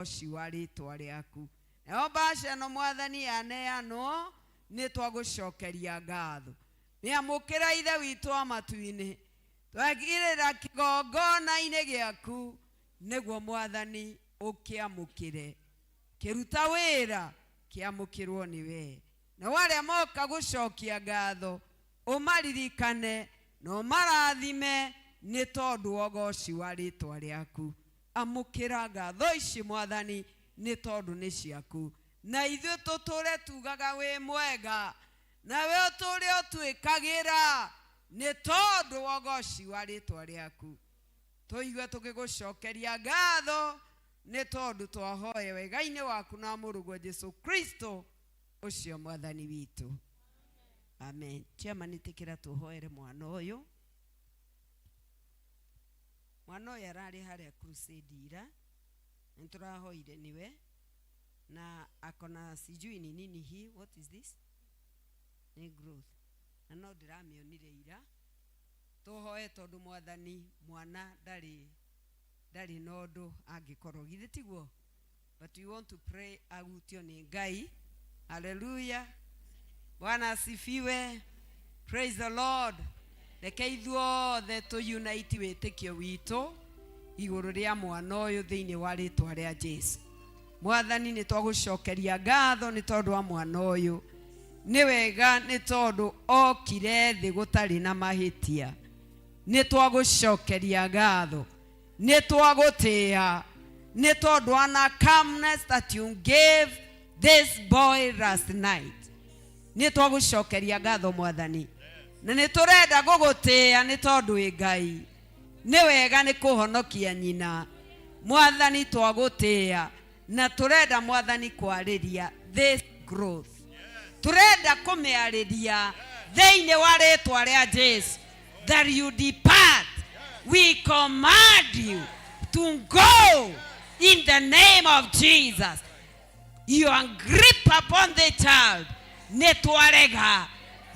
Ũgoci wa rĩtwa rĩaku. Nayo mbaca ĩno Mwathani yaneanwo, nĩ twagũcokeria ngatho. Mĩamũkĩra Ithe witũ wa matu-inĩ, twagĩrĩra kĩgongona-inĩ gĩaku, nĩguo Mwathani ũkĩamũkĩre. Kĩruta wĩra kĩamũkĩrwo nĩ wee. Nao arĩa moka gũcokia ngatho, ũmaririkane na ũmarathime nĩ tondũ wa ũgoci wa rĩtwa rĩaku. Amũkĩra ngatho ici Mwathani nĩ tondũ nĩ ciaku. Na ithuĩ tũtũre tugaga wĩ mwega, nawe ũtũre ũtwĩkagĩra nĩ tondũ wa ũgoci wa rĩtwa rĩaku. Tũigue tũgĩgũcokeria ngatho nĩ tondũ twahoya wega-inĩ waku na mũrũguo Jesu Kristo ũcio Mwathani witũ. Amen. Chairman, ĩtĩkĩra tũhoere mwana ũyũ. Mwana ũyũ ararĩ harĩa crusade ira, nĩ tũrahoire nĩwe na akona sijui ni nini hii, what is this? Nĩ growth. Na no ndĩramĩonire ira. Tũhoe tondũ Mwathani mwana ndarĩ ndarĩ na ũndũ angĩkorwo githĩ tiguo? But we want to pray agutio nĩ Ngai. Hallelujah. Bwana asifiwe. Praise the Lord. Reke ithuothe tũ unite wĩtĩkio witũ igũrũ rĩa mwana ũyũ thĩinĩ wa rĩtwa rĩa Jesu. Mwathani nĩ twagũcokeria ngatho nĩ tondũ wa mwana ũyũ. Nĩ wega nĩ tondũ okire thĩ gũtarĩ na mahĩtia. Nĩ twagũcokeria ngatho. Nĩ twagũtĩĩa nĩ tondũ wa na calmness that you gave this boy last night. Nĩ twagũcokeria ngatho Mwathani. Na nĩ tũrenda gũgũtĩĩa nĩ tondũ wĩ Ngai. Nĩ wega nĩ kũhonokia nyina. Mwathani twagũtĩĩa na tũrenda Mwathani kwarĩria this growth. Tũrenda kũmĩarĩria thĩinĩ wa rĩtwa rĩa Jesu that you depart. We command you to go in the name of Jesus. Your grip upon the child nĩ twarega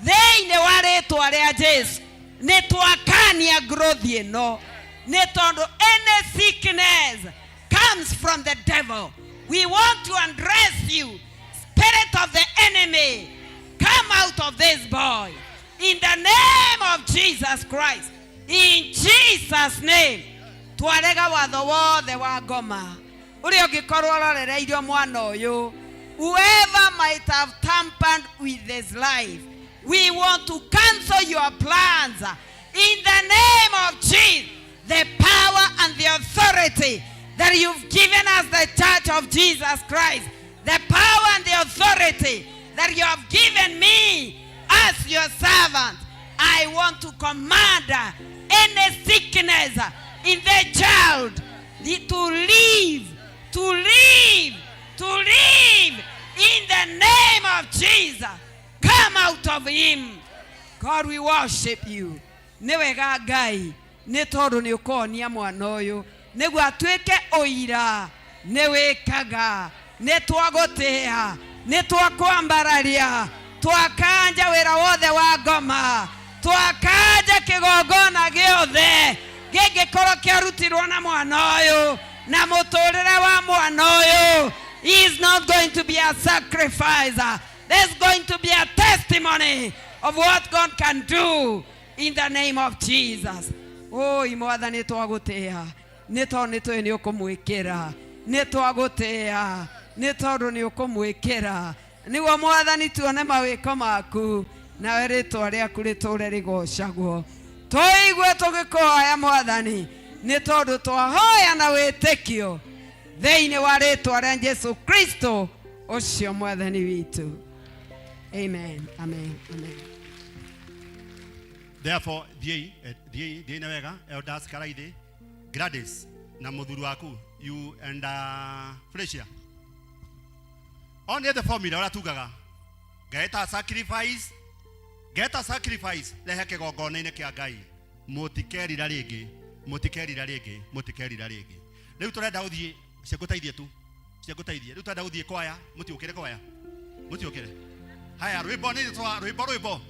thĩinĩ wa rĩtwa rĩa Jesu. Nĩ twakania growth ĩno nĩ tondũ any sickness comes from the devil. We want to undress you, spirit of the enemy, come out of this boy in the name of Jesus Christ. In Jesus name. Twarega watho wothe wa ngoma ũrĩa ũngĩkorwo ũrorereirio mwana ũyũ. Whoever might have tampered with his life, we want to cancel your plans in the name of Jesus. The power and the authority that you've given us, the Church of Jesus Christ, the power and the authority that you have given me as your servant, I want to command any sickness in the child to leave, to leave, to leave in the name of Jesus. Come out of him. God, we worship you. Nĩ wega Ngai nĩ tondũ nĩ ũkũhonia mwana ũyũ nĩguo atuĩke ũira nĩ wĩkaga. Nĩ twagũtĩĩa, nĩ twakwambararia, twakanja wĩra wothe wa ngoma, twakanja kĩgongona gĩothe gĩngĩkorwo kĩarutirwo na mwana ũyũ na mũtũrĩre wa mwana ũyũ. He is not going to be a sacrifice. There's going to be a testimony of what God can do in the name of Jesus. Oi Mwathani twagũtĩĩa nĩ tondũ nĩ tũĩ nĩ ũkũmwĩkĩra. Nĩ twagũtĩĩa nĩ tondũ nĩ ũkũmwĩkĩra nĩguo Mwathani tuone mawĩko maku nawe rĩtwa rĩaku rĩtũre rĩgocagwo. Tũigue tũgĩkũhoya Mwathani nĩ tondũ twahoya na wĩtĩkio thĩinĩ wa rĩtwa rĩa Jesu Kristo ũcio Mwathani witũ. Amen, amen, amen. Therefore, thiĩi thiĩi thiĩi na wega elders Karaithi, Gladys na mũthuri waku, you and Felicia. Only the formula ũrĩa tugaga get a sacrifice, get a sacrifice, rehe kĩgongona-inĩ kĩa Ngai. Mũtikerira rĩngĩ, mũtikerira rĩngĩ, mũtikerira rĩngĩ. Rĩu tũrenda gũthiĩ ciĩngũteithie tu, ciĩngũteithie. Rĩu tũrenda gũthiĩ kwaya, mũtiũkĩre kwaya, mũtiũkĩre. Haya, rwĩmbo nĩ twa rwĩmbo rwĩmbo.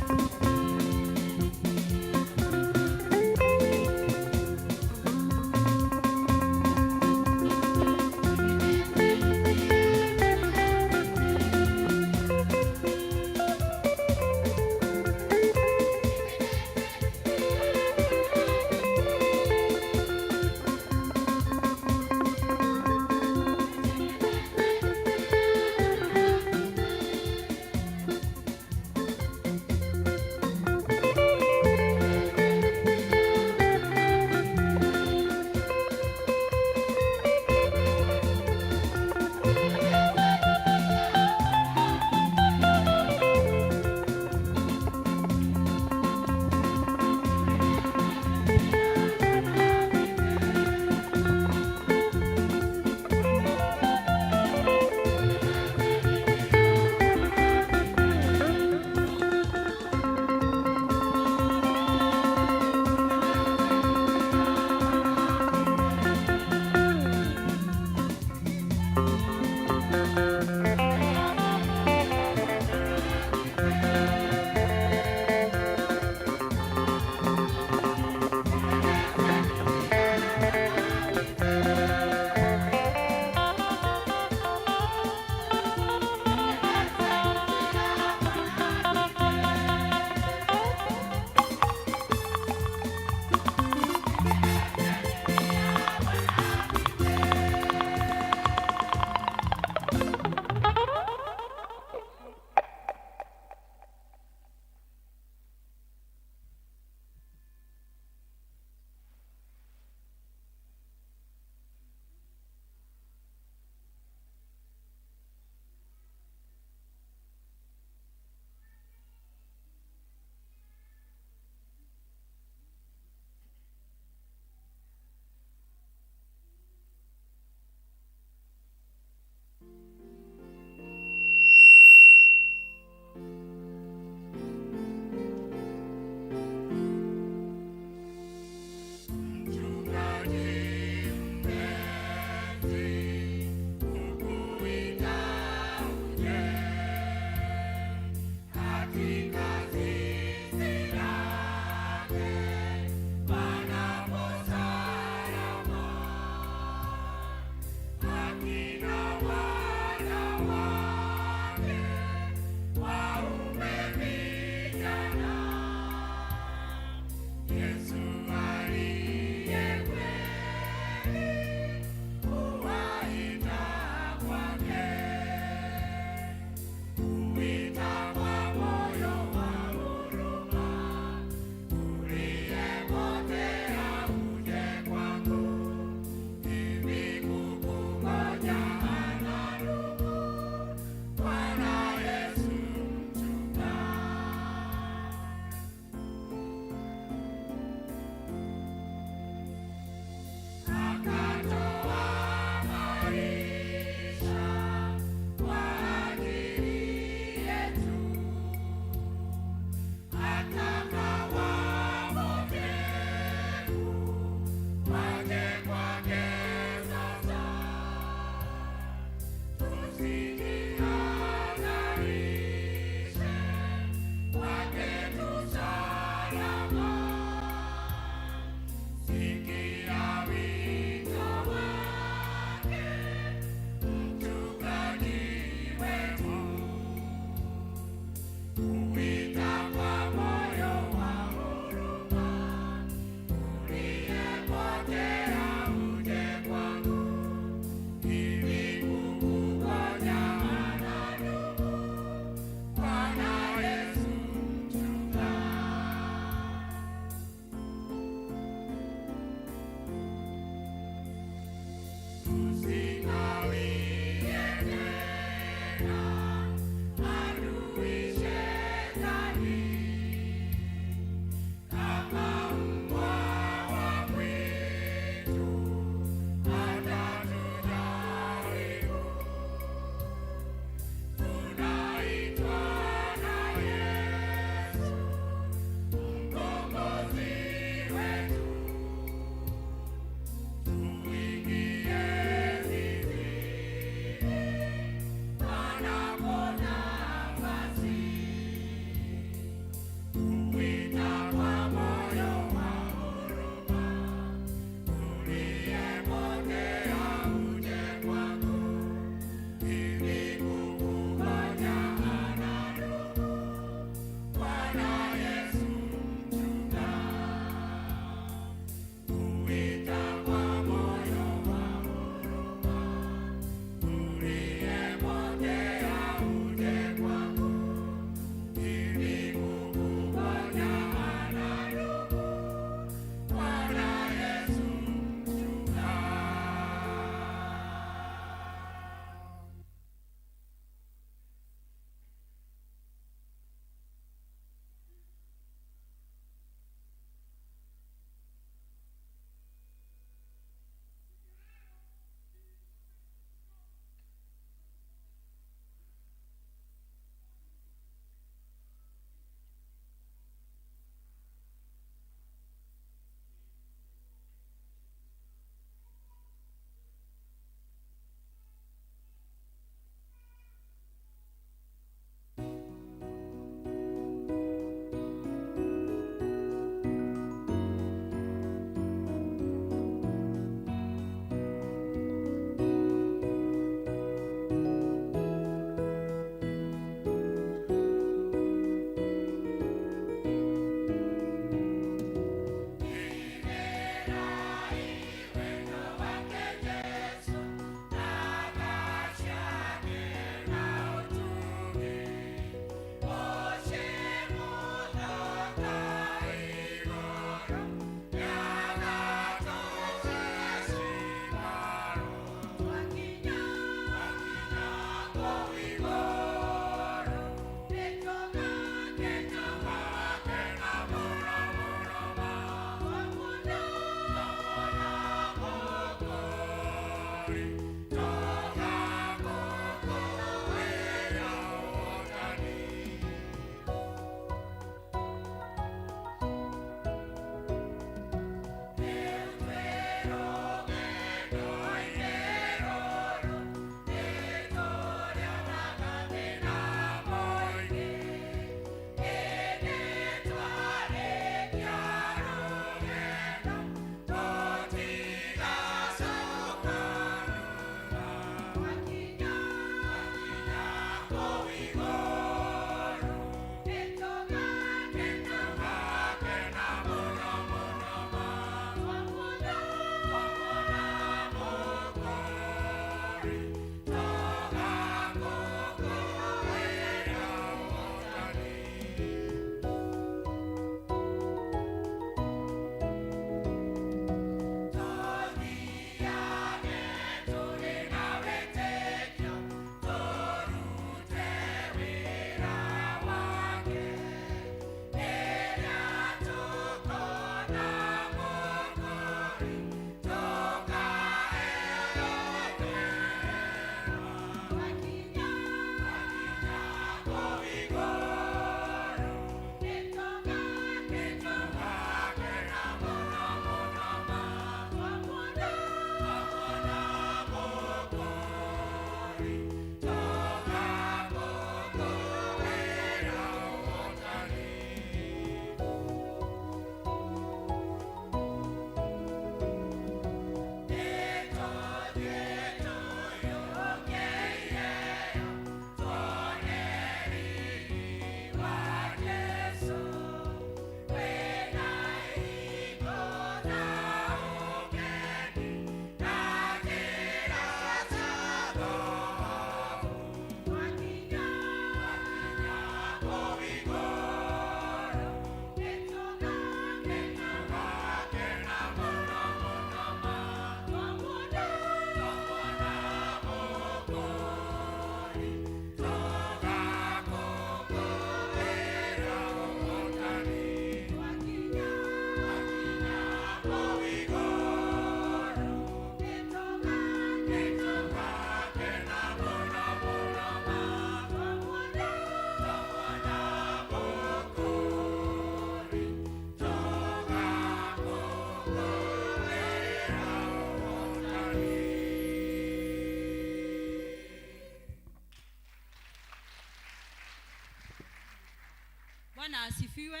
Bwana asifiwe.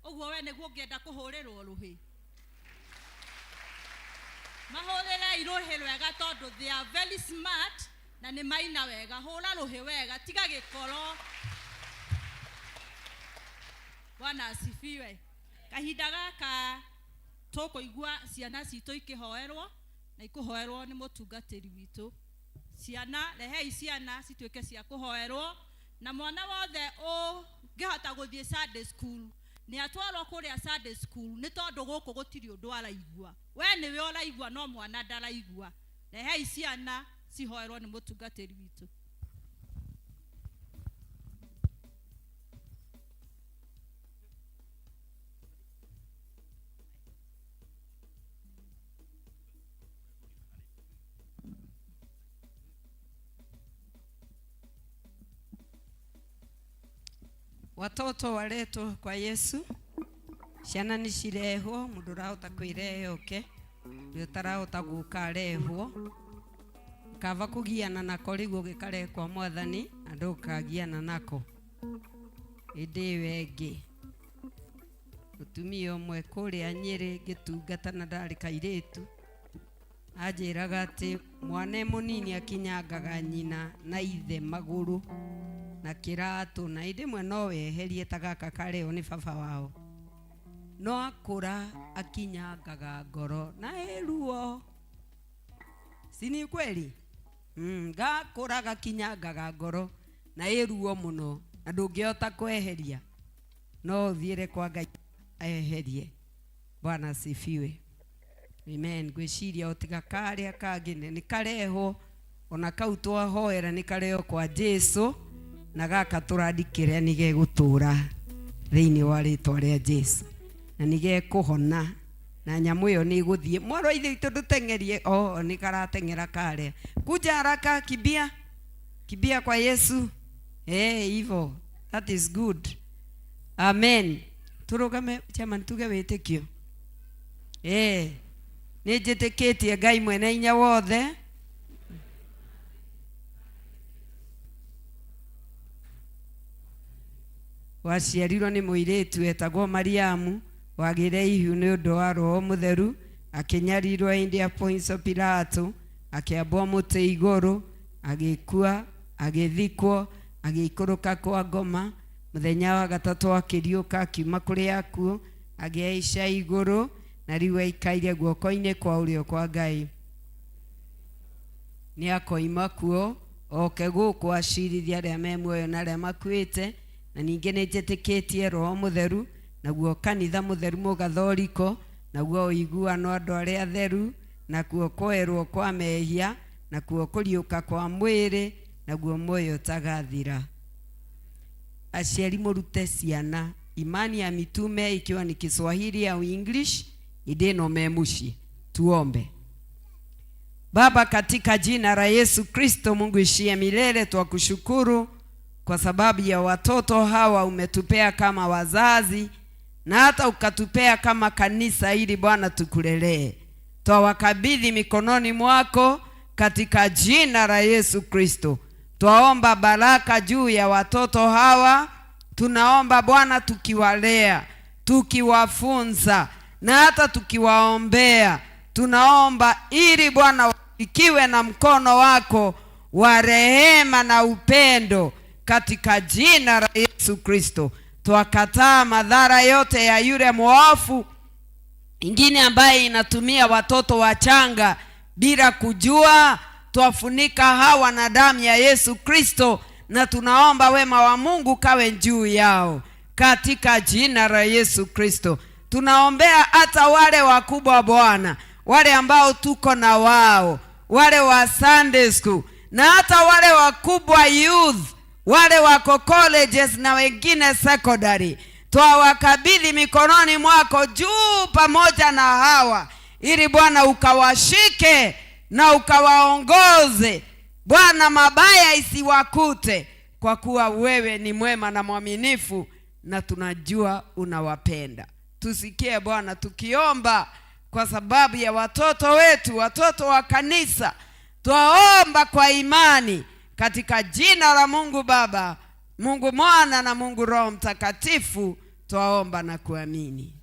Ũguo we nĩguo ũngĩenda kũhũrĩrwo rũhĩ. Mahũrĩrei rũhĩ rwega tondũ they are very smart na nĩ maina wega. Hũra rũhĩ wega, tiga gĩkoro. Bwana asifiwe. Kahinda gaka tũkũigua ciana citũ ikĩhoerwo na ikũhoerwo nĩ mũtungatĩri witũ. Ciana, rehei ciana cituĩke cia kũhoerwo, na mwana wothe ũngĩhota gũthiĩ Sunday school nĩ atwarwo kũrĩa Sunday school, nĩ tondũ gũkũ gũtirĩ ũndũ araigua. We nĩwe ũraigua no mwana ndaraigua. Rehei ciana cihoerwo nĩ mũtungatĩri witũ. Watoto waletwo kwa Yesu. Ciana nĩ cirehwo, mũndũ ũrahota kwĩrehe oke, ũrĩa ũtarahota gũka arehwo. Kaba kũgiana nako rĩu ũgĩkarehe kwa Mwathani na ndũkagiana nako. Hĩndĩ ĩyo ĩngĩ mũtumia ũmwe kũrĩa Nyĩrĩ ngĩtungata na ndarĩ kairĩtu anjĩraga atĩ mwana e mũnini akinyangaga nyina na ithe magũrũ na kĩratũ, na hĩndĩ ĩmwe no weherie ta gaka kareo nĩ baba wao, no akũra akinyangaga ngoro na ĩ ruo. Si ni kweli? Gakũra gakinyangaga ngoro na ĩ ruo mũno na ndũngĩhota kweheria, no ũthiĩre kwa Ngai eherie. Bwana asifiwe. Amen. Ngwĩciria o tiga karĩa kangĩ nĩ karehwo, ona kau twahoera nĩ karehwo kwa Jesu, na gaka tũrandikĩre nĩ gegũtũra thĩinĩ wa rĩtwa rĩa Jesu, na nĩ gekũhona na nyamũ ĩyo nĩ ĩgũthiĩ. Mwarũ wa ithe witũ ndũteng'erie, o nĩ karateng'era karĩa. Kuja haraka, kimbia, kimbia kwa Yesu. Hivyo. That is good. Amen. Tũrũgame chairman, tuge wĩtĩkio. Nĩ njĩtĩkĩtie Ngai mwene hinya wothe. Waciarirwo nĩ mũirĩtu etagwo Mariamu, wagĩire ihu nĩ ũndũ wa Roho Mũtheru, akĩnyarirwo hĩndĩ ya Poncio Pilato, akĩambwo mũtĩ igũrũ, agĩkua, agĩthikwo, agĩikũrũka kwa ngoma. Mũthenya wa gatatũ akĩriũka akiuma kũrĩ akuũ, akĩhaica igũrũ, na rĩu aikaire guoko-inĩ kwa ũrĩo kwa Ngai. Nĩ akoima kuo oke gũkũ acirithie arĩa me muoyo na arĩa makuĩte. Na ningĩ nĩ njĩtĩkĩtie Roho Mũtheru, naguo kanitha mũtheru mũgathoriko, naguo ũiguano andũ arĩa atheru, nakuo kũerwo kwa mehia, nakuo kũriũka kwa mwĩrĩ, naguo muoyo ũtagathira. Aciari mũrute ciana imani ya mitume, ikiwa ni Kiswahili au English, hĩndĩ ĩno me mũciĩ. Tuombe. Baba, katika jina la Yesu Kristo, Mungu ishie milele, twakushukuru kwa sababu ya watoto hawa umetupea kama wazazi na hata ukatupea kama kanisa ili Bwana tukulelee. Twawakabidhi mikononi mwako katika jina la Yesu Kristo. Twaomba baraka juu ya watoto hawa. Tunaomba Bwana tukiwalea, tukiwafunza na hata tukiwaombea. Tunaomba ili Bwana wafikiwe na mkono wako wa rehema na upendo katika jina la Yesu Kristo. Twakataa madhara yote ya yule mwovu ingine ambaye inatumia watoto wachanga bila kujua. Twafunika hawa na damu ya Yesu Kristo, na tunaomba wema wa Mungu kawe juu yao katika jina la Yesu Kristo. Tunaombea hata wale wakubwa Bwana, wale ambao tuko na wao, wale wa Sunday school na hata wale wakubwa youth, wale wako colleges na wengine secondary. Twawakabidhi mikononi mwako juu pamoja na hawa, ili Bwana ukawashike na ukawaongoze Bwana, mabaya isiwakute, kwa kuwa wewe ni mwema na mwaminifu na tunajua unawapenda. Tusikie Bwana tukiomba kwa sababu ya watoto wetu, watoto wa kanisa. Twaomba kwa imani katika jina la Mungu Baba, Mungu Mwana na Mungu Roho Mtakatifu, twaomba na kuamini.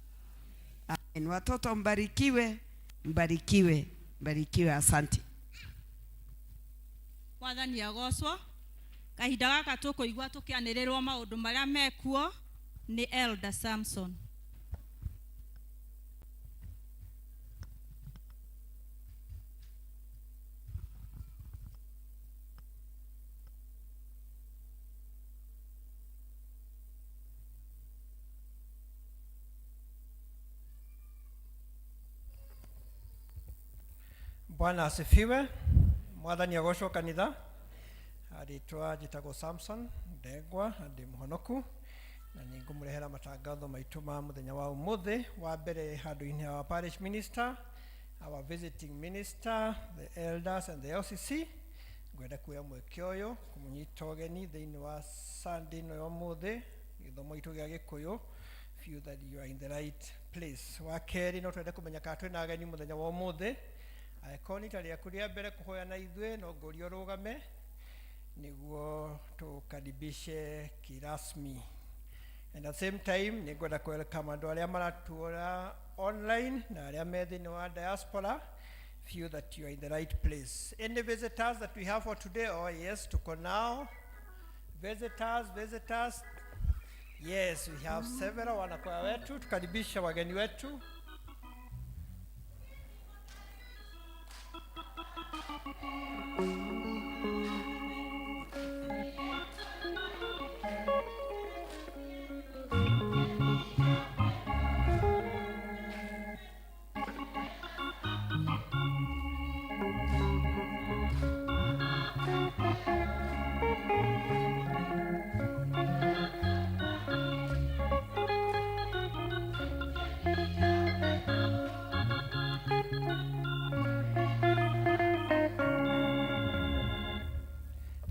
Amen. Watoto mbarikiwe, mbarikiwe, mbarikiwe. Asante. Mwathani agocwo. Kahinda gaka tũkũigua tũkĩanĩrĩrwo maũndũ marĩa mekuo nĩ Elder Samson. Bwana asifiwe. Mwathani agocwo kanitha. Rĩtwa njĩtagwo Samson Ndegwa, ndĩ mũhonoku na nĩ ngũmũrehera matangatho maitũ ma mũthenya wa ũmũthĩ. Wa mbere, handũ-inĩ wa parish minister, our visiting minister, the elders and the LCC, ngwenda kuoya mweke ũyũ kũmũnyita ũgeni thĩinĩ wa Sunday ĩno ya ũmũthĩ, gĩthomo gitũ gĩa Gĩkũyũ. Feel that you are in the right place. Wa kerĩ, no twende kũmenya kana twĩna ageni mũthenya wa ũmũthĩ. Angĩkorwo nĩ rita rĩaku rĩa mbere kũhoya na ithuĩ, no ngũrie ũrũgame nĩguo tũkaribishe kirasmi. And at the same time, nĩ ngwenda welcome andũ arĩa maratuona online na arĩa me thĩinĩ wa diaspora. Feel that you are in the right place. Any visitors that we have for today? Oh yes, tuko nao. Visitors, visitors. Yes, we have several wanakwaya wetu. Tukaribisha wageni wetu.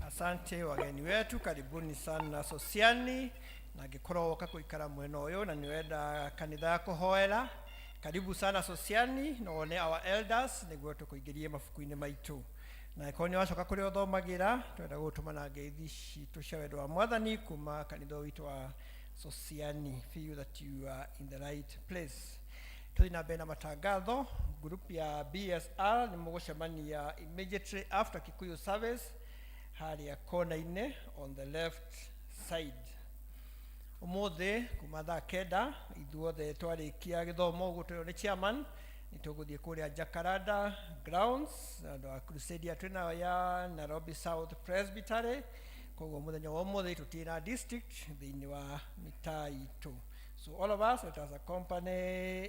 Asante wageni wetu, karibuni sana Sosiani, na angĩkorwo woka kũikara mwena ũyũ na nĩwenda kanitha ya kũhoera, karibu sana Sosiani, na wone our elders nĩguo tũkũingĩrie mabuku-inĩ maitũ. Na angĩkorwo nĩ wacoka kũrĩa ũthomagĩra, twenda gũgũtũma ngeithi citũ cia wendo wa Mwathani kuma kanitha witũ wa Sosiani. Feel that you are in the right place. Tũthiĩ na mbere na matangatho. Group ya BSR nĩ mũgũcemania immediately after Kikuyu service harĩa kona-inĩ on the left side. Ũmũthĩ kuma thaa 9 ithuothe twarĩkia gĩthomo ũguo twĩrwo nĩ chairman, nĩ tũgũthiĩ kũrĩa Jacaranda grounds na andũ a crusade ya twĩnayo ya Nairobi South Presbytery. Koguo mũthenya wa ũmũthĩ tũtirĩ na district thĩinĩ wa mitaa itũ, so all of us, let us accompany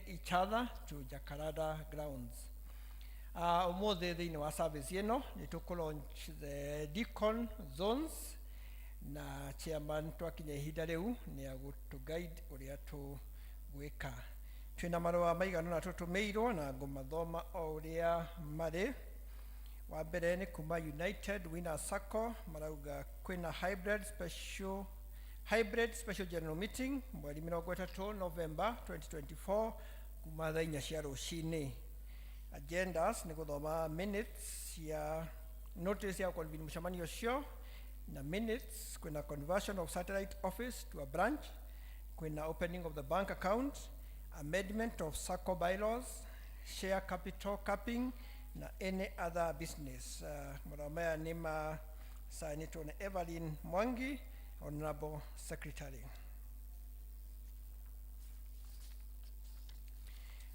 each other to Jacaranda grounds. Ũmũthĩ thĩinĩ wa service ĩno nĩ tũkũ launch the deacon zones, na chairman twakinya ihinda rĩu nĩ agũtũ guide ũrĩa tũgwĩka. Twĩna marũa maigana ũna tũtũmĩirwo na ngũmathoma o ũrĩa marĩ. Wa mbere nĩ kuma United Winners Sacco, marauga kwĩna hybrid special general meeting mweri 30 November 2024 kuma thaa 4 cia rũcinĩ. Agendas nĩ gũthoma minutes cia notice ya convene mũcemanio ũcio na minutes. Kwĩna conversion of satellite office to a branch, kwĩna opening of the bank account, amendment of SACCO bylaws, share capital capping na any other business. Marũa maya nĩ masainĩtwo nĩ Evelyn Mwangi, honorable secretary.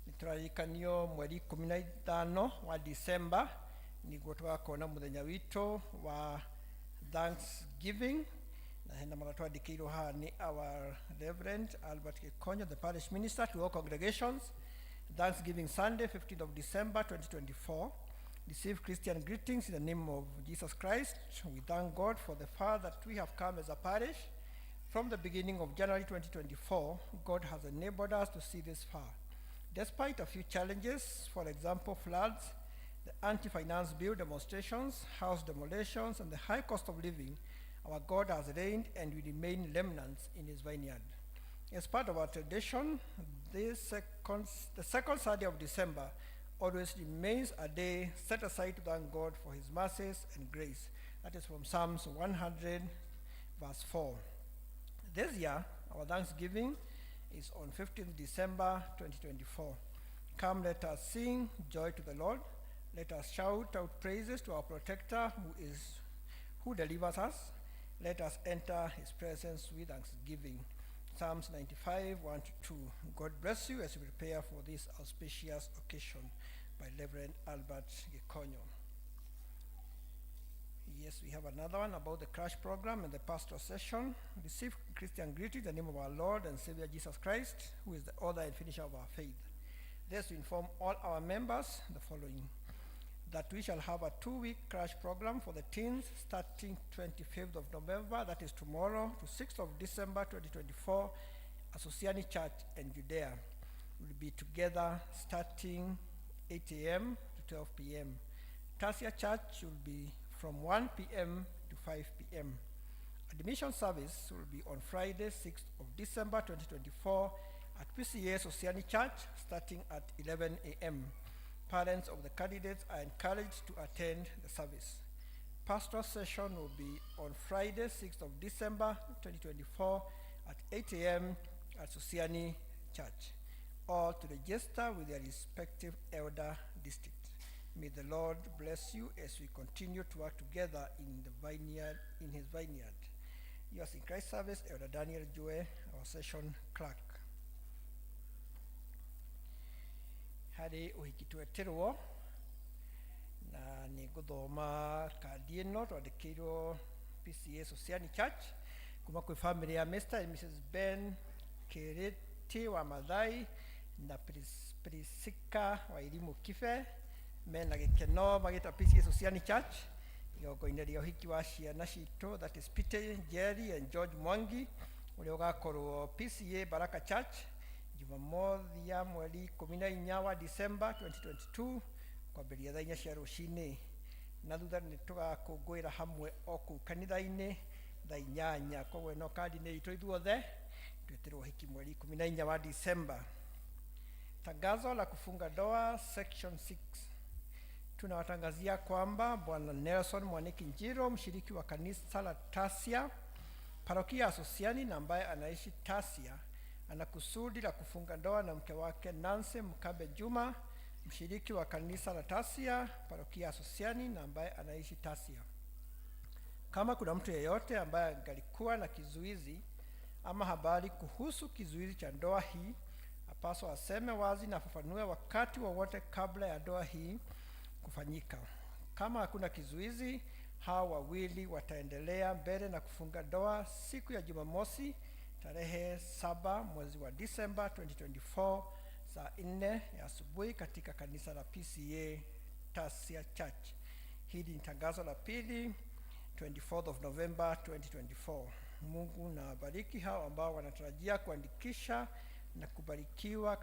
Nĩ tũraririkanio mweri 15 wa December nĩguo tũgakorwo na mũthenya witũ wa Thanksgiving, na hena marĩa twandĩkĩirwo haha nĩ our Reverend Albert Gikonyo, the parish minister, to all congregations. Thanksgiving Sunday, 15th of December 2024. Receive Christian greetings in the name of Jesus Christ. We thank God for the far that we have come as a parish. From the beginning of January 2024, God has enabled us to see this far. Despite a few challenges, for example, floods, the anti-finance bill demonstrations, house demolitions, and the high cost of living, our God has reigned and we remain remnants in his vineyard. As part of our tradition, the second Sunday of December always remains a day set aside to thank God for his mercies and grace. That is from Psalms 100, verse 4. This year, our Thanksgiving is on 15th December 2024. Come, let us sing joy to the Lord. Let us shout out praises to our protector who delivers us. Let us enter his presence with thanksgiving. Psalms 95, 1 to 2. God bless you as you prepare for this auspicious occasion. By Reverend Albert Gikonyo. Yes, we have another one about the crash program and the pastoral session. Receive Christian greetings in the name of our Lord and Savior Jesus Christ, who is the author and finisher of our faith. This we inform all our members the following: that we shall have a 2-week crash program for the teens starting 25th of November, that is tomorrow, to 6th of December 2024, at Sosiani Church in Judea. We'll be together starting 8 a.m. to 12 p.m. Tasia Church will be from 1 p.m. to 5 p.m. Admission service will be on Friday, 6th of December 2024 at PCA Sosiani Church starting at 11 a.m. Parents of the candidates are encouraged to attend the service. Pastoral session will be on Friday, 6th of December 2024 at 8 a.m. at Sosiani Church. All to register with their respective elder district. May the Lord bless you as we continue to work together in the vineyard, in his vineyard. Yours in Christ service, Elder Daniel Joe, our session clerk. Harĩ ũhiki twetirwo na nĩ ngũthoma kandi ĩno twandĩkĩirwo PCA Sosiani Church kuma kwĩ family ya Mr. and Mrs. Ben Kiriti wa Mathai na Priscilla Wairimu Kibe mena gĩkeno magĩta PCA Sosiani Church igongona rĩa ũhiki wa ciana citũ, that is Peter Jerry and George Mwangi, ũrĩa ũgakorwo PCA Baraka Church Jumamothi ya mweri 14 wa December 2022 kwambĩrĩria thaa 4 cia rũcinĩ, na thutha nĩ tũgakũngũĩra hamwe o kũu kanitha-inĩ thaa 8. Koguo ĩno kandi nĩ itũ ithuothe twĩtĩrwo ũhiki mweri 14 wa December. Tangazo la kufunga ndoa, section 6. Tunawatangazia kwamba Bwana Nelson Mwaniki Njiro, mshiriki wa kanisa la Tasia, parokia ya Sosiani, na ambaye anaishi Tasia, ana kusudi la kufunga ndoa na mke wake Nancy Mkabe Juma, mshiriki wa kanisa la Tasia, parokia ya Sosiani, na ambaye anaishi Tasia. Kama kuna mtu yeyote ambaye angalikuwa na kizuizi ama habari kuhusu kizuizi cha ndoa hii, apaswa aseme wazi na afafanue wakati wowote kabla ya ndoa hii kufanyika. Kama hakuna kizuizi, hawa wawili wataendelea mbele na kufunga ndoa siku ya Jumamosi tarehe 7 mwezi wa Disemba 2024 saa 4 ya asubuhi katika kanisa la PCA Tasia Church. Hili ni tangazo la pili, 24th of November 2024. Mungu na abariki hao ambao wanatarajia kuandikisha na kubarikiwa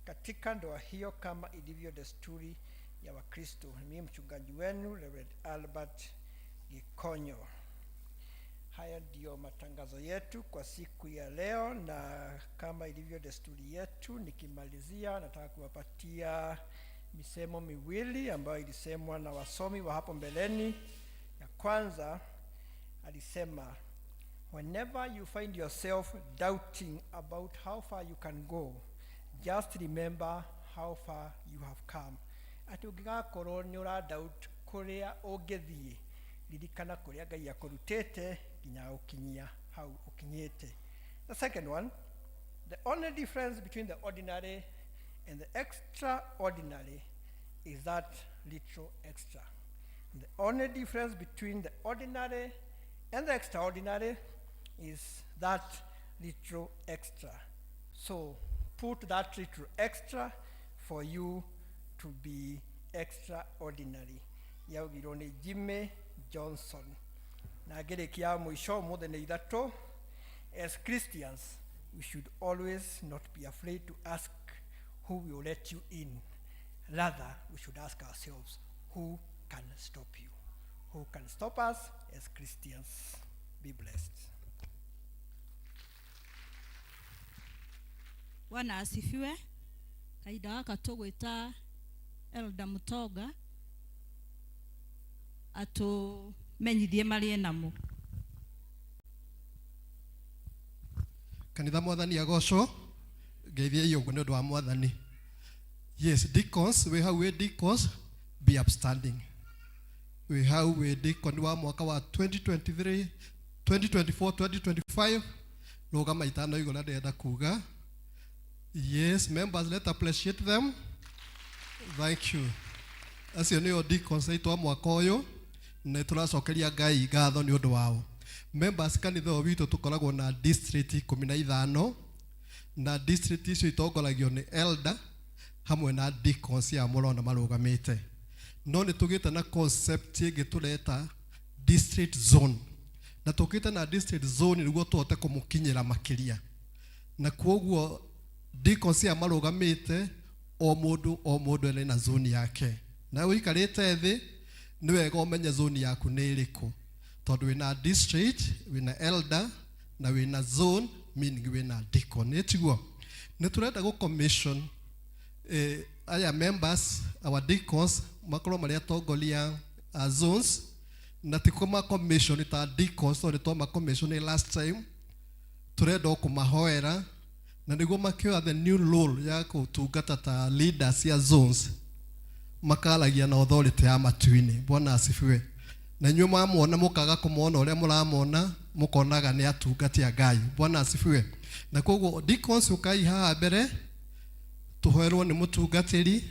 katika ndoa hiyo kama ilivyo desturi ya Wakristo. Mimi mchungaji wenu Reverend Albert Gikonyo. Haya ndiyo matangazo yetu kwa siku ya leo, na kama ilivyo desturi yetu, nikimalizia, nataka kuwapatia misemo miwili ambayo ilisemwa na wasomi wa hapo mbeleni. Ya kwanza alisema, "Whenever you find yourself doubting about how far you can go, just remember how far you have come." Atĩ ũngĩgakorwo nĩ ũra doubt kũrĩa ũngĩthiĩ, ririkana kũrĩa Ngai akũrutĩte nginya ũkinyia hau ũkinyĩte. The second one, "The only difference between the ordinary and the extraordinary is that little extra." The only difference between the ordinary and the extraordinary is that little extra. So put that little extra for you to be extraordinary. Yaugirwo nĩ Jimmy Johnson. Na ngĩrĩkia mũico ũmũthĩ nĩ ithatũ. As Christians, we should always not be afraid to ask who will let you in. Rather, we should ask ourselves, who can stop you? Who can stop us as Christians? Be blessed. Bwana asifiwe. Kahinda gaka tũgwĩta Elder Mutonga atũmenyithie marĩa namo. Kanitha mwathani agocwo. Ngeithiei ũguo nĩ ũndũ wa mwathani. Yes, deacons, wĩ hau wĩ deacons, be upstanding. Wĩ hau wĩ deacon wa mwaka wa 2023, 2024, 2025, rũgama itano igũrũ ndĩrenda kuga. Yes, members, let appreciate them. Thank you. Acio nĩo deacons aitũ a mwaka ũyũ na nĩtũracokeria Ngai ngatho nĩ ũndũ wao. Members, kanitha ũyũ witũ tũkoragwo na district 15 na district icio itongoragio nĩ elder hamwe na deacons aya mũrona marũgamĩte. No nĩ tũgĩte na concept ĩngĩ tũreta district zone, na tũkĩte na district zone nĩguo tũhote kũmũkinyĩra makĩria, na kwoguo deacons aya marũgamĩte o mũndũ o mũndũ ene na zone yake, na ũikarĩte thĩ nĩ wega ũmenye zone yaku nĩ ĩrĩkũ, tondũ wĩna district, wĩna elder na wĩna zone, meaning wĩna deacon. Nĩ tiguo nĩ tũrenda gũ commission aya members, our deacons, makorwo marĩ atongoria a zones, na ti kũma commission ta deacons tondũ nĩ twama commission last time. Tũrenda o kũmahoera na nĩguo makĩoya the new role ya gũtungata ta leaders ya zones, makaragia na authority ya matu-inĩ. Bwana asifiwe. Na inyuĩ mamwona mũkaga kũmona ũrĩa mũramona, mũkonaga nĩ atungati a Ngai. Bwana asifiwe. Na koguo deacons, ũkai haha mbere tũhoerwo nĩ mũtungatĩri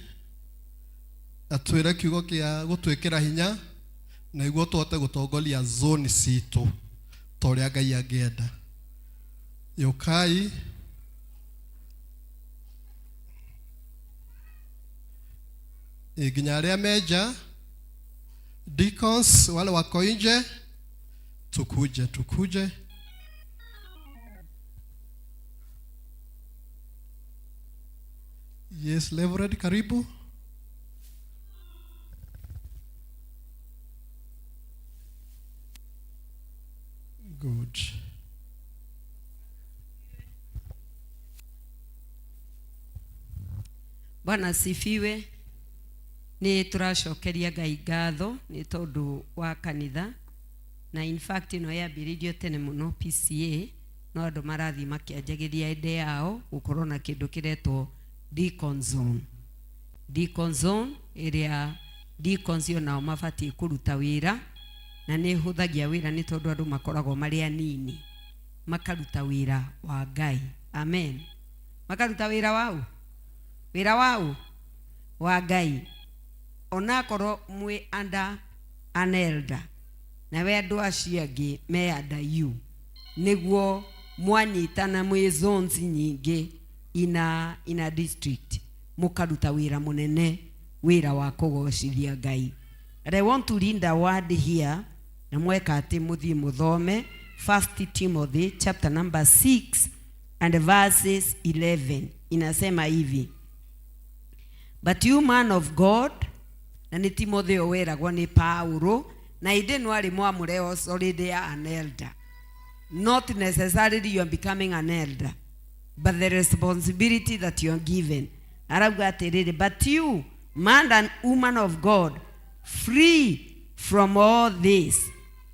atwĩre kiugo kĩa gũtwĩkĩra hinya na nĩguo tũhote gũtongoria zone citũ ta ũrĩa Ngai angĩenda. Yũkai. Nginya arĩa menja deacons wale wako nje, tukuje tukuje. Yes, Reverend, karibu. Good. Bwana asifiwe. Nĩ tũracokeria Ngai ngatho nĩ tondũ wa kanitha, na in fact ĩno yambĩrĩirio tene mũno PCA, no andũ marathiĩ makĩanjagĩria ende yao gũkorwo na kĩndũ kĩretwo deacon zone. Deacon zone ĩrĩa deacons onao mabatiĩ kũruta wĩra, na nĩ ĩhũthagia wĩra nĩ tondũ andũ makoragwo marĩ anini makaruta wĩra wa Ngai. Amen. Makaruta wĩra wau, wĩra wau wa Ngai, onakorwo mwĩ under an elder, nawe andũ acio angĩ me under you, nĩguo mwanyitana mwĩ zones nyingĩ ina district, mũkaruta wĩra mũnene, wĩra wa kũgocithia Ngai. And I want to read a word here, na mweka atĩ mũthiĩ mũthome First Timothy chapter number 6 and verses 11. Inasema hivi: "But you, man of God," na nĩ Timotheo weragwo nĩ Paulo, na ĩndĩ no arĩ mwamũre already an elder. Not necessarily you are becoming an elder, but the responsibility that you are given. Arauga atĩrĩrĩ, "But you, man and woman of God, flee from all this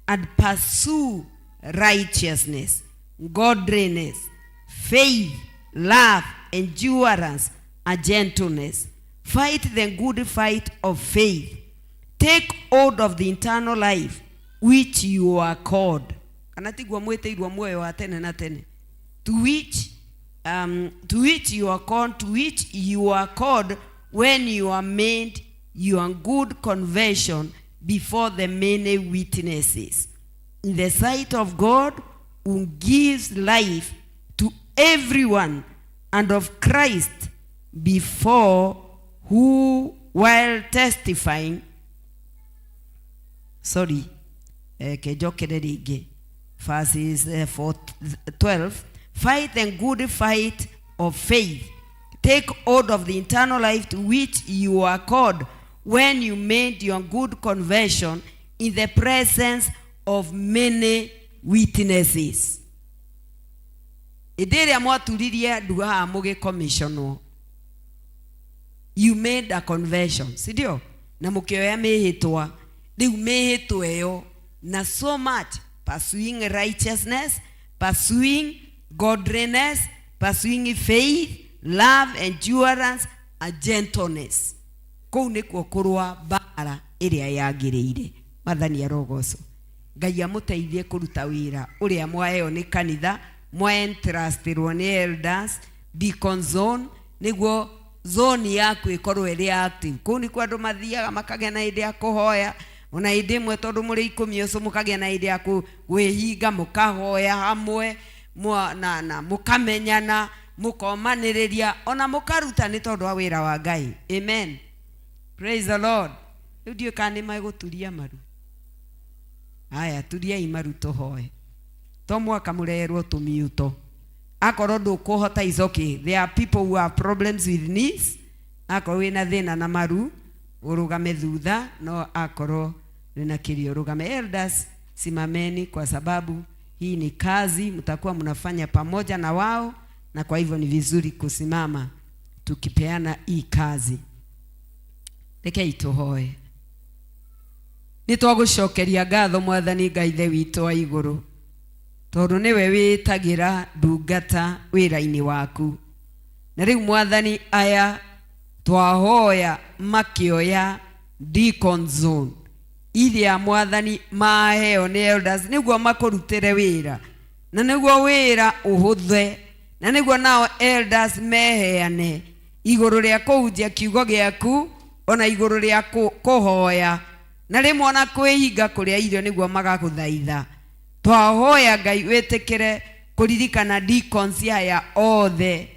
and pursue righteousness, godliness, faith, love, endurance and gentleness. Fight the good fight of faith. Take hold of the eternal life which you are called." Kana tiguo mwĩtĩirwo muoyo wa tene na tene? To which you are called, to which you are called when you are made your good confession before the many witnesses. In the sight of God who gives life to everyone, and of Christ, before who while testifying," sorry, kenjokere rĩngĩ, verses 4, 12: "Fight the good fight of faith. Take hold of the eternal life to which you are called when you made your good confession in the presence of many witnesses." Hĩndĩ ĩrĩa mwaturirie andũ haha mũgĩcommissionwo, you made a confession, si ndio? Na mũkĩoya mĩhĩtwa. Rĩu mĩhĩtwa ĩyo na so much pursuing righteousness, pursuing Godliness, pursuing faith, love, endurance and gentleness. Kũu nĩkuo kũrũa mbara ĩrĩa yagĩrĩire. Mwathani arogocwo. Ngai amũteithie kũruta wĩra ũrĩa mwaheo nĩ kanitha, mwaentrustirwo nĩ elders, deacon zone, nĩguo zone yaku ĩkorwo ĩrĩ active. Kũu nĩkuo andũ mathiaga makagĩa na hĩndĩ ya kũhoya, ona hĩndĩ ĩmwe tondũ mũrĩ ikũmi ũcio mũkagĩa na hĩndĩ ya kwĩhinga mũkahoya hamwe mwa, na mũkamenyana, mũkomanĩrĩria, ona mũkaruta nĩ tondũ wa wĩra wa Ngai. Amen. Praise the Lord. Rĩu ndiũĩ kana nĩ megũturia maru. Haya, turiai maru tũhoe. To mwaka mũrerwo tũmiuto. Akorwo ndũkũhota is okay. There are people who have problems with knees. Akorwo wĩna thĩna na maru, ũrũgame thutha, no akorwo wĩna kĩrĩa ũrũgame. Elders, simameni kwa sababu hii ni kazi mtakuwa mnafanya pamoja na wao, na kwa hivyo ni vizuri kusimama tukipeana hii kazi. Rekei tũhoe. Nĩ twagũcokeria ngatho Mwathani Ngai Ithe witũ wa igũrũ, tondũ nĩwe wĩtagĩra ndungata wĩra-inĩ waku. Na rĩu Mwathani, aya twahoya makĩoya deacon zone iria Mwathani maheo nĩ elders nĩguo makũrutĩre wĩra, na nĩguo wĩra ũhũthe, na nĩguo nao elders meheane igũrũ rĩa kũhunjia kiugo gĩaku, ona igũrũ rĩa kũhoya, na rĩmwe ona kwĩhinga kũrĩa irio nĩguo magagũthaitha. Twahoya Ngai wĩtĩkĩre kũririkana deacons aya othe,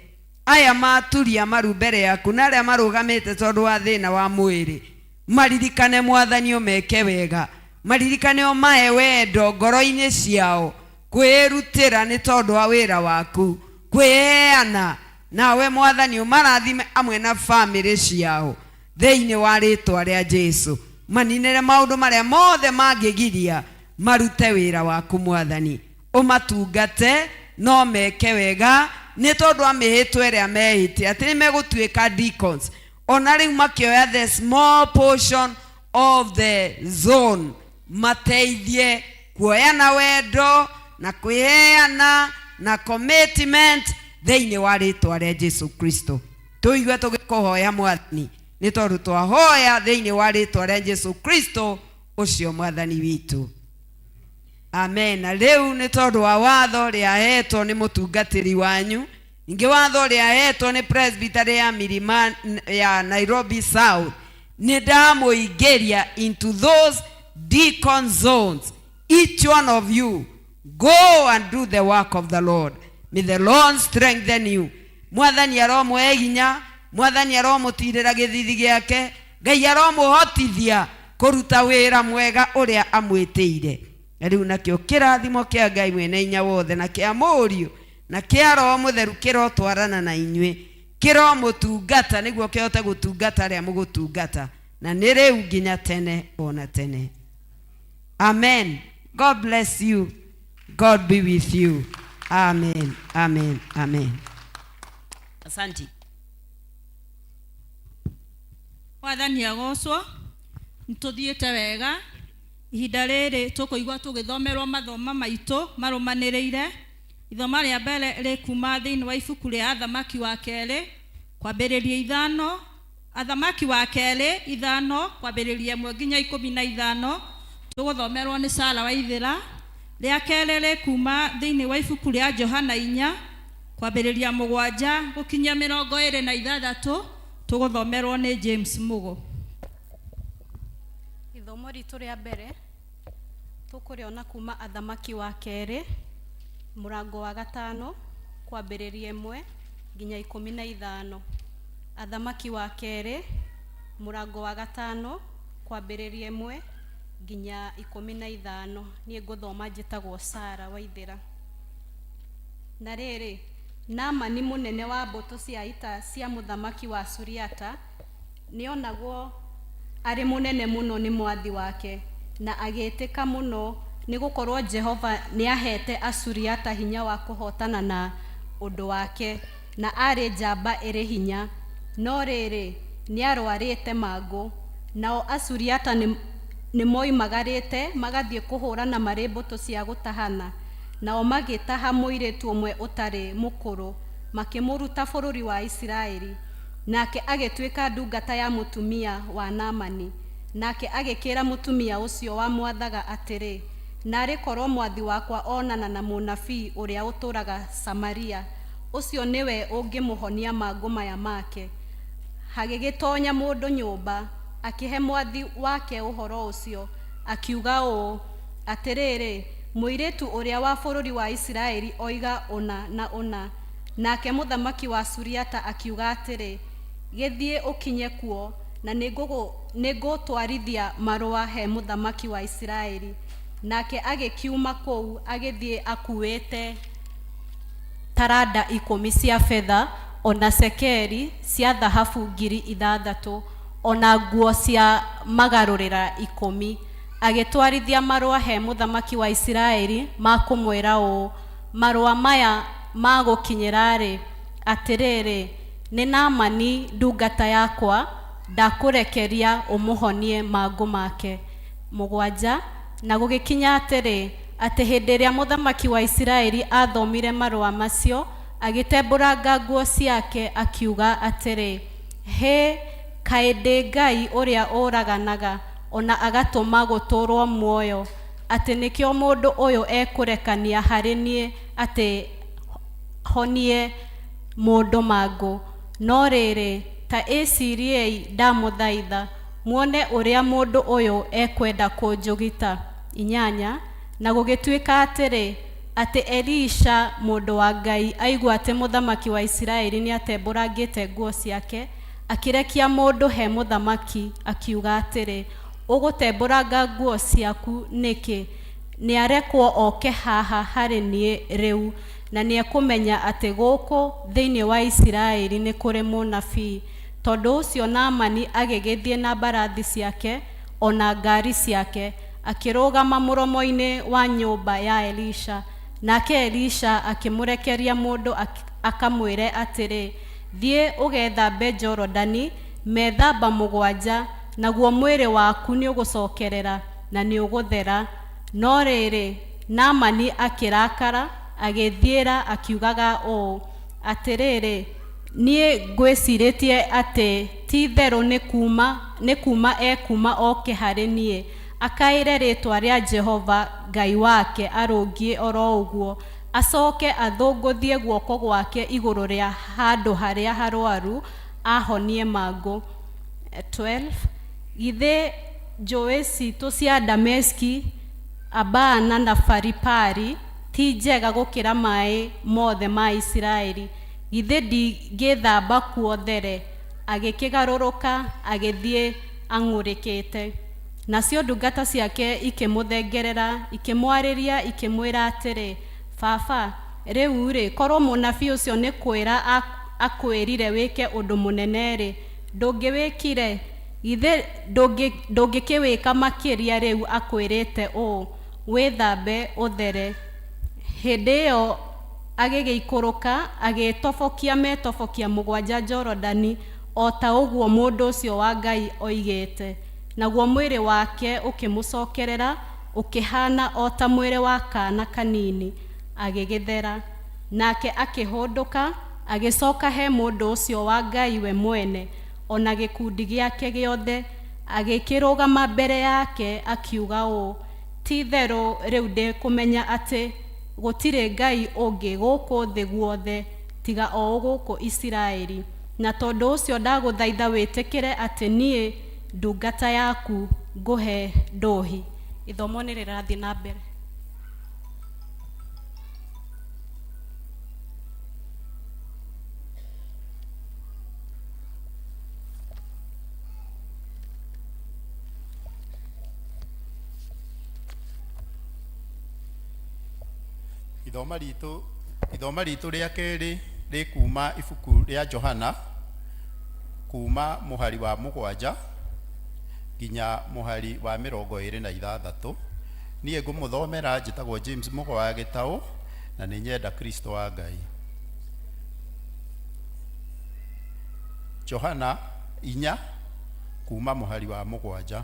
aya maturia maru mbere yaku, na arĩa marũgamĩte tondũ wa thĩna wa mwĩrĩ, maririkane Mwathani ũmeke wega, maririkane ũmahe wendo ngoro-inĩ ciao, kwĩrutĩra nĩ tondũ wa wĩra waku, kwĩheana, nawe Mwathani ũmarathime amwe na bamĩrĩ ciao thĩinĩ wa rĩtwa rĩa Jesu. Maninĩre maũndũ marĩa mothe mangĩgiria marute wĩra waku Mwathani, ũmatungate no meke wega nĩ tondũ wa mĩhĩtwa ĩrĩa mehĩte atĩ nĩ megũtuĩka deacons. Ona rĩu makĩoya the small portion of the zone, mateithie kuoya na wendo na kwĩheana na commitment thĩinĩ wa rĩtwa rĩa Jesu Kristo. Tũigue tũgĩkũhoya Mwathani, nĩ tondũ twahoya thĩinĩ wa rĩtwa rĩa Jesu Kristo ũcio Mwathani witũ. Amen. Na rĩu nĩ tondũ wa watho rĩahetwo nĩ mũtungatĩri wanyu, ningĩ watho rĩahetwo nĩ presbytery ya Milima ya Nairobi South, nĩ ndamũingĩria into those deacon zones. Each one of you, go and do the work of the Lord. May the Lord strengthen you. Mwathani aromũhe hinya, Mwathani aromũtirĩra gĩthithi gĩake, Ngai aromũhotithia kũruta wĩra mwega ũrĩa amwĩtĩire. Na rĩu nakĩo kĩrathimo kĩa Ngai mwene hinya wothe, na kĩa Mũriũ, na kĩa Roho Mũtheru kĩrotwarana na inyuĩ, kĩromũtungata nĩguo kĩhote gũtungata arĩa mũgũtungata, na nĩ rĩu nginya tene ona tene. Amen. God bless you. God be with you. Amen. Amen. Amen. Asante. Mwathani agocwo. Nĩtũthiĩte wega. Ihinda rĩrĩ tũkũigua tũgĩthomerwo mathoma maitũ marũmanĩrĩire. Ithoma rĩa mbere rĩkuma thĩinĩ wa ibuku rĩa Athamaki wa kerĩ kwambĩrĩria 5, Athamaki wa kerĩ 5 kwambĩrĩria 1 nginya 15, tũgũthomerwo nĩ Sara Waithĩra. Rĩa kerĩ rĩkuma thĩinĩ wa ibuku rĩa Johana 4 kwambĩrĩria 7 gũkinyia 26, tũgũthomerwo nĩ James Mugo. Ithomo ritũ rĩa mbere tũkũrĩona kuma Athamaki wa kerĩ mũrango wa 5 kwambĩrĩria 1 nginya 15. Athamaki wa kerĩ mũrango wa 5 kwambĩrĩria 1 nginya 15. Niĩ ngũthoma njĩtagwo Sara Waithĩra. Na rĩrĩ, Naamani mũnene wa mbũtũ cia ita cia mũthamaki wa Suriata nĩonagwo arĩ mũnene mũno nĩ mwathi wake, na agĩtĩka mũno nĩ gũkorwo Jehova nĩahete Asuriata hinya wa kũhotana na ũndũ wake, na arĩ njamba ĩrĩ hinya. No rĩrĩ, nĩarwarĩte mangũ. Nao Asuriata nĩmoimagarĩte magathiĩ kũhũrana marĩ mbũtũ cia gũtahana. Nao magĩtaha mũirĩtu ũmwe ũtarĩ mũkũrũ, makĩmũruta bũrũri wa Isiraeli. Nake agĩtuĩka ndungata ya mũtumia wa Naamani. Nake agĩkĩra mũtumia ũcio wamwathaga atĩrĩ, Naarĩ korwo mwathi wakwa onana na mũnabii ũrĩa ũtũũraga Samaria! Ũcio nĩwe ũngĩmũhonia mangũ maya make. Hagĩgĩtonya mũndũ nyũmba, akĩhe mwathi wake ũhoro ũcio, akiuga ũũ, Atĩrĩrĩ, mũirĩtu ũrĩa wa bũrũri wa Isiraeli oiga ũna na ũna. Nake mũthamaki wa Suriata akiuga atĩrĩ, Gĩthiĩ ũkinye kuo, na nĩngũtwarithia marũa he mũthamaki wa Isiraeli. Nake agĩkiuma kũu agĩthiĩ akuuĩte taranda 10 cia betha, o na cekeri cia thahabu 6,000, o na nguo cia magarũrĩra 10. Agĩtwarithia marũa he mũthamaki wa Isiraeli ma kũmwĩra ũũ, Marũa maya magũkinyĩra-rĩ, atĩrĩrĩ, nĩ Naamani ndungata yakwa ndakũrekeria ũmũhonie mangũ make. 7. Na gũgĩkinya atĩrĩ, atĩ hĩndĩ ĩrĩa mũthamaki wa Isiraeli aathomire marũa macio, agĩtembũranga nguo ciake, akiuga atĩrĩ, Hĩ, kaĩ ndĩ Ngai ũrĩa ũũraganaga, o na agatũma gũtũũrũo muoyo, atĩ nĩkĩo mũndũ ũyũ ekũrekania harĩ niĩ atĩ honie mũndũ mangũ? No rĩrĩ, ta ĩĩciriei, ndamũthaitha, muone ũrĩa mũndũ ũyũ ekwenda kũnjũgita. 8. Na gũgĩtuĩka atĩrĩ, atĩ Elisha, mũndũ wa Ngai, aigua atĩ mũthamaki wa Isiraeli nĩatembũrangĩte nguo ciake, akĩrekia mũndũ he mũthamaki, akiuga atĩrĩ, Ũgũtembũranga nguo ciaku nĩkĩ? Nĩarekwo oke haha harĩ niĩ rĩu, na nĩekũmenya atĩ gũkũ thĩinĩ wa Isiraeli nĩkũrĩ mũnabii. Tondũ ũcio Naamani agĩgĩthiĩ na mbarathi ciake o na ngari ciake, akĩrũgama mũromo-inĩ wa nyũmba ya Elisha. Nake Elisha akĩmũrekeria mũndũ akamwĩre atĩrĩ, Thiĩ ũgethambe Jorodani methamba 7, naguo mwĩrĩ waku nĩũgũcokerera, na nĩũgũthera. No rĩrĩ, Naamani akĩrakara, agĩĩthiĩra akiugaga ũũ, Atĩrĩrĩ, niĩ ngwĩcirĩtie atĩ ti-itherũ nĩ kuuma, nĩ kuuma ekuuma oke harĩ niĩ, akaĩre rĩĩtwa rĩa Jehova Ngai wake arũngiĩ o ro ũguo, acoke athũngũthie guoko gwake igũrũ rĩa handũ harĩa harũaru, ahonie mangũ. 12 Githĩ njũĩ ciitũ cia Dameski, Abana na Faripari ti njega gũkĩra maĩ mothe ma Isiraeli? Githĩ ndingĩĩthamba kuo there? Agĩkĩgarũrũka, agĩthiĩ ang'ũrĩkĩte. Nacio ndungata ciake ikĩmũthengerera, ikĩmwarĩria, ikĩmwĩra atĩrĩ, Baba, rĩu-rĩ, korũo mũnabii ũcio nĩ kwĩra akwĩrire wĩke ũndũ mũnene-rĩ, ndũngĩwĩkire? Githĩ ndũngĩkĩwĩka makĩria rĩu akwĩrĩte ũũ, Wĩthambe ũthere? Hĩndĩ ĩo agĩgĩikũrũka, agĩĩtobokia metobokia 7 Jorodani, o ta ũguo mũndũ ũcio wa Ngai oigĩte, naguo mwĩrĩ wake ũkĩmũcokerera, ũkĩhaana o ta mwĩrĩ wa kaana kanini, agĩgĩthera. Nake akĩhũndũka, agĩcoka he mũndũ ũcio wa Ngai we mwene, o na gĩkundi gĩake gĩothe, agĩkĩrũgama mbere yake, akiuga ũũ, Ti-itherũ rĩu ndĩ kũmenya atĩ gũtirĩ Ngai ũngĩ gũkũ thĩ guothe tiga o gũkũ Isiraeli, na tondũ ũcio ndagũthaitha wĩtĩkĩre atĩ niĩ ndungata yaku ngũhe ndũhi. Ithomo nĩ rĩrathiĩ na mbere. Ithoma ritũ ithoma ritũ rĩa kerĩ rĩ kuma ibuku rĩa Johana kuma mũhari wa 7 nginya mũhari wa 26. Niĩ ngũmũthomera njĩtagwo James Mũgo wa Gĩtaũ na nĩ nyenda Kristo wa Ngai. Johana 4 kuma mũhari wa 7.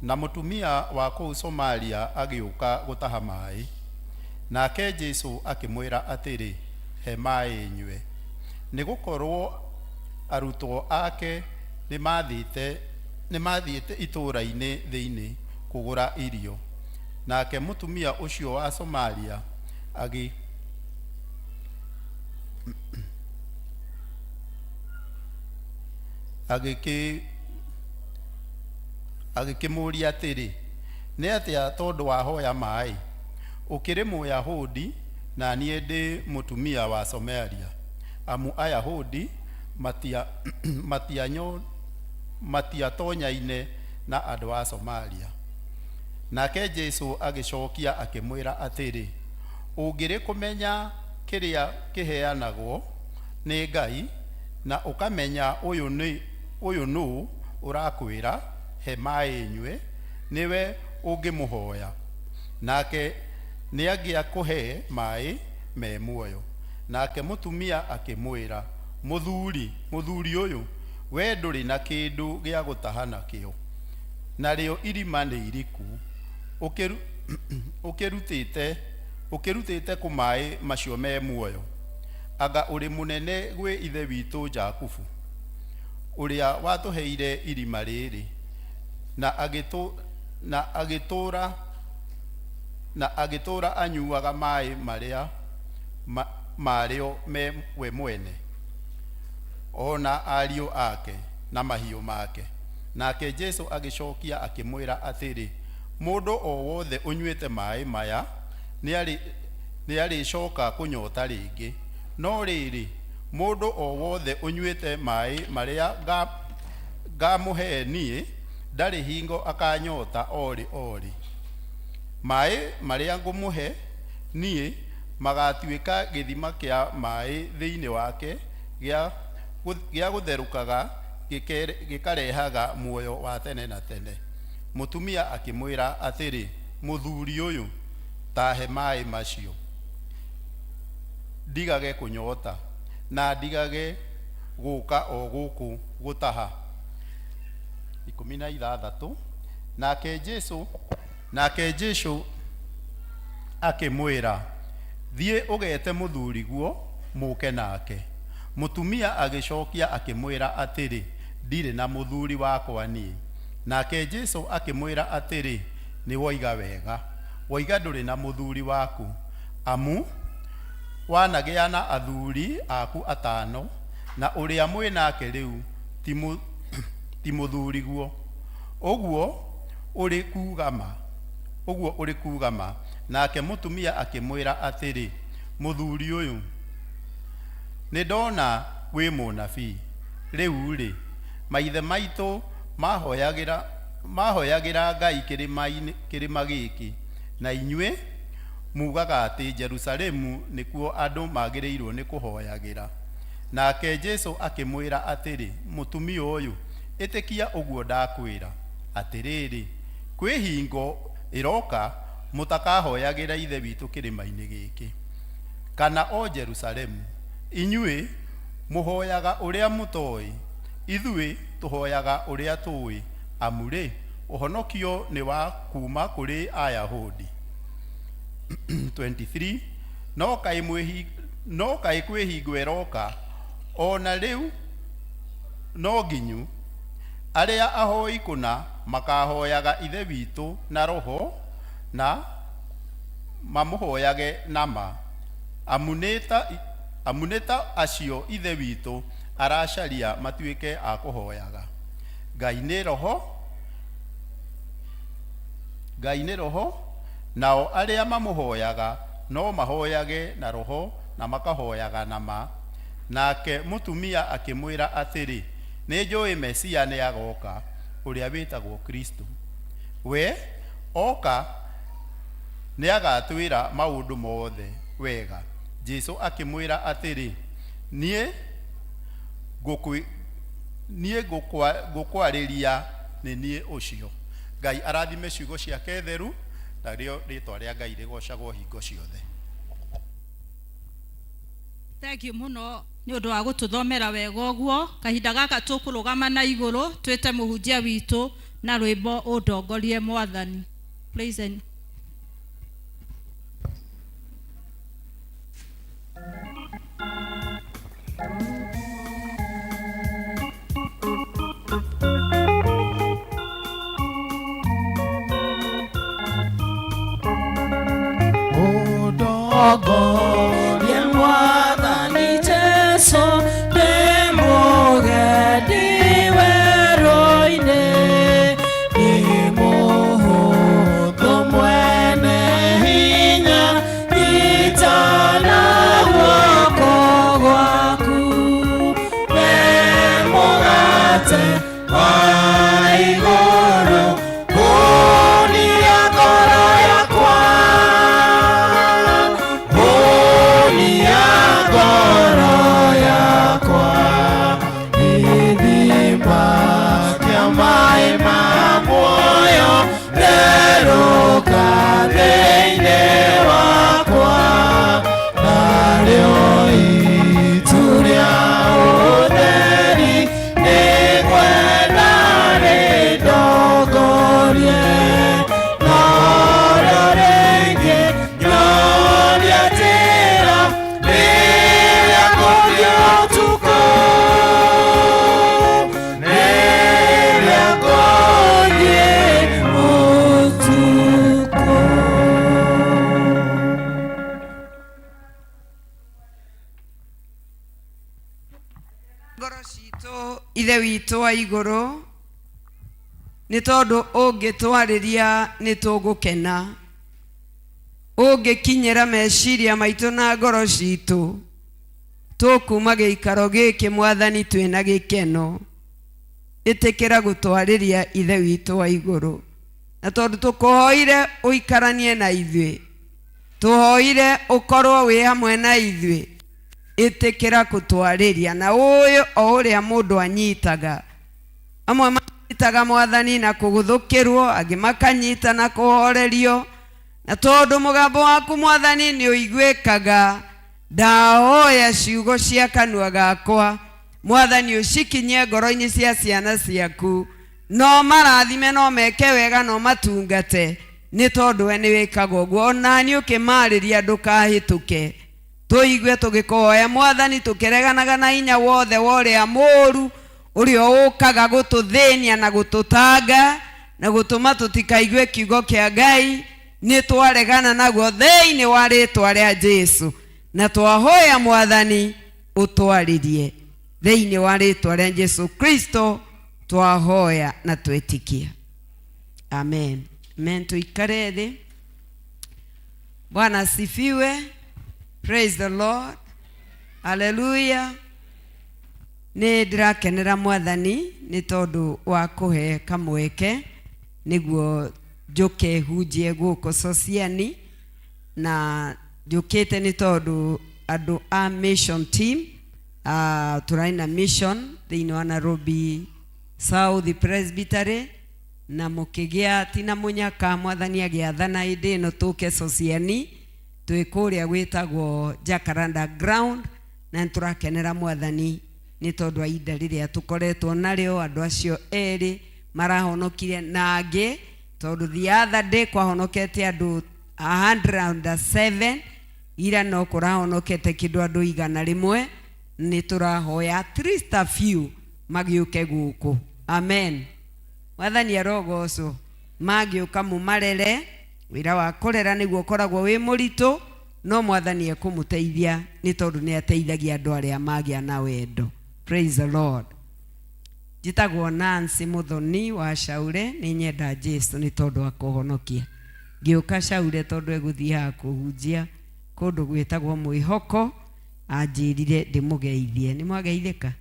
Na mũtumia wa kũu Somaria agĩũka gũtaha maĩ. Nake Jesũ akĩmwĩra atĩrĩ, He maĩ nyue. Nĩ gũkorwo arutwo ake nĩmathiĩte itũũra-inĩ thĩinĩ kũgũra irio. Nake mũtumia ũcio wa Samaria agĩ agĩkĩmũũria atĩrĩ, Nĩ atĩa tondũ wahoya maĩ? Ũkĩrĩ Mũyahudi na niĩ ndĩ mũtumia wa Samaria. Amu Ayahudi matiatonyaine na andũ a Samaria. Nake Jesũ agĩcokia akĩmwĩra atĩrĩ, Ũngĩrĩ kũmenya kĩrĩa kĩheanagwo nĩ Ngai, na ũkamenya ũyũ nĩ ũyũ nũ ũrakwĩra, He maĩ nyue, nĩwe ũngĩmũhoya, nake nĩangĩakũhe maĩ me muoyo. Nake mũtumia akĩmwĩra, Mũthuri, mũthuri ũyũ, wee ndũrĩ na kĩndũ gĩa gũtaha nakĩo, narĩo irima nĩ iriku, ũkĩrutĩte ũkĩrutĩte kũ maĩ macio me muoyo? Anga ũrĩ mũnene gwĩ ithe witũ Jakubu, ũrĩa watũheire irima rĩrĩ, na agĩtũ, na agĩtũũra na agĩtũũra anyuaga maĩ marĩa ma, marĩo me we mwene, o na ariũ ake na mahiũ make. Nake Jesu agĩcokia akĩmwĩra atĩrĩ, Mũndũ o wothe ũnyuĩte maĩ maya nĩarĩcoka kũnyota rĩngĩ, no rĩrĩ, mũndũ o wothe ũnyuĩte maĩ marĩa ngamũhe niĩ, ndarĩ hingo akanyota o rĩ o rĩ. Maĩ marĩa ngũmũhe niĩ magatuĩka gĩthima kĩa maĩ thĩinĩ wake gĩa gũtherũkaga gĩkarehaga muoyo wa tene na tene. Mũtumia akĩmwĩra atĩrĩ, Mũthuri ũyũ, ta he maĩ macio, ndigage kũnyota, na ndigage gũka o gũkũ gũtaha. 16. Nake Jesu nake Jesu akĩmwĩra, Thiĩ ũgete mũthuriguo, mũũke nake. Mũtumia agĩcokia akĩmwĩra atĩrĩ, Ndirĩ na mũthuri wakwa niĩ. Nake Jesu akĩmwĩra atĩrĩ, Nĩ woiga wega, woiga ndũrĩ na mũthuri waku, amu wanagĩa na athuri aku atano, na ũrĩa mwĩ nake rĩu ti mũthuriguo. Ũguo ũrĩ kuuga ma. Ũguo ũrĩ kuuga ma. Nake mũtumia akĩmwĩra atĩrĩ, Mũthuri ũyũ, nĩ ndona wĩ mũnabii. Rĩu-rĩ, maithe maitũ mahoyagĩra mahoyagĩra Ngai kĩrĩma gĩkĩ, na inyuĩ mugaga atĩ Jerusalemu nĩkuo andũ magĩrĩirwo nĩ kũhoyagĩra. Nake Jesu akĩmwĩra atĩrĩ, Mũtumia ũyũ, ĩtĩkia ũguo ndakwĩra, atĩrĩrĩ, kwĩ hingo ĩroka mũtakahoyagĩra Ithe witũ kĩrĩma-inĩ gĩkĩ, kana o Jerusalemu. Inyuĩ mũhoyaga ũrĩa mũtoĩ, ithuĩ tũhoyaga ũrĩa tũĩ, amu-rĩ, ũhonokio nĩ wa kuuma kũrĩ Ayahudi. 23 no kaĩ kwĩ hingo ĩroka, o na rĩu no nginyu, arĩa ahoi kũna makahoyaga Ithe witũ na roho na mamũhoyage na ma, amu nĩ ta acio Ithe witũ aracaria matuĩke a kũhoyaga. Ngai nĩ roho, Ngai nĩ roho, nao arĩa mamũhoyaga no mahoyage na roho na makahoyaga na ma. Nake mũtumia akĩmwĩra atĩrĩ, Nĩ njũĩ Mesia nĩagoka, ũrĩa wĩtagwo Kristo. We oka nĩagatwĩra maũndũ mothe wega. Jesu akĩmwĩra atĩrĩ, Niĩ ngũkwarĩria nĩ niĩ ũcio. Ngai arathime ciugo ciake theru, narĩo rĩtwa rĩa Ngai rĩgocagwo hingo ciothe. Thank you mũno nĩ ũndũ wa gũtũthomera wega ũguo. Kahinda gaka tũkũrũgama na igũrũ twĩte mũhunjia witũ na rwĩmbo Ũndongorie Mwathani. Praise and Ũndongorie Mwathani Jesũ, ndĩ mũgendi werũ-inĩ, ndĩ mũhũthũ mwene hinya, nyita na guoko gwaku, we mũgate wa igũrũ, hũnia ngoro yakwa, hũnia ngoro yakwa, gĩthima kĩa maĩ ma muoyo, therũka thĩinĩ wakwa, narĩo itu rĩa ũtheri nĩngwenda rĩndongorie, narĩo rĩngĩ nyonia njĩra rĩrĩa ngũthiĩ ũtukũ, rĩrĩa ngũthiĩ ũtukũ. Ngoro citũ, Ithe witũ wa igũrũ, nĩ tondũ ũngĩtwarĩria nĩ tũgũkena, ũngĩkinyĩra meciria maitũ na ngoro citũ, tũkuma gĩikaro gĩkĩ Mwathani twĩna gĩkeno. Ĩtĩkĩra gũtwarĩria, Ithe witũ wa igũrũ, na tondũ tũkũhoire ũikaranie na ithuĩ, tũhoire ũkorwo wĩ hamwe na ithuĩ, ĩtĩkĩra gũtwarĩria na ũyũ o ũrĩa mũndũ anyitaga. Amwe manyitaga, Mwathani, na kũgũthũkĩrwo, angĩ makanyita na kũhorerio, na tondũ mũgambo waku, Mwathani, nĩ ũiguĩkaga, ndahoya ciugo cia kanua gakwa, Mwathani, ũcikinyie ngoro-inĩ cia ciana ciaku, no marathime, no meke wega, no matungate, nĩ tondũ we nĩ wĩkaga ũguo. Onani ũkĩmarĩria ndũkahĩtũke, tũigue tũgĩkũhoya, Mwathani, tũkĩreganaga na hinya wothe wa ũrĩa mũũru ũrĩa ũkaga gũtũthĩnia na gũtũtanga na gũtũma tũtikaigue kiugo kĩa Ngai. Nĩ twaregana naguo thĩinĩ wa rĩtwa rĩa Jesu, na twahoya, Mwathani, ũtwarĩrie. Thĩinĩ wa rĩtwa rĩa Jesu Kristo twahoya na twĩtĩkia, amen, amen. Tuikare thĩ. Bwana asifiwe. Praise the Lord. Hallelujah. Nĩ ndĩrakenera Mwathani nĩ tondũ wa kũhe kamweke nĩguo njũke hunjie gũkũ Sosiani, na njũkĩte nĩ tondũ andũ a mission team, tũrarĩ na mission thĩinĩ wa Nairobi South Presbytery, na mũkĩgĩa tina mũnyaka, Mwathani agĩathana hĩndĩ ĩno tũke Sosiani, twĩ kũrĩa gwĩtagwo Jacaranda Ground, na nĩ tũrakenera Mwathani nĩ tondũ wa ihinda rĩrĩa tũkoretwo narĩo, andũ acio erĩ marahonokire na angĩ, tondũ the other day kwahonokete andũ 107, ira no kũrahonokete kĩndũ andũ 100. Nĩ tũrahoya at least a few magĩũke gũkũ. Amen. Mwathani arogocwo. Mangĩũka mũmarere, wĩra wa kũrera nĩguo ũkoragwo wĩ mũritũ, no Mwathani ekũmũteithia nĩ tondũ nĩ ateithagia andũ arĩa magĩa na wendo. Praise the Lord. Njĩtagwo Nancy Muthoni wa Caure. Nĩ nyenda Jesu nĩ tondũ wa kũhonokia. Ngĩũka Caure tondũ egũthiaga kũhunjia kũndũ gwĩtagwo Mwĩhoko, anjĩrire ndĩmũgeithie. Nĩ mwageithĩka.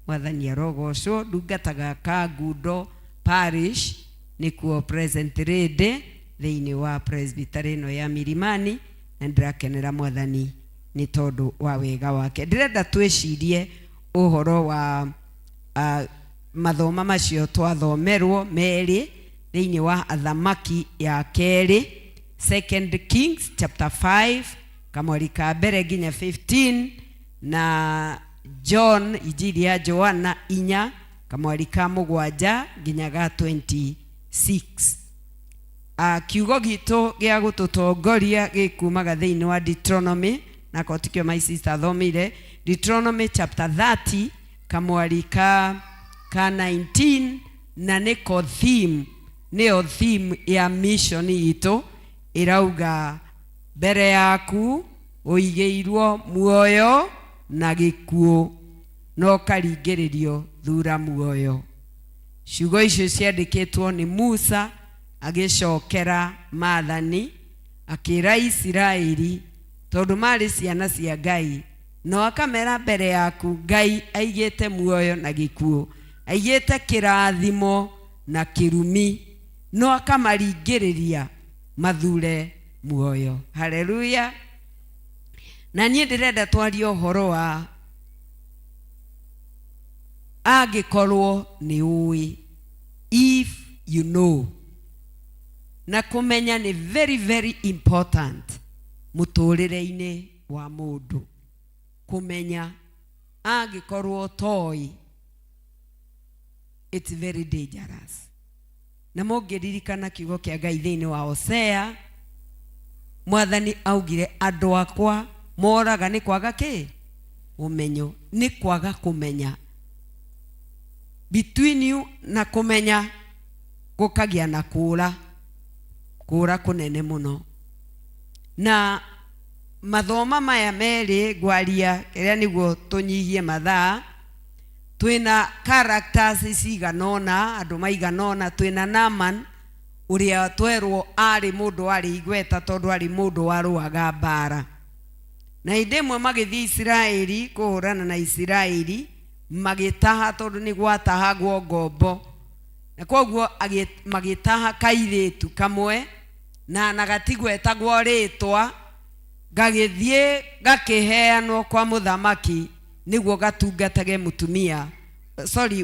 Mwathani arogocwo. Ndungataga Kangundo Parish, nĩkuo present lady thĩinĩ wa presbytery ĩno ya Milimani, na ndĩrakenera Mwathani nĩ tondũ wa wega wake. Ndĩrenda twĩcirie ũhoro wa mathoma macio twathomerwo merĩ thĩinĩ wa Athamaki ya Kerĩ, Second Kings chapter 5, kamweri ka mbere nginya 15, na John, Injiri ya Joana 4, kamweri ka 7 nginya ga 26. Kiugo gitũ gĩa gũtũtongoria gĩkumaga thĩinĩ wa Deuteronomy, na ko tikĩo my sister athomeire. Deuteronomy chapter 30 kamwari ka ka 19, na nĩko theme, nĩyo theme ya mission itũ ĩrauga mbere yaku ũigĩirwo muoyo na gĩkuũ, no ũkaringĩrĩrio thura muoyo. Ciugo icio ciandĩkĩtwo nĩ Musa agĩcokera maathani akĩra Isiraeli tondũ marĩ ciana cia Ngai, no akamera mbere yaku Ngai aigĩte muoyo na gĩkuũ, aigĩte kĩrathimo na kĩrumi, no akamaringĩrĩria mathure muoyo. Haleluya. Na niĩ ndĩrenda twarie ũhoro wa angĩkorwo nĩ ũĩ, if you know. Na kũmenya nĩ very very important mũtũrĩre-inĩ wa mũndũ. Kũmenya angĩkorwo toĩ, it's very dangerous. Na mũngĩririkana kiugo kĩa Ngai thĩinĩ wa Hosea, mwathani augire andũ akwa moraga nĩ kwaga kĩ? Ũmenyo. Nĩ kwaga kũmenya. Between you na kũmenya gũkagĩa na kũra, kũra kũnene mũno. Na mathoma maya merĩ ngwaria kĩrĩa nĩguo tũnyihie mathaa, twĩna characters cigana ũna, andũ maigana ũna. Twĩna Naaman ũrĩa twerwo arĩ mũndũ warĩ igweta tondũ arĩ mũndũ warũaga mbara. Na hĩndĩ ĩmwe magĩthiĩ Isiraeli kũhũrana na Isiraeli, magĩtaha tondũ nĩ gwatahagwo ngombo, na koguo magĩtaha kairĩtu kamwe na gatigwetagwo rĩtwa, gagĩthiĩ gakĩheanwo kwa mũthamaki nĩguo gatungatage mũtumia, sorry,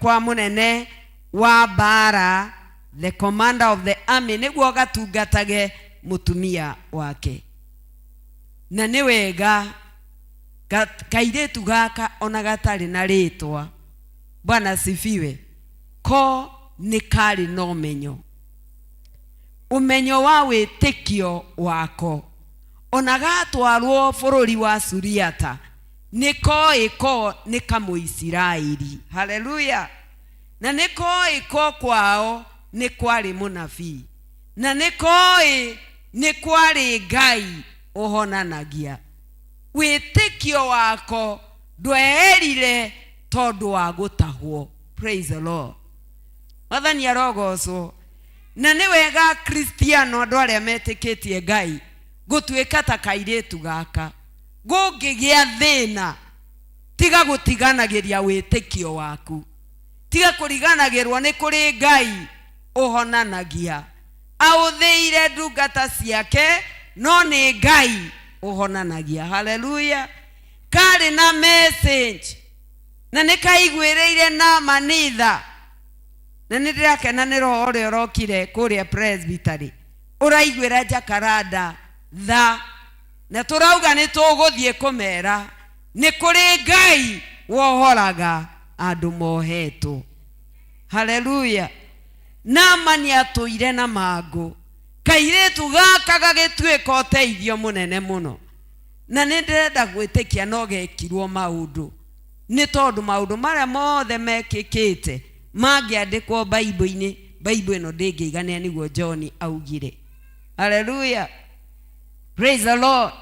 kwa mũnene wa mbara, the commander of the army, nĩguo gatungatage mũtumia wake. Na nĩ wega kairĩtu gaka ona gatarĩ na rĩtwa, Bwana asifiwe, ko nĩ karĩ na ũmenyo, ũmenyo wa wĩtĩkio wako. Ona gatwarwo bũrũri wa Suriata nĩ koĩ ko nĩ kamũisiraeli. Haleluya. Na nĩ koĩ ko kwao nĩ kwarĩ mũnabii, na nĩ koĩ nĩ kwarĩ Ngai ũhonanagia. Wĩtĩkio wako ndweherire tondũ wa gũtahwo. Praise the Lord. Mwathani arogocwo. Na nĩ wega Kristiano, andũ arĩa metĩkĩtie Ngai, gũtuĩka ta kairĩtu gaka. Gũngĩgĩa thĩna, tiga gũtiganagĩria wĩtĩkio waku, tiga kũriganagĩrwo nĩ kũrĩ Ngai ũhonanagia. Aũthĩire ndungata ciake, no nĩ Ngai ũhonanagia. Haleluya. Karĩ na message na nĩ kaiguĩrĩire na manitha, na nĩ ndĩrakena nĩ roho ũrĩa ũrokire kũrĩa presbytery ũraiguĩra Jacaranda tha, na tũrauga nĩ tũgũthiĩ kũmera nĩ kũrĩ Ngai wohoraga andũ mohetwo. Haleluya. Naamani atũire na mangũ, kairĩtu gaka gagĩtuĩka ũteithio mũnene mũno. Na nĩ ndĩrenda gwĩtĩkia no gekirwo maũndũ, nĩ tondũ maũndũ marĩa mothe mekĩkĩte mangĩandĩkwo Bible-inĩ, Bible ĩno ndĩngĩiganĩra, nĩguo John augire. Haleluya. Praise the Lord.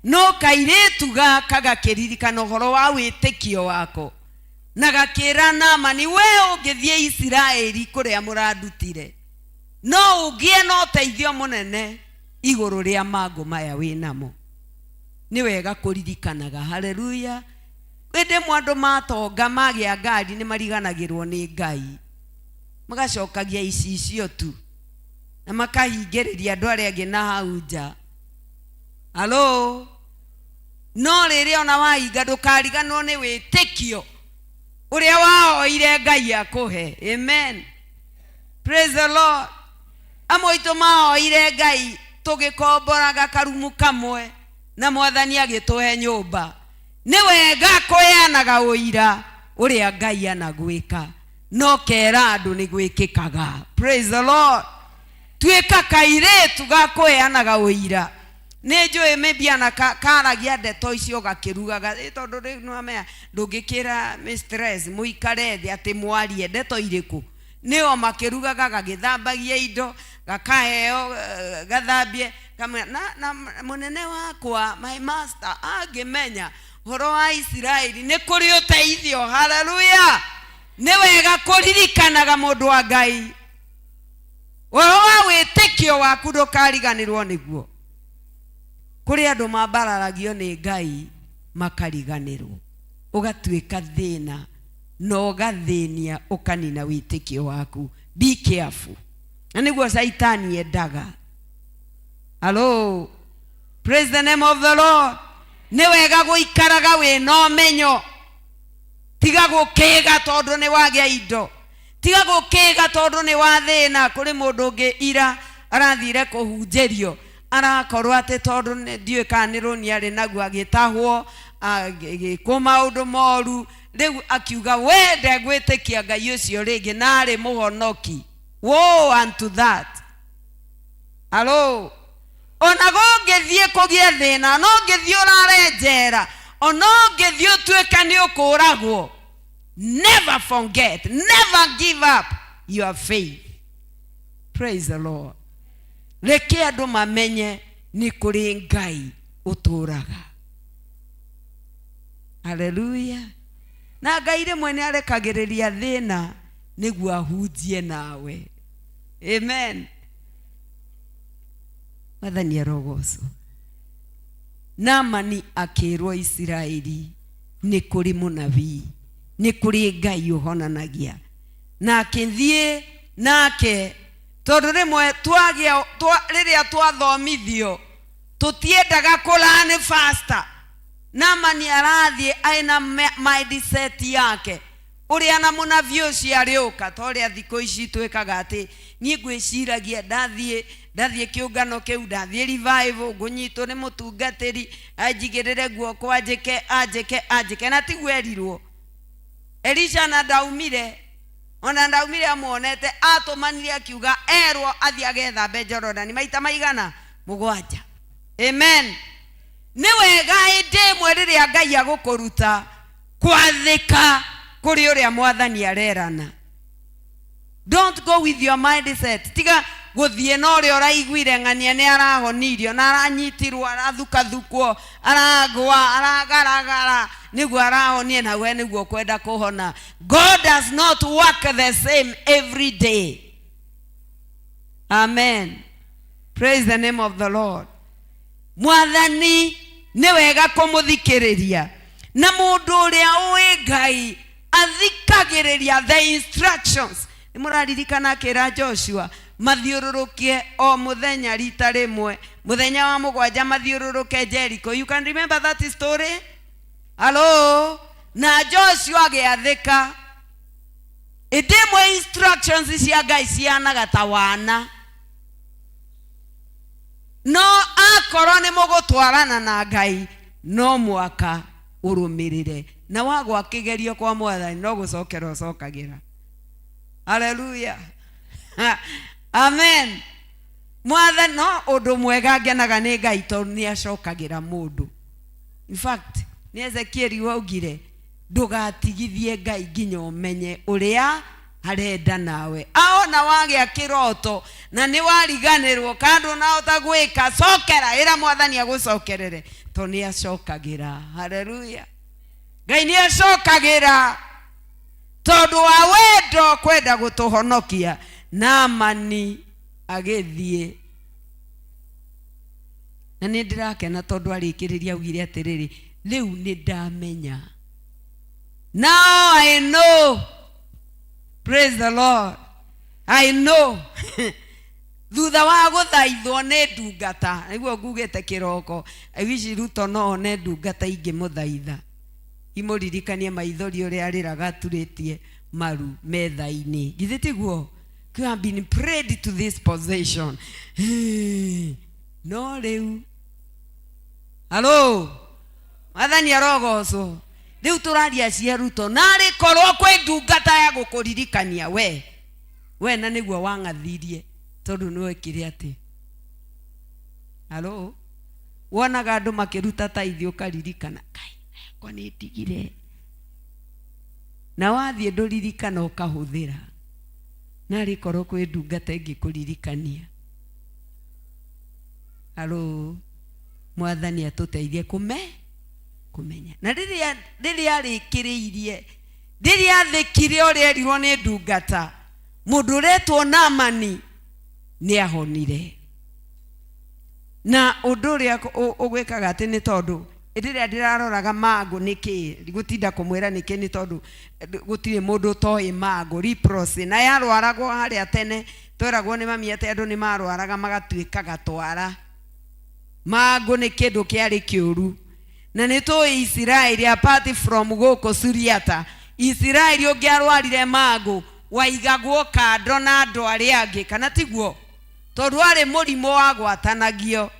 No kairĩtu gaka gakĩririkana ũhoro wa wĩtĩkio wako, na gakĩra Naamani, we ũngĩthiĩ Isiraeli kũrĩa mũrandutire, no ũgĩe na ũteithio mũnene igũrũ rĩa mangũ maya wĩ namo. Nĩ wega kũririkanaga. Haleluya. Hĩndĩ ĩmwe andũ matonga magĩa ngari nĩ mariganagĩrwo nĩ Ngai, magacokagia icicio tu na makahingĩrĩria andũ arĩa angĩ na hau nja. Halo. No rĩrĩa ona wahinga ndũkariganwo nĩ wĩtĩkio ũrĩa wahoire Ngai akũhe. Amen. Praise the Lord. Amwe aitũ mahoire Ngai tũgĩkomboraga karumu kamwe na mwathani agĩtũhe nyũmba. Nĩ wega kũheanaga ũira ũrĩa Ngai anagwĩka, no kera andũ nĩ gwĩkĩkaga. Praise the Lord. Tuĩka kairĩtu ga kũheanaga ũira. Nĩ njũĩ maybe ana karagia ndeto icio gakĩrugaga, tondũ rĩu nĩwamenya ndũngĩkĩra mistress mũikare thĩ atĩ mwarie ndeto irĩkũ. Nĩo makĩrugaga, gagĩthambagia indo, gakaheo gathambie, kamwĩra, na mũnene wakwa, my master, angĩmenya ũhoro wa Isiraeli nĩ kũrĩ ũteithio. Haleluya! Nĩ wega kũririkanaga mũndũ wa Ngai ũhoro wa wĩtĩkio waku, ndũkariganĩrwo nĩguo. Kũrĩ andũ mambararagio nĩ Ngai makariganĩrwo, ũgatuĩka thĩna na ũgathĩnia, ũkanina wĩtĩkio waku. Be careful, na nĩguo Caitani endaga. Hello, praise the name of the Lord. Nĩ wega gũikaraga wĩna ũmenyo. Tiga gũkĩga tondũ nĩ wagĩa indo, tiga gũkĩga tondũ nĩ wathĩna. Kũrĩ mũndũ ũngĩ ira arathire kũhunjĩrio, arakorwo atĩ tondũ ndiũĩ kana nĩ rũni arĩ naguo, agĩtahwo, agĩkwo maũndũ moru. Rĩu akiuga we ndegwĩtĩkia Ngai ũcio rĩngĩ na arĩ mũhonoki. Woe unto that. Hello, ona gũngĩthiĩ kũgĩe thĩna, ona ũngĩthiĩ ũrare njera, ona ũngĩthiĩ ũtuĩke nĩ ũkũragwo, never forget, never give up your faith. Praise the Lord. Reke andũ mamenye nĩ kũrĩ Ngai ũtũraga. Haleluya! Na Ngai rĩmwe nĩ arekagĩrĩria thĩna nĩguo ahunjie nawe. Amen. Mwathani arogocwo. Naamani akĩrwo Isiraeli nĩ kũrĩ mũnabii, nĩ kũrĩ Ngai ũhonanagia, na akĩthiĩ nake, tondũ rĩmwe twagĩa rĩrĩa twathomithio tũtiendaga kũlearn faster. Naamani arathiĩ aĩna mindset yake ũrĩa na mũnabii ũcio arĩũka, ta ũrĩa thikũ ici twĩkaga, atĩ niĩ ngwĩciragia ndathiĩ kĩũngano kĩu, ndathiĩ revival, ngũnyitwo nĩ mũtungatĩri, anjigĩrĩre guoko, anjĩke, anjĩke, anjĩke. Na tiguo erirwo Elisha, na ndaumire, ona ndaumire amuonete. Atũmanire akiuga erwo athiĩ agethambe Jorodani maita maigana? 7. Amen. Nĩ wega hĩndĩ ĩmwe rĩrĩa Ngai agũkũruta kwathĩka kũrĩ ũrĩa Mwathani arerana. Don't go with your mindset. Tiga gũthiĩ na ũrĩa ũraiguire ng'ania nĩ arahonirio na aranyitirwo, arathukathukwo, aragwa, aragaragara nĩguo arahonie, na we nĩguo ũkwenda kũhona. God does not work the same every day. Amen. Praise the name of the Lord. Mwathani nĩ wega kũmũthikĩrĩria, na mũndũ ũrĩa ũĩ Ngai athikagĩrĩria the instructions. Nĩ mũraririkana akĩra Joshua mathiũrũrũkie o mũthenya rita rĩmwe, mũthenya wa mũgwanja mathiũrũrũke Jericho? You can remember that story? Hello? Na Joshua agĩathĩka. Ĩndĩ ĩmwe instructions cia Ngai cianaga ta wana, no akorwo nĩ mũgũtwarana na Ngai, no mwaka ũrũmĩrĩre, na wagwa kĩgerio kwa Mwathani no gũcokera ũcokagĩra. Haleluya, amen. Mwathani no ũndũ mwega ngenaga nĩ Ngai tondũ nĩ acokagĩra mũndũ. In fact, nĩ Ezekieli waugire ndũgatigithie Ngai nginya ũmenye ũrĩa arenda nawe. Aona wagĩa kĩroto na nĩ wariganĩrwo kana ndũnahota gwĩka, cokera, ĩra Mwathani agũcokerere, tondũ nĩ acokagĩra. Haleluya! Ngai nĩ acokagĩra tondũ wa wendo kwenda gũtũhonokia. Naamani agĩthiĩ, na nĩ ndĩrakena tondũ arĩkĩrĩria augire atĩrĩrĩ, rĩu nĩ ndamenya. Now I know. Praise the Lord. I know. Thutha wa gũthaithwo nĩ ndungata, nĩguo ngugĩte kĩroko, I wish Ruto no one ndungata ingĩmũthaitha imũririkanie maithori ũrĩa arĩraga aturĩtie maru metha-inĩ. Githĩ tiguo? You have been prayed to this position. No rĩu, hello, Mwathani arogocwo. Rĩu tũraria cia Ruto, narĩ korwo kwĩ ndungata ya gũkũririkania we na nĩguo wang'athirie tondũ nĩ wekire atĩ. Hello? Wonaga andũ makĩruta tithe ũkaririkana, Ngai yakwa nĩ ndigire. Na wathiĩ ndũririkana ũkahũthĩra. Narĩ korwo kwĩ ndungata ĩngĩkũririkania. Halo, Mwathani atũteithie kũme kũmenya. Na rĩrĩa rĩrĩa arĩkĩrĩirie, rĩrĩa athĩkire ũrĩa erirwo nĩ ndungata, mũndũ ũretwo Naamani nĩ ahonire. Na ũndũ ũrĩa ũgwĩkaga atĩ nĩ tondũ rĩrĩa ndĩraroraga mangũ nĩ kĩ, gũtinda kũmwĩra nĩ kĩ nĩ tondũ gũtirĩ mũndũ ũtoĩ mangũ, leprosy, na yarwaragwo harĩa tene, tweragwo nĩ mami atĩ andũ nĩ marwaraga magatuĩka gatwara. Mangũ nĩ kĩndũ kĩarĩ kĩũru. Na nĩ tũĩ Isiraeli apart from gũkũ Suriata, Isiraeli ũngĩarwarire mangũ waigagwo kando na andũ arĩa angĩ, kana tiguo? Tondũ warĩ mũrimũ wagwatanagio.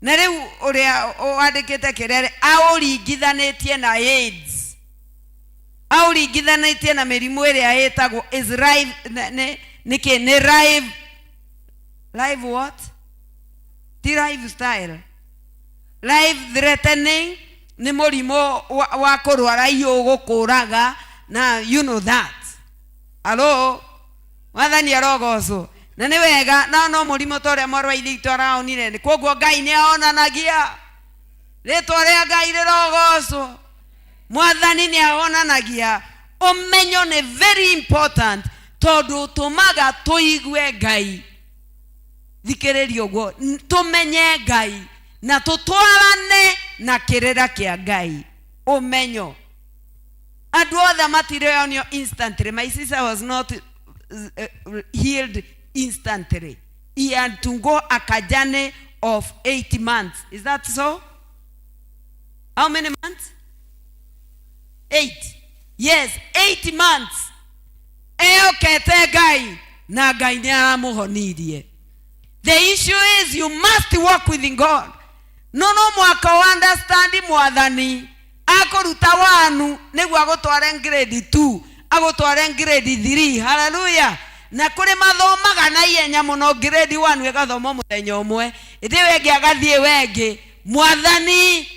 Na rĩu ũrĩa wandĩkĩte kĩrĩa aũringithanĩtie na AIDS, aũringithanĩtie na mĩrimũ ĩrĩa ĩtagwo is live, nĩ nĩ nĩ live, live what? Ti lifestyle, life threatening nĩ mũrimũ wa, wa kũrwara iũ gũkũraga na you know that. Alo, Mwathani arogocwo. Na nĩ wega na no mũrimũ ta ũrĩa mwarĩ wa ithe witũ araonire nĩ koguo Ngai nĩ aonanagia. Rĩtwa rĩa Ngai rĩrogocwo. Mwathani nĩ aonanagia. Ũmenyo nĩ very important tondũ ũtũmaga tũigue Ngai. Thikĩrĩria ũguo, tũmenye Ngai na tũtwarane na kĩrĩra kĩa Ngai. Ũmenyo. Andũ othe matirĩonio instantly. My sister was not healed instantly. He had to go a journey of 8 months. Is that so? How many months? 8. Yes, 8 months. Ehokete Ngai na Ngai nĩ aramũhonirie. The issue is you must walk with God. No no mwaka wa understand Mwathani akũruta wanu nĩguo agũtware grade 2 agũtware grade 3. Hallelujah. Na kũrĩ mathomaga na ihenya mũno grade 1 ĩgathomwo mũthenya ũmwe, ĩndĩ wengĩ agathiĩ wengĩ. Mwathani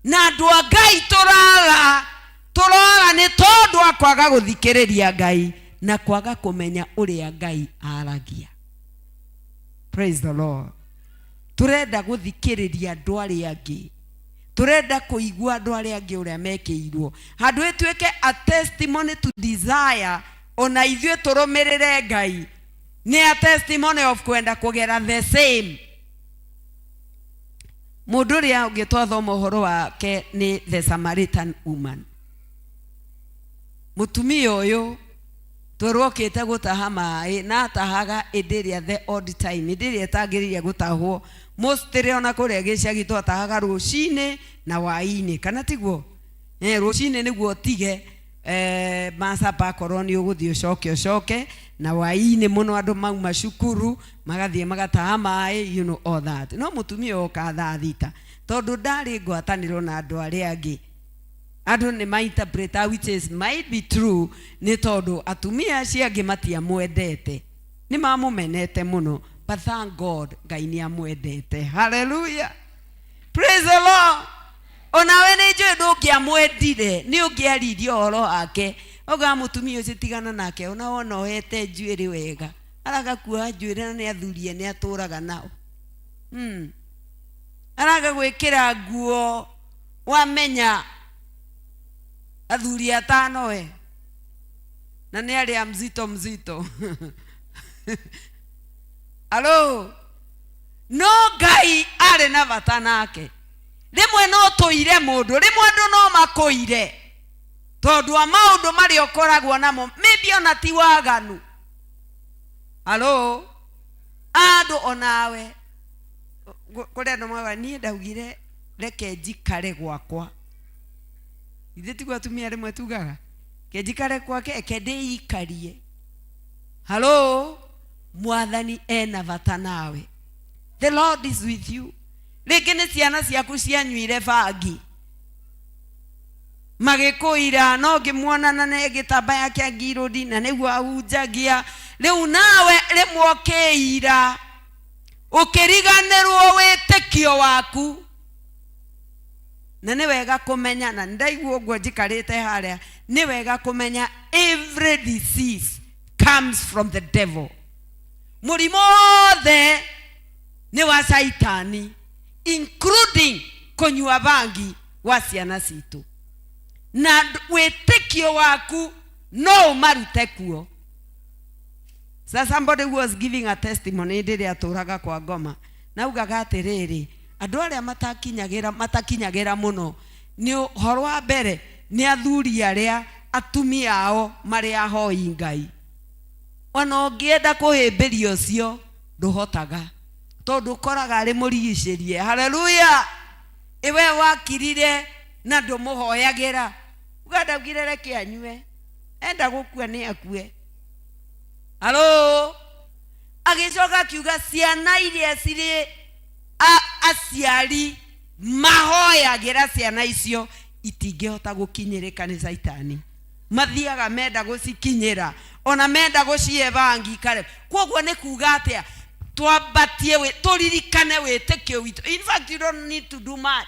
na andũ a Ngai tũrara tũrora nĩ tondũ wa kwaga gũthikĩrĩria Ngai na kwaga kũmenya ũrĩa Ngai aragia. Praise the Lord. Tũrenda gũthikĩrĩria andũ arĩa angĩ, tũrenda kũigua andũ arĩa angĩ ũrĩa mekĩirwo, handũ ĩtuĩke a testimony to desire ona ithuĩ tũrũmĩrĩre Ngai. Nĩ a testimony of kwenda kũgera the same. Mũndũ ũrĩa ũngĩ twathoma ũhoro wake nĩ the Samaritan woman. Mũtumia ũyũ twerwo okĩte gũtaha maĩ na atahaga ĩndĩ ĩrĩa the odd time, ĩndĩ ĩrĩa ĩtagĩrĩire gũtahwo. Mostly ona kũrĩa gĩcagi twatahaga rũcinĩ na hwaĩ-inĩ, kana tiguo? Rũcinĩ nĩguo ũtige macapa akorwo nĩ ũgũthiĩ ũcoke ũcoke, na hwaĩ-inĩ mũno andũ mauma cukuru magathiĩ magataha maĩ, you know all that. No mũtumia ũyũ oka thaa thita tondũ ndarĩ ngwatanĩro na andũ arĩa angĩ. Andũ nĩ ma-interpreta which is might be true, nĩ tondũ atumia acio angĩ matiamwendete, nĩ mamũmenete mũno, but thank God Ngai nĩ amwendete. Hallelujah, praise the Lord. Onawe nĩ njũĩ ndũngĩamwendire, nĩ ũngĩaririe ũhoro wake, ũga mũtumia ũcio tigana nake, ona wona ohete njuĩrĩ wega, araga kuoha njuĩrĩ na nĩ athuri ene atũraga nao. Araga gwĩkĩra nguo wamenya athuri atano we, na nĩ arĩa mzito mzito. Alo, no Ngai arĩ na bata nake. Rĩmwe no tũire mũndũ, rĩmwe andũ no makũire tondũ wa maũndũ marĩa ũkoragwo namo, maybe ona ti waganu. Alo, andũ onawe kũrĩ andũ maugaga niĩ ndaugire reke njikare gwakwa. Ithuĩ tiguo atumia rĩmwe tugaga ke njikare kwake, ke ndĩikarie. Halo, Mwathani ena bata nawe. The Lord is with you. Rĩngĩ nĩ ciana ciaku cianyuire bangi magĩkũira, no ngĩmuona na nĩ gĩtambaya kĩa ngirũndi na nĩguo ahunjagia. Rĩu nawe rĩmwe ũkĩira Ũkĩriganĩrwo wĩtĩkio waku. Na nĩ wega kũmenya, na nĩndaigua ũguo njikarĩte harĩa, nĩ wega kũmenya every disease comes from the devil. Mũrimũ wothe nĩ wa Caitani, including kũnyua bangi gwa ciana citũ. Na wĩtĩkio waku no ũmarute kuo. So somebody who was giving a testimony hĩndĩ ĩrĩa atũraga kwa ngoma, na augaga atĩrĩrĩ, andũ arĩa matakinyagĩra matakinyagĩra mũno nĩ ũhoro wa mbere nĩ athuri arĩa atumia ao marĩ ahoi Ngai. Ona ũngĩenda kũhĩmbĩria ũcio ndũhotaga, tondũ ũkoraga arĩ mũrigicĩrie. Haleluya! Ĩwe wakirire na ndũmũhoyagĩra, uga ndaugire reke anyue, enda gũkua nĩ akue. Halo, agĩcoka akiuga ciana iria cirĩ aciari mahoyagĩra ciana icio itingĩhota gũkinyĩrĩka nĩ Caitani. Mathiaga menda gũcikinyĩra, ona menda gũcihe bangi kare. Koguo nĩ kuga atĩa? Twambatie tũririkane wĩtĩkio witũ. In fact, you don't need to do much.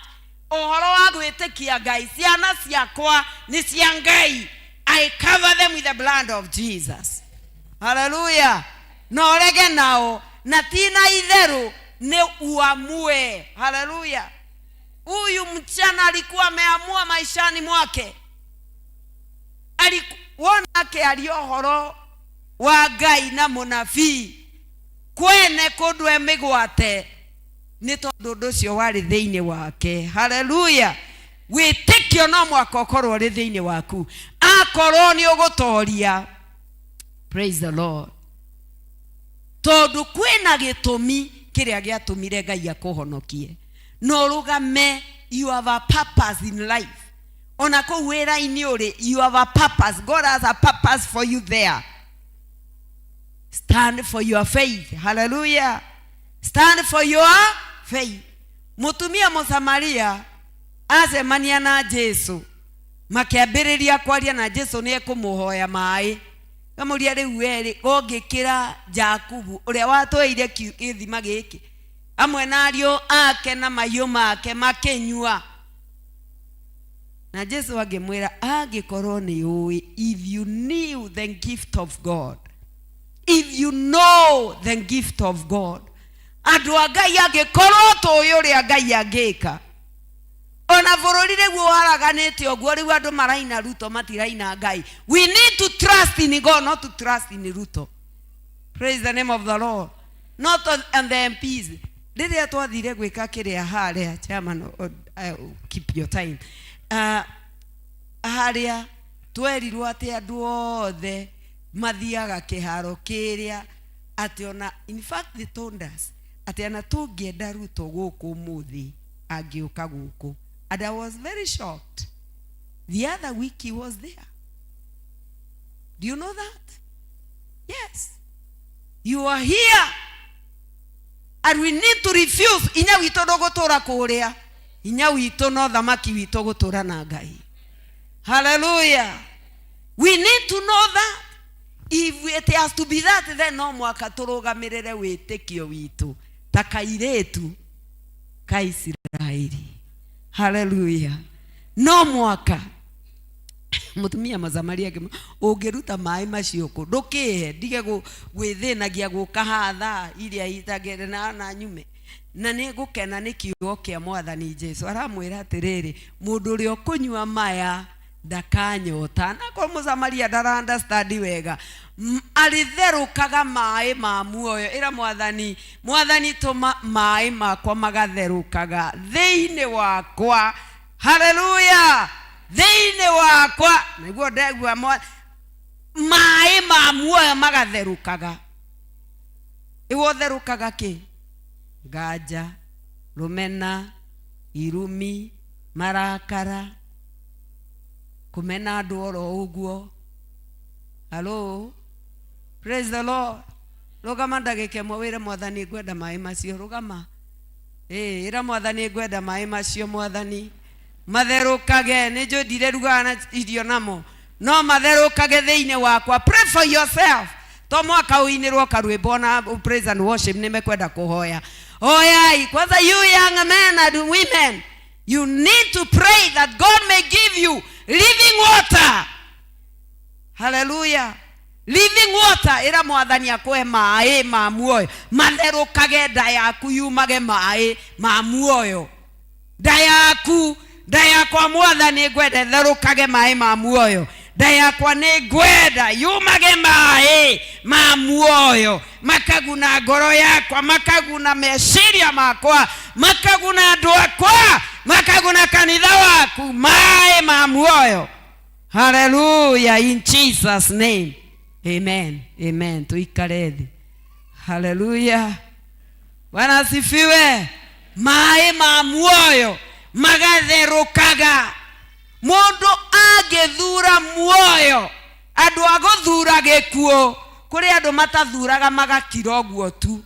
Ũhoro wa gwĩtĩkia Ngai, ciana ciakwa nĩ cia Ngai. I cover them with the blood of Jesus. Hallelujah. Na ũrege nao, na ti na itherũ, nĩ uamue. Hallelujah. Huyu mchana alikuwa ameamua maishani mwake. Wona akĩaria ũhoro wa Ngai na mũnabii kwene kũndũ e mĩgwate, nĩ tondũ ũndũ ũcio warĩ thĩinĩ wake. Haleluya. Wĩtĩkio no mwaka ũkorwo ũrĩ thĩinĩ waku, akorwo nĩ ũgũtoria. Praise the Lord. Tondũ kwĩna gĩtũmi kĩrĩa gĩatũmire Ngai akũhonokie, na ũrũgame. You have a purpose in life. Ona kũu wĩra-inĩ ũrĩ, you have a purpose. God has a purpose for you there. Stand for your faith. Hallelujah. Stand for your faith. Mũtumia Mũsamaria acemania na Jesu, makĩambĩrĩria kwaria na Jesu nĩ ekũmũhoya maĩ. Kamũria rĩu werĩ ũngĩkĩra Jakubu ũrĩa watũheire gĩthima gĩkĩ hamwe na ariũ ake na mahiũ make makĩnyua. Na Jesu angĩmwĩra, angĩkorwo nĩ ũĩ, if you knew the gift of God, if you know the gift of God. Andũ a Ngai, angĩkorwo tũĩ ũrĩa Ngai angĩka, ona bũrũri rĩu ũharaganĩte ũguo, rĩu andũ maraina Ruto, matiraina Ngai. We need to trust in God, not to trust in Ruto. Praise the name of the Lord. Not on the MPs. Rĩrĩa twathire gwĩka kĩrĩa harĩa, chairman, keep your time, harĩa twerirwo atĩ andũ othe mathiaga kĩharo kĩrĩa, atĩ ona in fact they told us atĩ ona tũngĩenda Ruto gũkũ ũmũthĩ angĩũka gũkũ. And I was very shocked. The other week he was there. Do you know that? Yes, you are here and we need to refuse. Inya witũ ndũgũtũra kũrĩa, hinya witũ no thamaki witũ gũtũra na Ngai. Hallelujah. We need to know that if it has to be that, then no mwaka tũrũgamĩrĩre wĩtĩkio witũ ta kairĩtu ka Isiraeli. Hallelujah. No mwaka mũtumia Mũsamaria ũngĩruta maĩ macio kũ, ndũkĩhe ndige gwĩthĩnagia gũka haha thaa iria itagere na nyume na nĩ ngũkena nĩ kiugo kĩa Mwathani. Jesu aramwĩra atĩrĩrĩ, mũndũ ũrĩa ũkũnyua maya ndakanyota. Na korwo Mũsamaria ndara understand wega, arĩtherũkaga maĩ ma muoyo. Ĩra Mwathani, Mwathani, tũma maĩ makwa magatherũkaga thĩinĩ wakwa. Haleluya. Thĩinĩ wakwa nĩguo ndegua maĩ ma muoyo magatherũkaga. Ĩwe ũtherũkaga kĩ? Nganja, rũmena, irumi, marakara, kũmena andũ oro ũguo. Hello, praise the Lord. Rũgama ndagĩka ĩmwe wĩre Mwathani, ngwenda maĩ macio. Rũgama. Ĩĩ, ĩra Mwathani, ngwenda maĩ macio, Mwathani, matherũkage. Nĩ njũĩ ndirĩrugaga na irio namo, no matherũkage thĩinĩ wakwa. Pray for yourself. To mwaka ũinĩrwo karwĩmbo na praise and worship nĩ mekwenda kũhoya. Hoyai kwanza, you young men and women, you need to pray that God may give you living water. Haleluya. Living water. Ĩra Mwathani akũhe maĩ ma muoyo matherũkage, nda yaku yumage maĩ ma muoyo. Nda yaku, nda yakwa, Mwathani, ngwenda ĩtherũkage maĩ ma muoyo. Nda yakwa nĩ ngwenda yumage maĩ ma muoyo, makaguna ngoro yakwa, makaguna meciria makwa, makaguna andũ akwa, makaguna kanitha waku, maĩ ma muoyo. Haleluya. In Jesus' name, amen, amen. Tuikare thĩ. Haleluya. Bwana asifiwe. Maĩ ma muoyo magatherũkaga. Mũndũ angĩthura muoyo, andũ a gũthura gĩkuũ, kũrĩ andũ matathuraga, magakira ũguo tu.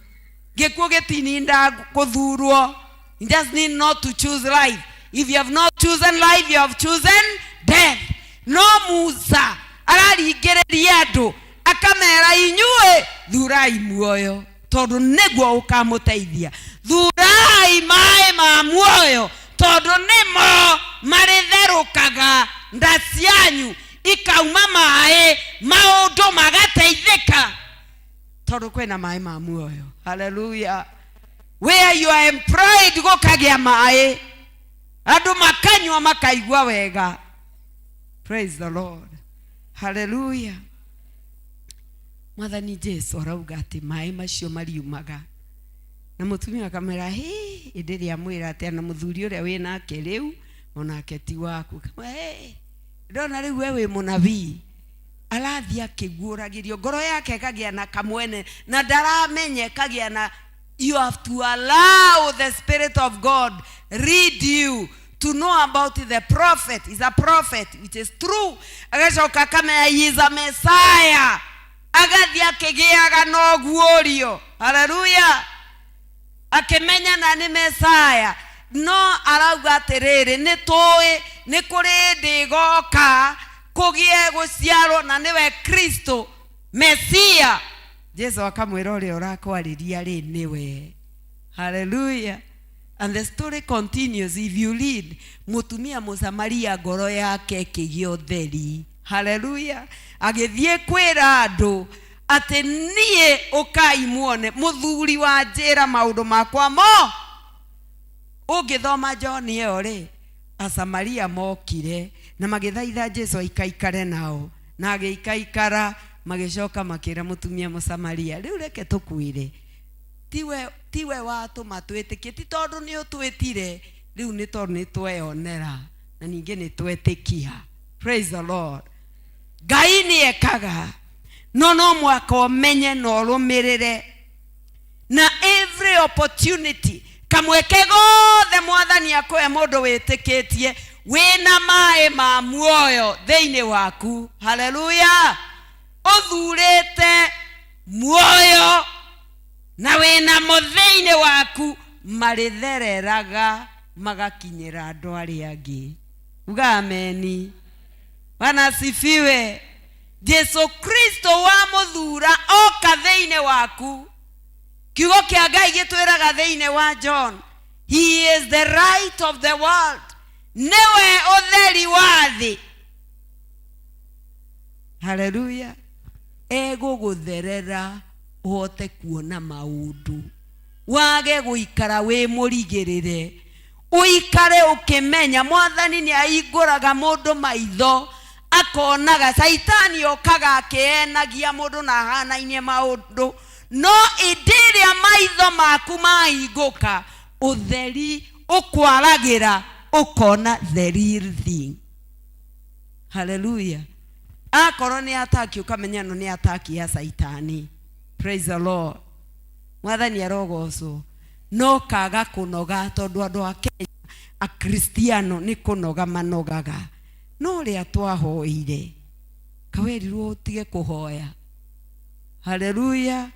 Gĩkuũ gĩtininda gũthurwo. You just need not to choose life. If you have not chosen life, you have chosen death. No Musa araringĩrĩria andũ, akamera, inyuĩ thurai muoyo, tondũ nĩguo ũkamũteithia. Thurai maĩ ma muoyo, tondũ nĩmo marĩtherũkaga, nda cianyu ikauma maĩ, maũndũ magateithĩka, tondũ kwĩna maĩ ma muoyo. Haleluya. Where you are employed, gũkagĩa maĩ, andũ makanyua, makaigua wega. Praise the Lord. Haleluya. Mwathani Jesu arauga atĩ maĩ macio mariumaga. Na mũtumia akamwĩra, hĩ, ĩndĩ ĩrĩa amwĩra atĩa na mũthuri ũrĩa wĩ nake rĩu onake ti waku. Akamwĩra, hĩ, ndona rĩu we wĩ mũnabii. Arathiĩ akĩguũragĩrio, ngoro yake ĩkagĩa na kamwene na ndaramenya, ĩkagĩa na. You have to allow the Spirit of God lead you to know about the prophet. Is a prophet, which is true. Agacoka akamenya he is a Messiah. Agathiĩ akĩgĩaga na ũguũrio. Haleluya. Akĩmenya na nĩ Messiah. No arauga atĩrĩrĩ, nĩ tũĩ nĩ kũrĩ hĩndĩ ĩgoka kũgĩe gũciarwo na nĩwe Kristo Mesia. Jesu akamwĩra, ũrĩa ũrakwarĩria rĩ, nĩwe. Haleluya. And the story continues if you read. Mũtumia Mũsamaria, ngoro yake ĩkĩgĩa ũtheri. Haleluya. Agĩthiĩ kwĩra andũ atĩ, niĩ ũkai muone mũthuri wa njĩra maũndũ makwa mo. Ũngĩthoma John ĩyo rĩ, Asamaria mokire na magĩthaitha Jesu aikaikare nao, na agĩikaikara. Magĩcoka makĩra mũtumia Mũsamaria, rĩu reke tũkwĩre, tiwe watũma twĩtĩkie, ti tondũ nĩ ũtwĩtire, rĩu nĩ tondũ nĩ tweyonera na ningĩ nĩ twetĩkia. Praise the Lord. Ngai nĩ ekaga, no mwaka ũmenye na ũrũmĩrĩre na every opportunity, kamweke gothe Mwathani akũhe. Mũndũ wĩtĩkĩtie wĩna maĩ ma muoyo thĩinĩ waku, haleluya, ũthurĩte muoyo na wĩnamo thĩinĩ waku, marĩthereraga magakinyĩra andũ arĩa angĩ. Uga ameni. Bwana asifiwe. Jesu Kristo wamũthura oka thĩinĩ waku, kiugo kĩa Ngai gĩtwĩraga thĩinĩ wa John, he is the light of the world, nĩwe ũtheri wa thĩ. Haleluya. Egũgũtherera ũhote kuona maũndũ, wage gũikara wĩ mũrigĩrĩre, ũikare ũkĩmenya Mwathani nĩ ahingũraga mũndũ maitho akonaga. Caitani okaga akĩenagia mũndũ na ahanainie maũndũ, no ĩndĩ ĩrĩa maitho maku mahingũka, ũtheri ũkwaragĩra, ũkona the real thing. Haleluya. Akorwo nĩ ataki, ũkamenya ĩno nĩ ataki ya Caitani. Praise the Lord. Mwathani arogocwo. No kaga kũnoga, tondũ andũ a Kenya Akristiano nĩ kũnoga manogaga. No ũrĩa twahoire, kawerirwo ũtige kũhoya. Haleluya.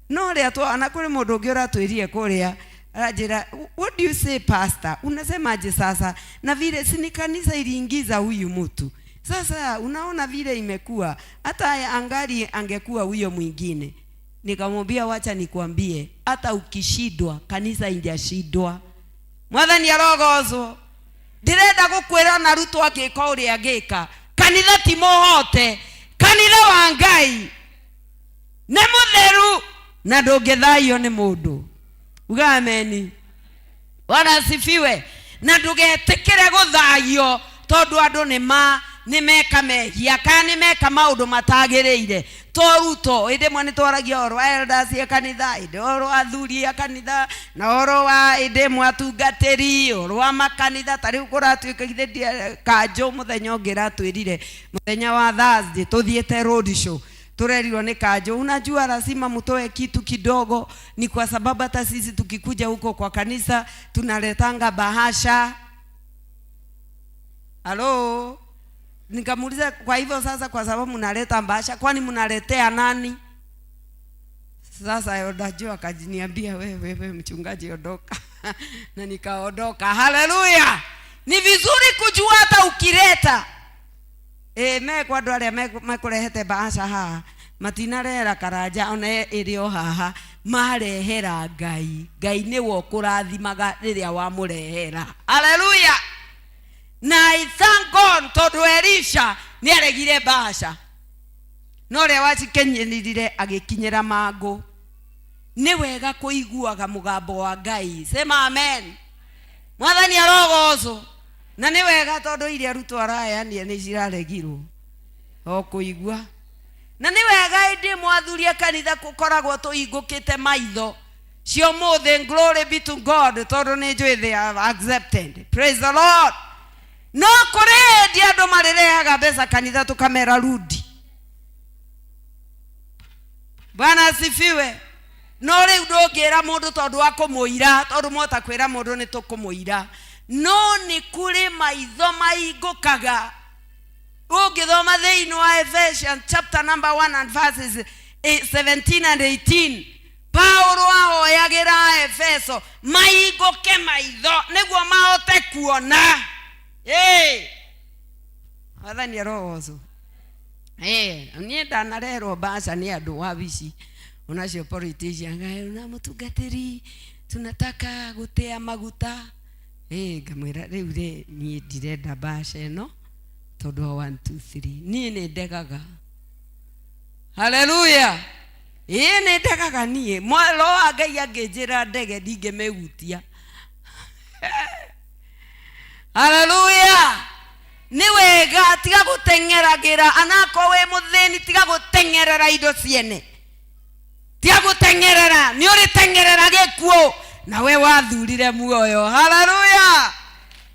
No ũrĩa twa na kũrĩ mũndũ ũngĩ ũratwĩrire kũrĩa, aranjĩra, "What do you say, pastor? Unasemaje sasa na vile si ni kanisa iliingiza huyu mtu?" Sasa unaona vile imekuwa, hata angali angekuwa huyo mwingine. Nikamwambia wacha nikwambie, hata ukishindwa kanisa injashindwa. Mwathani arogocwo. Ndĩrenda gũkwĩra na Ruto angĩka ũrĩa angĩka, kanitha ti mũhote, kanitha wa Ngai nĩ mũtheru na ndũngĩthaio nĩ mũndũ. Uga ameni. Bwana asifiwe. Na ndũgetĩkĩre gũthaio tondũ andũ nĩ ma nĩ meka mehia kana nĩ meka maũndũ matagĩrĩire. To Ruto, hĩndĩ ĩmwe nĩ twaragia ũhoro wa elders a kanitha, hĩndĩ ũhoro wa athuri a kanitha, na ũhoro wa hĩndĩ ĩmwe atungatĩri, ũhoro wa makanitha. Ta rĩu kũratuĩka githĩ kanjũ mũthenya ũngĩ ĩratwĩrire mũthenya wa Thursday tũthiĩte road show, turerirwo nĩ kanjũ, unajua lazima mtoe kitu kidogo, ni kwa sababu hata sisi tukikuja huko kwa kanisa tunaletanga bahasha. Halo, nikamuuliza kwa hivyo sasa, kwa sababu mnaleta bahasha, kwani mnaletea nani? Sasa unajua akajiniambia, wewe wewe mchungaji ondoka. Na nikaondoka. Haleluya! Ni vizuri kujua hata ukileta me kwa andũ arĩa mekũrehete bahasha haha matinarehera Karanja ona ĩrĩ o haha, marehera Ngai. Ngai nĩwe ũkũrathimaga rĩrĩa wamũrehera. Haleluya! Na I thank God tondũ Elisha nĩ aregire bahasha, no ũrĩa wacikinyĩrire agĩkinyĩra mangũ. Nĩ wega kũiguaga mũgambo wa Ngai. Sema amen. Mwathani arogocwo. Na nĩ wega tondũ iria Ruto araheanire nĩ ciraregirwo o kũigua. Na nĩ wega ĩndĩ mwathuri a kanitha gũkoragwo tũhingũkĩte maitho cio mũthĩ. Glory be to God, tondũ nĩ njũĩ they are accepted. Praise the Lord. No kũrĩ hĩndĩ andũ marĩrehaga mbeca kanitha tũkamera rudi. Bwana asifiwe. No rĩu ndũngĩra mũndũ tondũ wa kũmũira, tondũ mwota kwĩra mũndũ nĩ tũkũmũira, no nĩ kũrĩ maitho mahingũkaga. Ũngĩthoma thĩinĩ wa Ephesians chapter number 1 and verses 17 and 18, Paulo ahoyagĩra Efeso mahingũke maitho nĩguo mahote kuona. Mwathani arogocwo. Niĩ ndanarerwo mbaca nĩ andũ wabici onacio politician, na mũtungatĩri tunataka gũtea maguta. Ngamwĩra rĩu rĩ niĩ ndirenda mbaca ĩno tondũ wa 1 2 3 niĩ nĩ ndegaga. Haleluya. Ĩĩ, nĩ ndegaga niĩ. Roho wa Ngai angĩnjĩra ndege ndingĩmĩhutia. Haleluya. Nĩ wega tiga gũteng'eragĩra, anakorwo wĩ mũthĩni, tiga gũteng'erera indo ciene, tiga gũteng'erera, nĩ ũrĩteng'erera gĩkuũ nawe wathurire muoyo. Haleluya.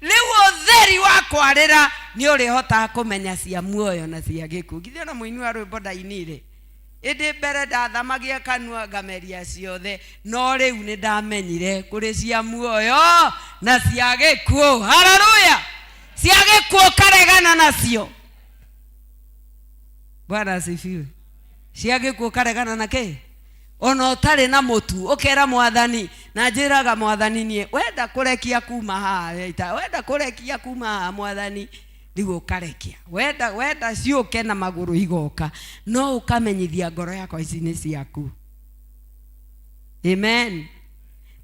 Rĩu ũtheri wa kwarĩra nĩ ũrĩhotaga kũmenya cia muoyo na cia gĩkuũ. Githĩ ona mũini wa rwĩmbo ndainire, ĩndĩ mbere ndathamagia kanua ngameria ciothe, no rĩu nĩ ndamenyire kũrĩ cia muoyo na cia gĩkuũ. Haleluya. Cia gĩkuũ karegana nacio. Bwana asifiwe. Cia gĩkuũ karegana na kĩ ona ũtarĩ na mũtu, ũkera Mwathani, na njĩraga Mwathani niĩ wenda kũrekia kuma haha ita, wenda kũrekia kuma haha Mwathani, rĩu ũkarekia, wenda wenda ciũke na magũrũ igoka, no ũkamenyithia ngoro yakwa ici nĩ ciaku. Amen.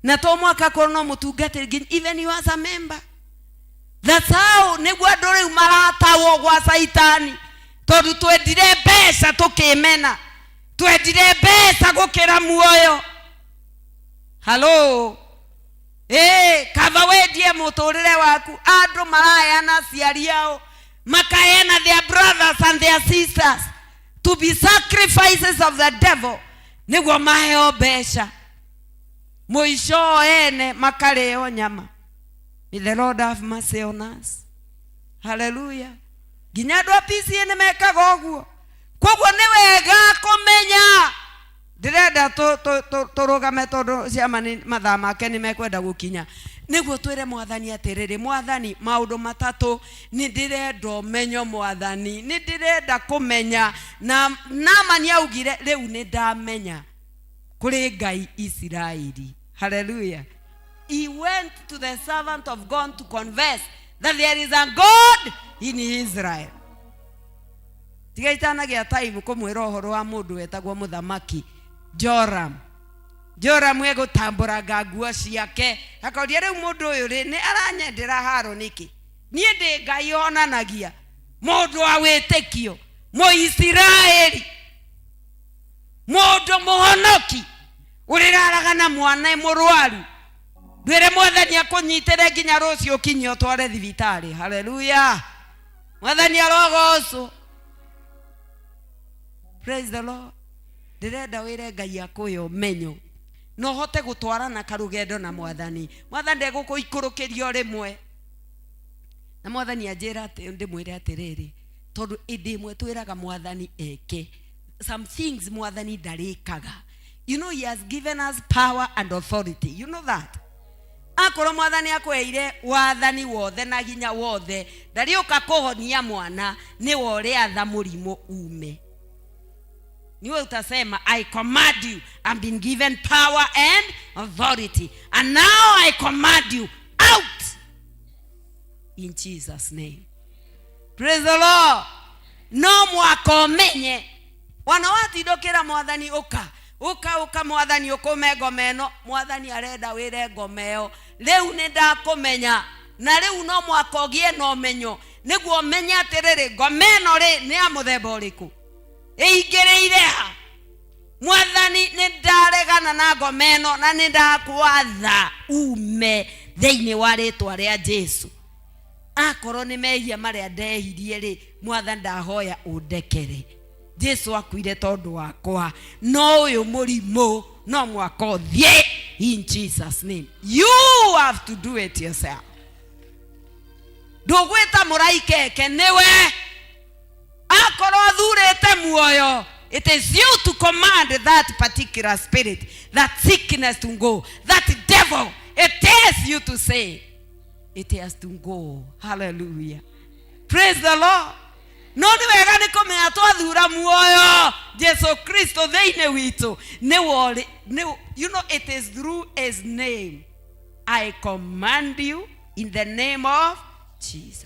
Na to mwaka korwo no mũtungatĩri, even you as a member. That's how nĩguo andũ rĩu maratawwo gwa Caitani, tondũ twendire mbeca tũkĩmena, twendire mbeca gũkĩra muoyo. Halo, kaba wendie mũtũrĩre waku. Andũ maraheana aciari ao, makaheana their brothers and their sisters to be sacrifices of the devil nĩguo maheo mbeca, mũico ene makarĩo nyama. May the Lord have mercy on us. Hallelujah. Nginya andũ a PCA nĩ mekaga ũguo. Koguo nĩ wega kũmenya, ndĩrenda tũrũgame tondũ ciama nĩ mathaa make nĩ mekwenda gũkinya, nĩguo twĩre Mwathani atĩrĩrĩ, Mwathani, maũndũ matatũ nĩ ndĩrenda ũmenyo. Mwathani, nĩ ndĩrenda kũmenya. Na Naamani augire rĩu nĩ ndamenya kũrĩ Ngai Isiraeli. Hallelujah. He went to the servant of God to confess that there is a God in Israel. Tiga itanagĩa time kũmwĩra ũhoro wa mũndũ wetagwo mũthamaki Joram. Joramu egũtambũranga nguo ciake akoria rĩu mũndũ ũyũ rĩ nĩ aranyendera haro nĩkĩ? Niĩ ndĩ Ngai onanagia mũndũ wa wĩtĩkio Mũisiraeli, mũndũ mũhonoki ũrĩraraga na mwana mũrwaru ndwĩre Mwathani akũnyitĩre nginya rũciũ ũkinye ũtware thibitarĩ. Haleluya, Mwathani arogocwo. Praise the Lord. Ndĩrenda wĩre Ngai akũhe ũmenyo na ũhote gũtwarana karũgendo na Mwathani. Mwathani ndegũkũikũrũkĩria o rĩmwe. Na Mwathani anjĩra atĩ ndĩmwĩre atĩrĩrĩ, tondũ ĩndĩ ĩmwe twĩraga Mwathani eke some things Mwathani ndarĩkaga. You know he has given us power and authority. You know that? Akorwo Mwathani akũheire wathani wothe na hinya wothe, ndarĩũka kũhonia mwana, nĩwe ũrĩatha mũrimũ ume. Niwe utasema, I command you, I've been given power and authority, and now I command you out in Jesus name. Praise the Lord. No mwaka ũmenye wana watindũkĩra Mwathani, ũka ũka ũka Mwathani, ũkũme ngoma ĩno. Mwathani arenda wĩre ngoma ĩyo, rĩu nĩ ndakũmenya, na rĩu no mwaka ũgĩe na ũmenyo nĩguo ũmenye atĩrĩrĩ, ngoma ĩno rĩ nĩ ya mũthemba ũrĩkũ, ĩingĩrĩire ha. Mwathani, nĩ ndaregana na ngoma ĩno na nĩ ndakwatha ume thĩinĩ wa rĩtwa rĩa Jesu. Akorwo nĩ mehia marĩa ndehirie rĩ, Mwathani ndahoya ũndekere. Jesu akuire tondũ wakwa, no ũyũ mũrimũ no mwaka ũthiĩ in Jesus name. You have to do it yourself. Ndũgwĩta mũraika eke, nĩwe. Akorwo athurĩte muoyo, it is you to command that particular spirit, that sickness to go, that devil. It is you to say it has to go. Hallelujah, praise the Lord. No nĩ wega nĩ kũmenya twathura muoyo Jesu Kristo thĩinĩ witũ nĩwe ũrĩ nĩ, you know, it is through his name. I command you in the name of Jesus.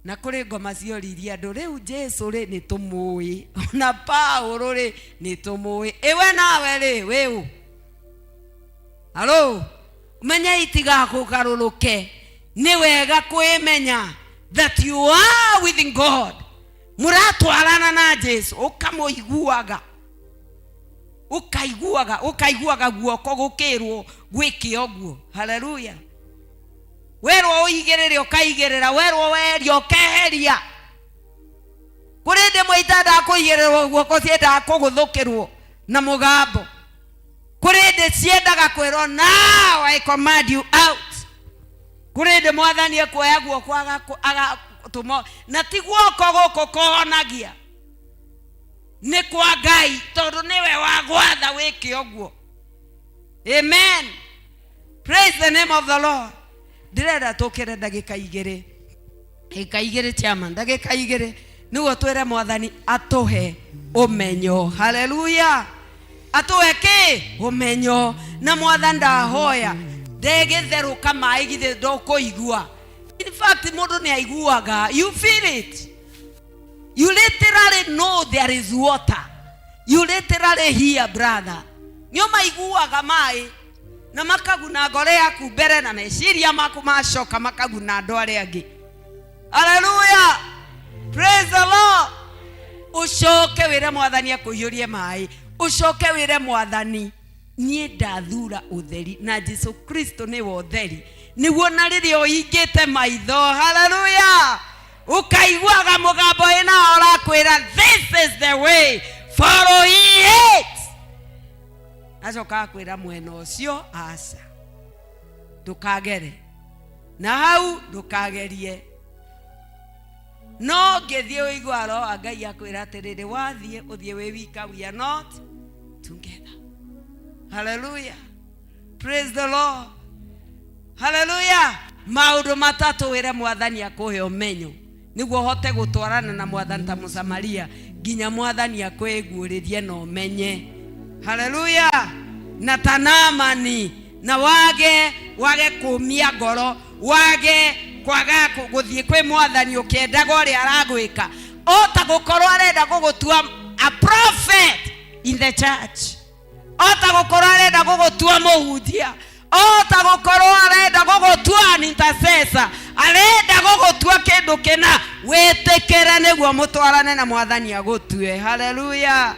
Na kũrĩ ngoma cioririe andũ, rĩu Jesu rĩ nĩ tũmũĩ, ona Paulo rĩ nĩ tũmũĩ, ĩwe nawe rĩ wĩũ? Halo, menye itigakũgarũrũke. Nĩ wega kwĩmenya that you are with God, mũratwarana na Jesu, ũkamũiguaga, ũkaiguaga, ũkaiguaga guoko gũkĩrwo gwĩke ũguo. Haleluya. Werwo ũigĩrĩre, ũkaigĩrĩra, werwo weheria, ũkeheria. Kũrĩ ndĩmwe itendaga kũigĩrĩrwo guoko, ciendaga kũgũthũkĩrwo na mũgambo. Kũrĩ ndĩ ciendaga kwĩrwo, now I command you out. Kũrĩ ndĩ Mwathani ekuoya guoko agatũma, na ti guoko gũkũ kũhonagia, nĩ kwa Ngai, tondũ nĩwe wagwatha wĩke ũguo. Amen, praise the name of the Lord. Ndĩrenda tũkĩre ndagĩka igĩrĩ, ndagĩka igĩrĩ, chairman, ndagĩka igĩrĩ, nĩguo twĩre Mwathani atũhe ũmenyo. Haleluya, atũhe kĩ? Ũmenyo. Na Mwathani ndahoya ndegĩtherũka maĩ, githĩ ndũkũigua? In fact, mũndũ nĩ aiguaga. You feel it, you literally know there is water, you literally hear, brother. Nĩ ũmaiguaga maĩ na makaguna ngoro yaku mbere, na meciria maku macoka makaguna andũ arĩa angĩ. Haleluya, praise the Lord. Ũcoke wĩre Mwathani akũiyũrie maĩ, ũcoke wĩre Mwathani, niĩ ndathura ũtheri, na Jesu Kristo nĩwe ũtheri, nĩguo na rĩrĩa ũhingĩte maitho, haleluya, ũkaiguaga mũgambo ĩna ũrakwĩra, this is the way, follow ye it. Acoka akwĩra mwena ũcio aca, ndũkagere na hau, ndũkagerie. No ngĩthiĩ ũigua Roho wa Ngai akwĩra atĩrĩrĩ, wathiĩ ũthiĩ wĩ wika, we are not together. Haleluya, praise the Lord. Haleluya. Maũndũ matatũ wĩre Mwathani akũhe ũmenyo nĩguo ũhote gũtwarana na Mwathani ta Mũsamaria nginya Mwathani akwĩguũrĩrie na ũmenye. Haleluya. Na ta Naamani, na wage kũmia ngoro, wage kwaga gũthiĩ kwĩ Mwathani ũkĩendaga ũrĩa aragwĩka. O ta gũkorwo arenda gũgũtua a prophet in the church, o ta gũkorwo arenda gũgũtua mũhunjia, o ta gũkorwo arenda gũgũtua an intercessor, arenda gũgũtua kĩndũ kĩna, wĩtĩkĩre nĩguo mũtwarane na Mwathani agũtue. Haleluya,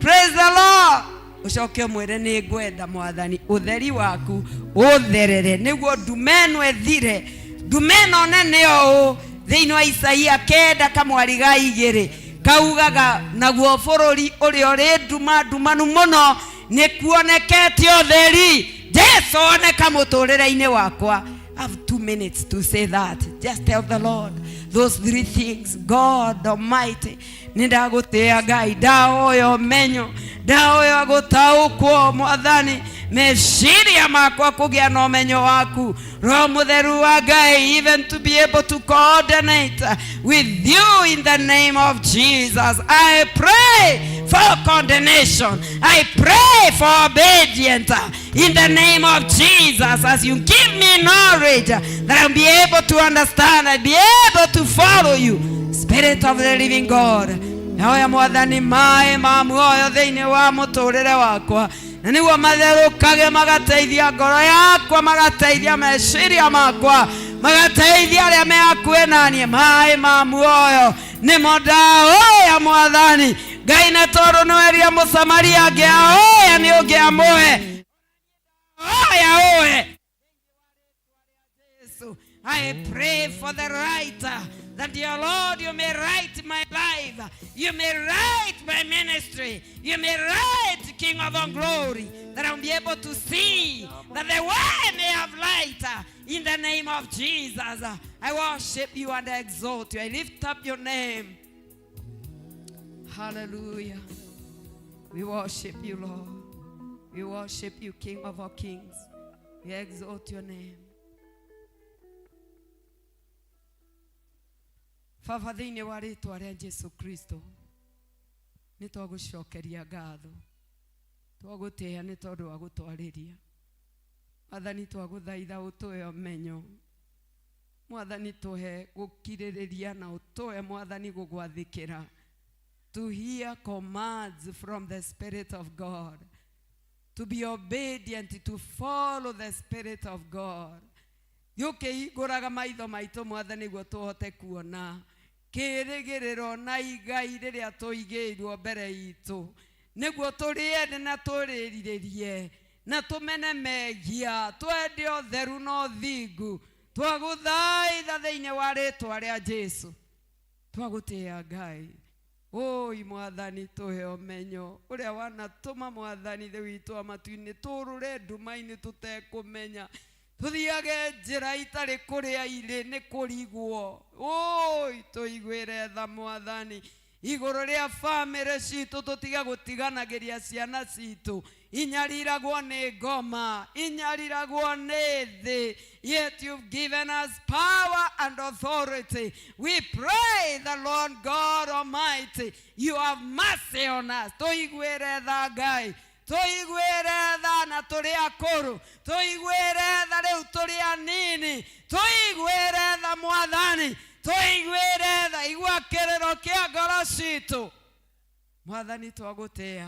praise the Lord. Ũcoke ũmwĩre, nĩ ngwenda Mwathani ũtheri waku ũtherere nĩguo ndume ĩno ĩthire, ndume ĩno nene ũũ. Thĩinĩ wa Isaia 9:2 kaugaga, naguo bũrũri ũrĩa ũrĩ nduma ndumanu mũno nĩ kuonekete ũtheri. Jesu oneka mũtũrĩre-inĩ wakwa. I have 2 minutes to say that. Just tell the Lord those three things. God Almighty, nĩ ndagũtĩa Ngai, ndahoya ũmenyo, ndahoya gũtaũkwo Mwathani meciria makwa kũgĩa na ũmenyo waku, Roho Mũtheru wa Ngai, even to be able to coordinate with you in the name of Jesus. I pray for coordination. I pray for obedience in the name of Jesus, as you give me knowledge that I'll be able to understand, I'll be able to follow you, Spirit of the living God. Naoya Mwathani maĩ ma muoyo thĩinĩ wa mũtũrĩre wakwa, na nĩguo matherũkage magateithia ngoro yakwa, magateithia meciria makwa, magateithia arĩa me hakuhĩ naniĩ. Maĩ ma muoyo nĩmo ndahoya Mwathani Ngai, na tondũ nĩweria Mũsamaria angĩahoya nĩ ũngĩamũhe, hoya ũhe. Yesu. I pray for the writer, that dear Lord, you may write my life, you may write my ministry, you may write, King of all glory, that I'll be able to see, that the way may have light in the name of Jesus. I worship you and I exalt you. I lift up your name. Hallelujah. We worship you, Lord. We worship you, King of all kings. We exalt your name. Baba, thĩinĩ wa rĩtwa rĩa Jesu Kristo, nĩ twagũcokeria ngatho, twagũtĩĩa nĩ tondũ wa gũtwarĩria. Mwathani, twagũthaitha ũtũhe ũmenyo. Mwathani, tũhe gũkirĩrĩria na ũtũhe Mwathani gũgwathĩkĩra, to hear commands from the Spirit of God, to be obedient, to follow the Spirit of God. Thiĩ ũkĩhingũraga maitho maitũ Mwathani, nĩguo tũhote kuona kĩĩrĩgĩrĩro na igai rĩrĩa tũigĩirwo mbere itũ, nĩguo tũrĩende na tũrĩrirĩrie na tũmene mehia, twende ũtheru na ũthingu. Twagũthaitha thĩinĩ wa rĩtwa rĩa Jesu. Twagũtĩĩa Ngai. Ũi Mwathani, tũhe ũmenyo ũrĩa wanatũma Mwathani thĩ witũ wa matu-inĩ tũrũre nduma-inĩ tũtekũmenya, tũthiage njĩra itarĩ kũrĩa irĩ nĩ kũrigwo. Ũi, tũiguĩre tha Mwathani igũrũ rĩa bamĩrĩ citũ, tũtige gũtiganagĩria ciana citũ inyariragwo nĩ ngoma, inyariragwo nĩ thĩ. Yet you've given us power and authority. We pray the Lord God Almighty, you have mercy on us. Tũiguĩre tha Ngai, tũiguĩre tha na tũrĩ akũrũ, tũiguĩre tha rĩu tũrĩ anini, tũiguĩre tha Mwathani, tũiguĩre tha. Igua kĩrĩro kĩa ngoro citũ Mwathani. Twagũtĩa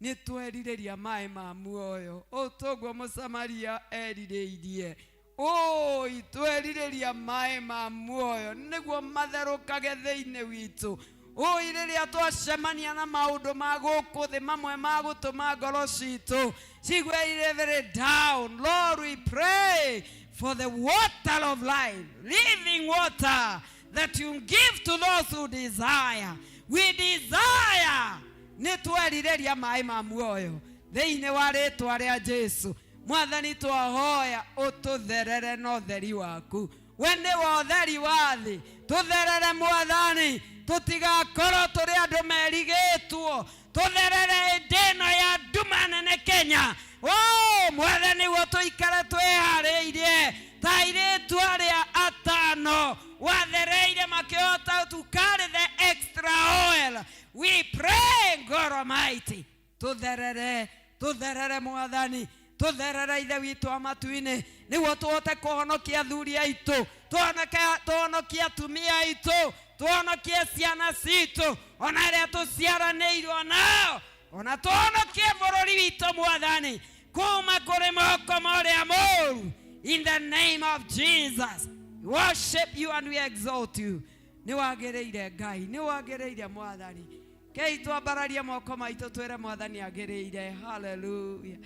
nĩ twerirĩria maĩ ma muoyo ũũ toguo Mũsamaria erirĩirie. Ũi, twerirĩria maĩ ma muoyo nĩguo matherũkage thĩinĩ witũ. Ũi, rĩrĩa twacemania na maũndũ ma gũkũ thĩ mamwe ma gũtũma ngoro citũ cigue irĩ very down, Lord, we pray for the water of life, living water that you give to those who desire. We desire. Nĩ twerirĩria maĩ ma muoyo thĩinĩ wa rĩtwa rĩa Jesu. Mwathani, twahoya ũtũtherere na ũtheri waku. We nĩwe ũtheri wa thĩ. Tũtherere Mwathani, tũtigakorwo tũrĩ andũ merigĩtwo. Tũtherere hĩndĩ ĩno ya nduma nene Kenya. O Mwathani, guo tũikare twĩharĩirie ta airĩtu arĩa atano wathereire makĩhota to carry the extra oil. We pray, God Almighty, tũtherere, tũtherere Mwathani, tũtherere Ithe witũ wa matu-inĩ, nĩguo tũhote kũhonokia athuri aitũ, tũhonokie atumia aitũ. Tũhonokie ciana citũ ona arĩa tũciaranĩirwo nao, ona tũhonokie bũrũri witũ Mwathani kuma kũrĩ moko ma ũrĩa mũũru. In the name of Jesus, we worship you and we exalt you. Nĩ wagĩrĩire Ngai, nĩ wagĩrĩire Mwathani. Kei twambararie moko maitũ twĩre Mwathani agĩrĩire. Hallelujah.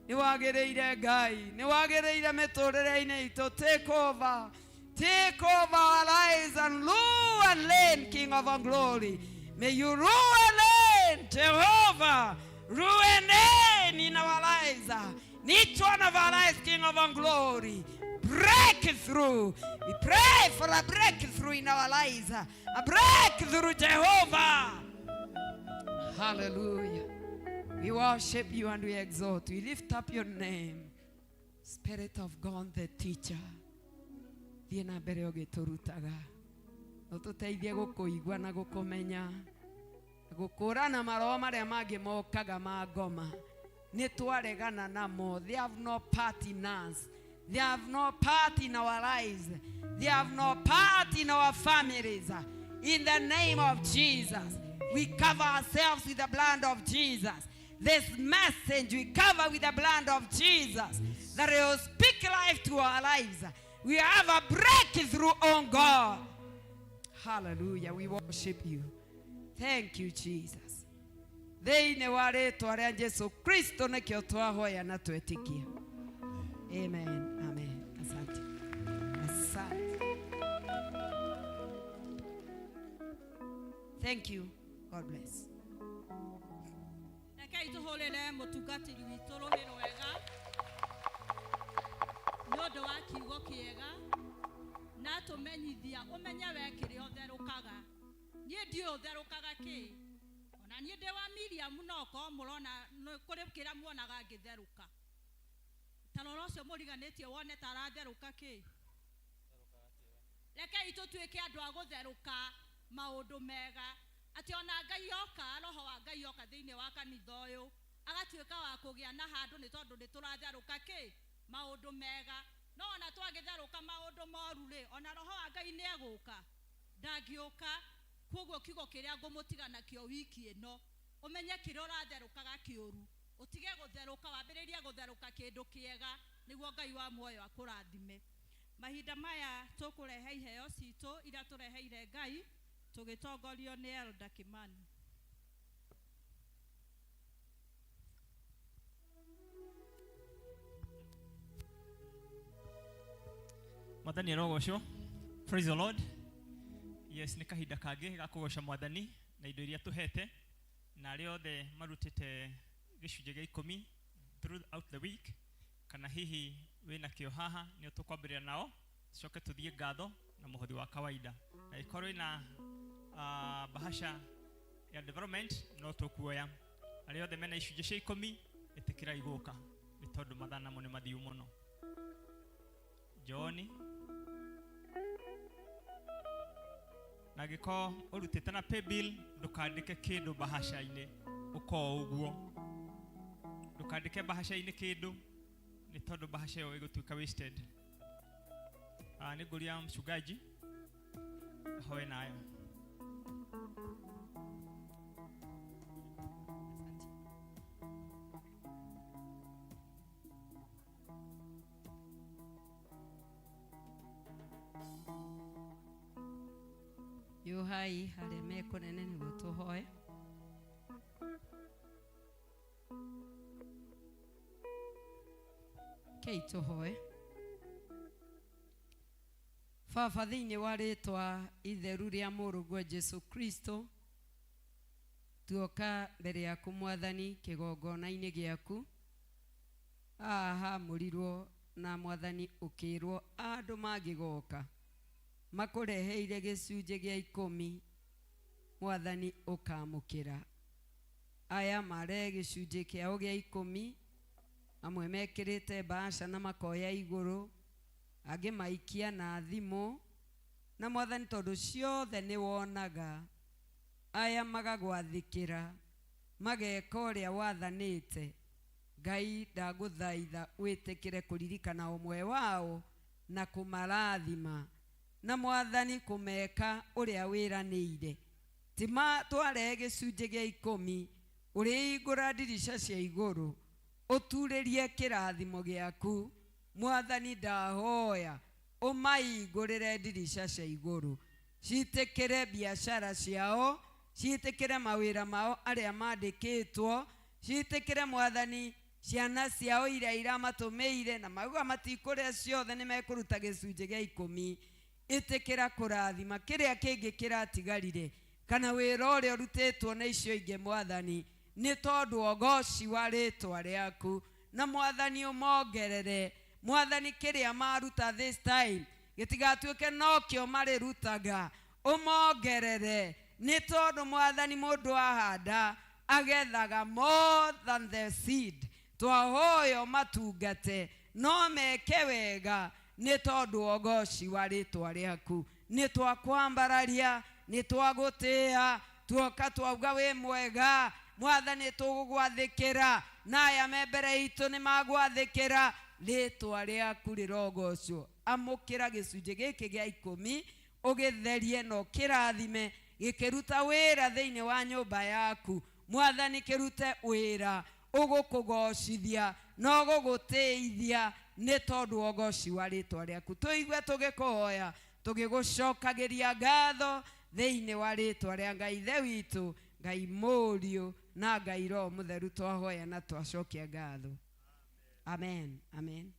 Nĩ wagĩrĩire Ngai, nĩ wagĩrĩire mĩtũrĩre-inĩ itũ. Take over. Take over our lives and rule and reign, King of our glory. May you rule and reign, Jehovah. Rule and reign in our lives. In each one of our lives, King of our glory. Breakthrough. We pray for a breakthrough in our lives. A breakthrough, Jehovah. Hallelujah. We worship you and we exalt. We lift up your name. Spirit of God, the teacher. Thiĩ na mbere ũgĩtũrutaga, ũtũteithie gũkũigua na gũkũmenya, gũkũrana maroho marĩa mangĩ mokaga ma ngoma. Nĩ twaregana namo. They have no part in us. They have no part in our lives. They have no part in our families. In the name of Jesus, we cover ourselves with the blood of Jesus. This message we cover with the blood of Jesus, that it will speak life to our lives. We have a breakthrough on God. Hallelujah. We worship you. Thank you, Jesus. Thĩinĩ wa rĩtwa rĩa Jesu Kristo nĩkĩo twahoya na twetĩkia. Amen. Amen. Asante. Asante. Thank you. God bless. Rekei tũhũrĩre mũtungatĩri witũ rũhĩ rwega nĩ ũndũ wa kiugo kĩega na tũmenyithia ũmenye we kĩrĩa ũtherũkaga. Niĩ ndiũĩ ũtherũkaga kĩ, ona niĩ ndĩ wa Miriam, no korwo mũrona kũrĩ kĩrĩa muonaga ngĩtherũka. Ta rora ũcio mũriganĩtie wone ta aratherũka kĩ. Rekei tũtuĩke andũ a gũtherũka maũndũ mega, atĩ ona Ngai oka, roho wa Ngai oka thĩinĩ wa kanitha ũyũ, agatuĩka wa kũgĩa na handũ, nĩ tondũ nĩ tũratherũka kĩ maũndũ mega. No ona twagĩtherũka maũndũ moru rĩ, ona roho wa Ngai nĩ egũka? Ndangĩũka. Koguo kiugo kĩrĩa ngũmũtiga nakĩo wiki ĩno, ũmenye kĩrĩa ũratherũkaga kĩũru, ũtige gũtherũka, wambĩrĩrie gũtherũka kĩndũ kĩega, nĩguo Ngai wa muoyo akũrathime. Mahinda maya tũkũrehe iheo citũ iria tũreheire Ngai, tũgĩtongorio nĩ Elda Kimani. Mwathani arogocwo. Praise the Lord. Yes, nĩ kahinda kangĩ ga kũgoca Mwathani na indo iria tũhete, na arĩa othe marutĩte gĩcunjĩ gĩa 10 throughout the week, kana hihi wĩna kĩo haha, nĩo tũkwambĩrĩria nao, tucoke tũthiĩ ngatho na mũhothi wa kawaida. Na ĩkorwo ĩna bahasha ya development no tũkuoya. Arĩa othe mena icunjĩ cia 10, ĩtĩkĩrai gũka, nĩ tondũ mathaa namo nĩ mathiu mũno. John, na angĩkorwo ũrutĩte na paybill, ndũkandĩke kĩndũ bahasha-inĩ, ũkorwo ũguo. Ndũkandĩke bahasha-inĩ kĩndũ, nĩ tondũ bahasha ĩyo ĩgũtuĩka wasted. Nĩ ngũria mchungaji ahoe nayo. Yuhai harĩa me kũnene nĩguo tũhoe. Kei tũhoe. Baba, thĩinĩ wa rĩtwa itheru rĩa mũrũguo Jesu Kristo, tuoka mbere yaku Mwathani kĩgongona-inĩ gĩaku. Haha hamũrirwo na Mwathani ũkĩrwo andũ mangĩgoka makũreheire gĩcunjĩ gĩa 10, Mwathani ũkamũkĩra. Aya marehe gĩcunjĩ kĩao gĩa 10, amwe mekĩrĩte mbaca na makoya igũrũ, angĩ maikia na thimũ, na Mwathani tondũ ciothe nĩ wonaga, aya magagwathĩkĩra, mageka ũrĩa wathanĩte. Ngai, ndagũthaitha wĩtĩkĩre kũririkana ũmwe wao na kũmarathima. Na mwathani kũmeka ũrĩa wĩranĩire ti ma twarehe gĩcunjĩ gĩa ikũmi ũrĩhingũra ndirica cia igũrũ ũturĩrie kĩrathimo gĩaku mwathani ndahoya ũmaingũrĩre ndirica cia igũrũ ciĩtĩkĩre biacara ciao ciĩtĩkĩre mawĩra mao arĩa mandĩkĩtwo ciĩtĩkĩre mwathani ciana ciao iria iramatũmĩire na mauga matikũrĩa ciothe nĩ mekũruta gĩcunjĩ gĩa ikũmi ĩtĩkĩra kũrathima kĩrĩa kĩngĩ kĩratigarire kana wĩra ũrĩa ũrutĩtwo nĩ icio ingĩ mwathani nĩ tondũ ũgoci wa rĩtwa rĩaku na mwathani ũmongerere mwathani kĩrĩa maruta this time gĩtigatuĩke nokĩo marĩrutaga ũmongerere nĩ tondũ mwathani mũndũ ahanda agethaga more than the seed twahoyo matungate no meke wega nĩ tondũ ũgoci wa rĩtwa rĩaku nĩ twakwambararia nĩ twagũtĩĩa tuoka twauga wĩ mwega mwathani tũgũgwathĩkĩra na aya me mbere itũ nĩ magwathĩkĩra rĩtwa rĩaku rĩrogocwo amũkĩra gĩcunjĩ gĩkĩ gĩa ikũmi ũgĩtherie na ũkĩrathime gĩkĩruta wĩra thĩinĩ wa nyũmba yaku mwathani kĩrute wĩra ũgũkũgocithia na ũgũgũtĩithia nĩ tondũ ũgoci wa rĩtwa rĩaku tũigue tũgĩkũhoya tũgĩgũcokagĩria ngatho thĩinĩ wa rĩtwa rĩa Ngai Ithe witũ Ngai Mũriũ na Ngai Roho Mũtheru twahoya na twacokia ngatho amen amen.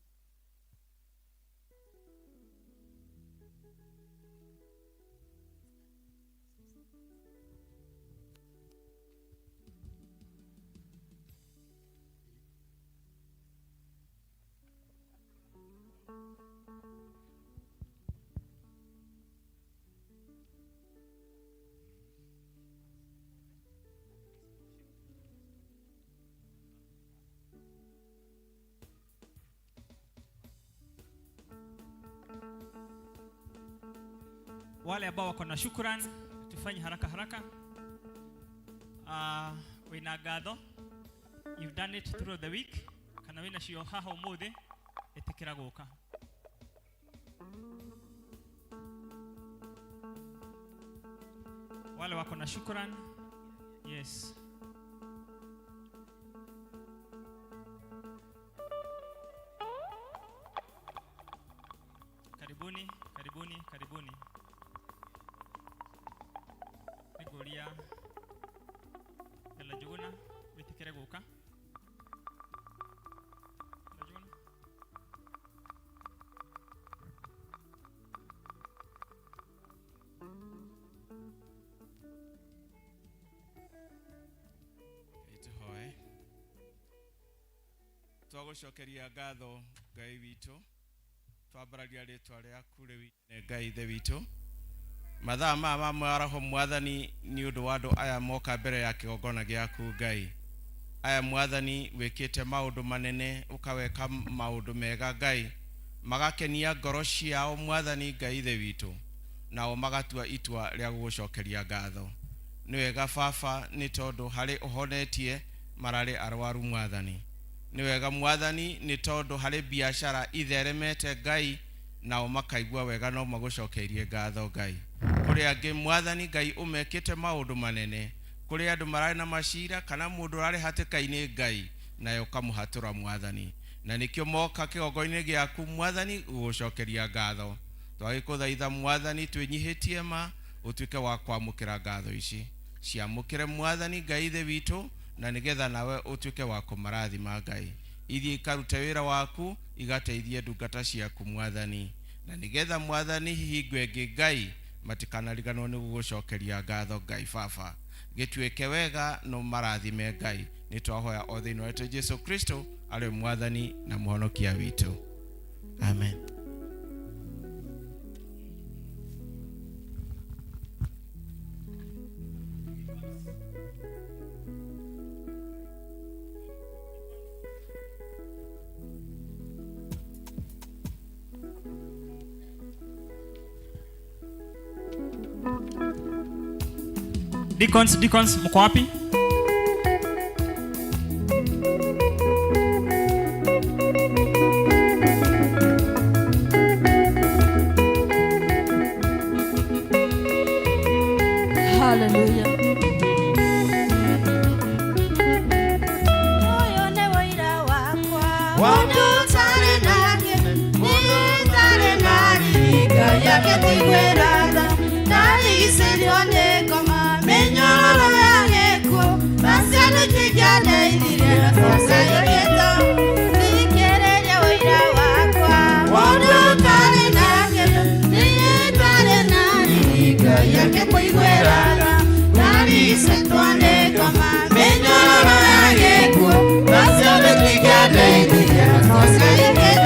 Wale ambao wako na shukran tufanye haraka haraka. Wina ngatho, you've done it through the week, kana wina cio haha umuthi itikira guka. Wale wako na shukran, yes. Karibuni, karibuni, karibuni. Niguria Ella Njuguna witikire guka. Ella Njuguna. Ituhoe twagucokeria ngatho Ngai witũ twambararia rĩtwa rĩaku rĩu Ngai Ithe witũ mathaa maya ma mwaraho mwathani nĩ ũndũ wa andũ aya moka mbere ya kĩgongona gĩaku Ngai aya mwathani wĩkĩte maũndũ manene ũkaweka maũndũ mega Ngai magakenia ngoro ciao mwathani Ngai Ithe witũ nao magatua itua rĩa gũgũcokeria ngatho nĩ wega baba nĩ tondũ harĩ ũhonetie mararĩ arwaru mwathani nĩ wega mwathani nĩ tondũ harĩ biacara itheremete Ngai nao makaigua wega no magũcokeirie ngatho Ngai kũrĩ angĩ mwathani Ngai ũmekĩte maũndũ manene kũrĩ andũ mararĩ na macira kana mũndũ ũrarĩ hatĩka-inĩ Ngai nayo ũkamũhatũra mwathani na nĩkĩo moka kĩgongona-inĩ gĩaku mwathani gũgũcokeria ngatho twagĩkũthaitha mwathani twĩnyihĩtie ma ũtuĩke wa kwamũkĩra ngatho ici ciamũkĩre mwathani Ngai Ithe witũ na nĩgetha nawe ũtuĩke wa kũmarathima Ngai ithiĩ ikarute wĩra waku igateithie ndungata ciaku mwathani na nĩgetha mwathani hihi ngwengĩ Ngai matikanariganwo nĩ gũgũcokeria ngatho Ngai baba gĩtuĩke wega no marathime Ngai nĩ twahoya o thĩinĩ wa rĩĩtwa Jesu Kristo arĩ mwathani na mũhonokia witũ amen. Deacons, deacons, mko wapi? akĩtũiguĩra tha. Ndarigicĩirio nĩ ngoma, mĩnyororo ya gĩkuũ, tha cia nĩkĩngĩandeithirie, no Ngai ũkĩte. Thikĩrĩria ũira wakwa, mũndũ ũtarĩ na kĩndũ, niĩ ndarĩ na riri, Ngai akĩmũiguĩra tha. Ndarigicĩtwo nĩ ngoma, mĩnyororo ya gĩkuũ, tha cia nĩkĩngĩandeithirie, no Ngai ũkĩte.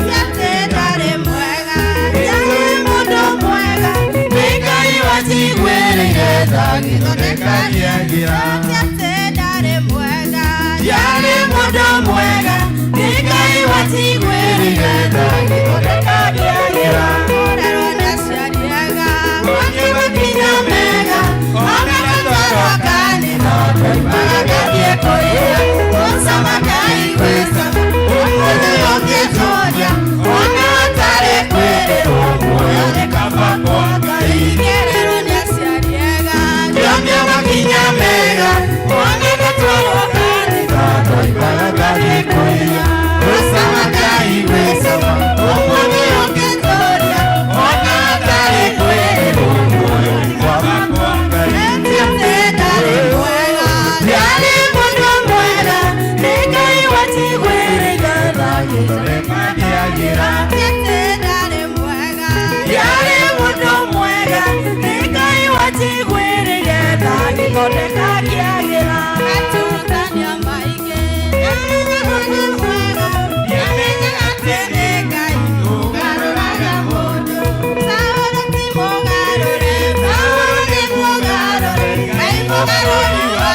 Ti atĩ ndarĩ mwega, ndiarĩ mũndũ mwega, nĩ Ngai wanjiguĩrĩire tha, agĩthondeka ngĩagĩra. Ti atĩ ndarĩ mwega, ndiarĩ mũndũ mwega, nĩ Ngai wanjiguĩrĩire tha, agĩthondeka ngĩagĩra. Kũrerwo nĩ aciari ega, gwake makinya mega, ona ngatwarwo kanitha, ndoimaga ngathiĩ kũrĩa, gũcama ngaigua cama, ũmũthĩ ũngĩnjũria, ona hatarĩ kwĩrĩrwo, muoyo nĩ kaba kwa Ngai. Kũrerwo nĩ aciari ega, ngĩonio makinya mega, ona ngatwarwo kanitha, ndoimaga ngathiĩ kũrĩa, gũcama ngaigua cama, ũmũthĩ ũngĩnjũria, ona hatarĩ kwĩrĩrwo, muoyo nĩ kaba kwa Ngai. Ti atĩ ndarĩ mwega, ndiarĩ mũndũ mwega, nĩ Ngai wanjiguĩrĩire tha, agĩthondeka ngĩagĩra. Ti atĩ ndarĩ mwega, ndiarĩ mũndũ mwega, nĩ Ngai wanjiguĩrĩire tha, agĩthondeka ngĩagĩra. Matutania maingĩ, ndamenyaga nĩ mwega, ndiamenyaga atĩ nĩ Ngai ũgarũraga mũndũ. Saũlũ ti mũgarũre, Saũlũ nĩ mũgarũre, Ngai mũgarũri wa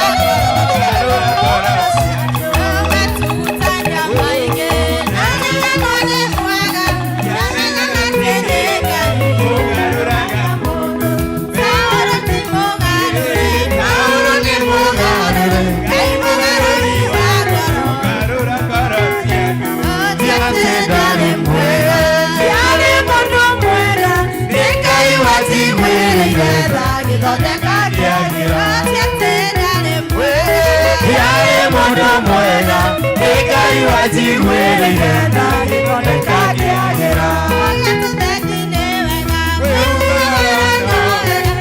Matutania maingĩ, ndamenyaga nĩ mwega, ndiamenyaga atĩ nĩ Ngai ũgarũraga mũndũ. Saũlũ ti mũgarũre, Saũlũ nĩ mũgarũre, Ngai mũgarũri wa ngoro. Ti atĩ ndarĩ mwega, ndiarĩ mũndũ mwega, nĩ Ngai wanjiguĩrĩire tha, agĩthondeka ngĩagĩra. Ti atĩ ndarĩ mwega, Ndiarĩ mũndũ mwega, nĩ Ngai wanjiguĩrĩire tha, agĩthondeka ngĩagĩra. Agĩtũthendi nĩ wega, kwĩmenyerera no wega,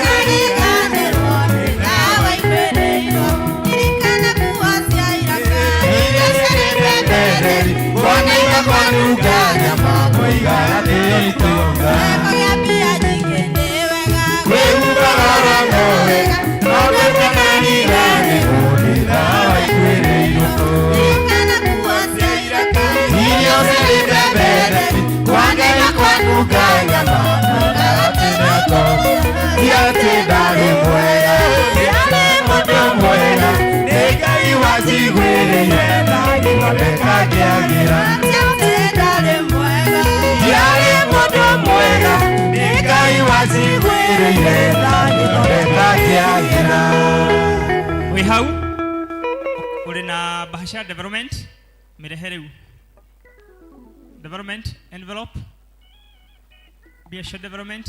ndakariganĩrwo nĩ ndawa iguĩrĩirwo. Ririkana nguo cia iraka, iria ciarĩte mbere, Kwanaima kwanunga nyama, moigaga atĩ itonga. Kũgĩa mbia nyingĩ nĩ wega, Kwĩhumbaga no wega, no ndũkanariganĩrwo nĩ ndawa iguĩrĩirwo. Ririkana nguo cia iraka, Irio ciarĩte mbere, kwanaima kwanunga nyama, moigaga atĩ nĩ itonga. Ti atĩ ndarĩ mwega, ndiarĩ mũndũ mwega, nĩ Ngai wanjiguĩrĩire tha, agĩthondeka ngĩagĩra. Ti atĩ ndarĩ mwega, Ndiarĩ mũndũ mwega, nĩ Ngai wanjiguĩrĩire tha, agĩthondeka ngĩagĩra. Wĩ hau ũrĩ na bahasha development mĩrehe rĩu development envelope biashara development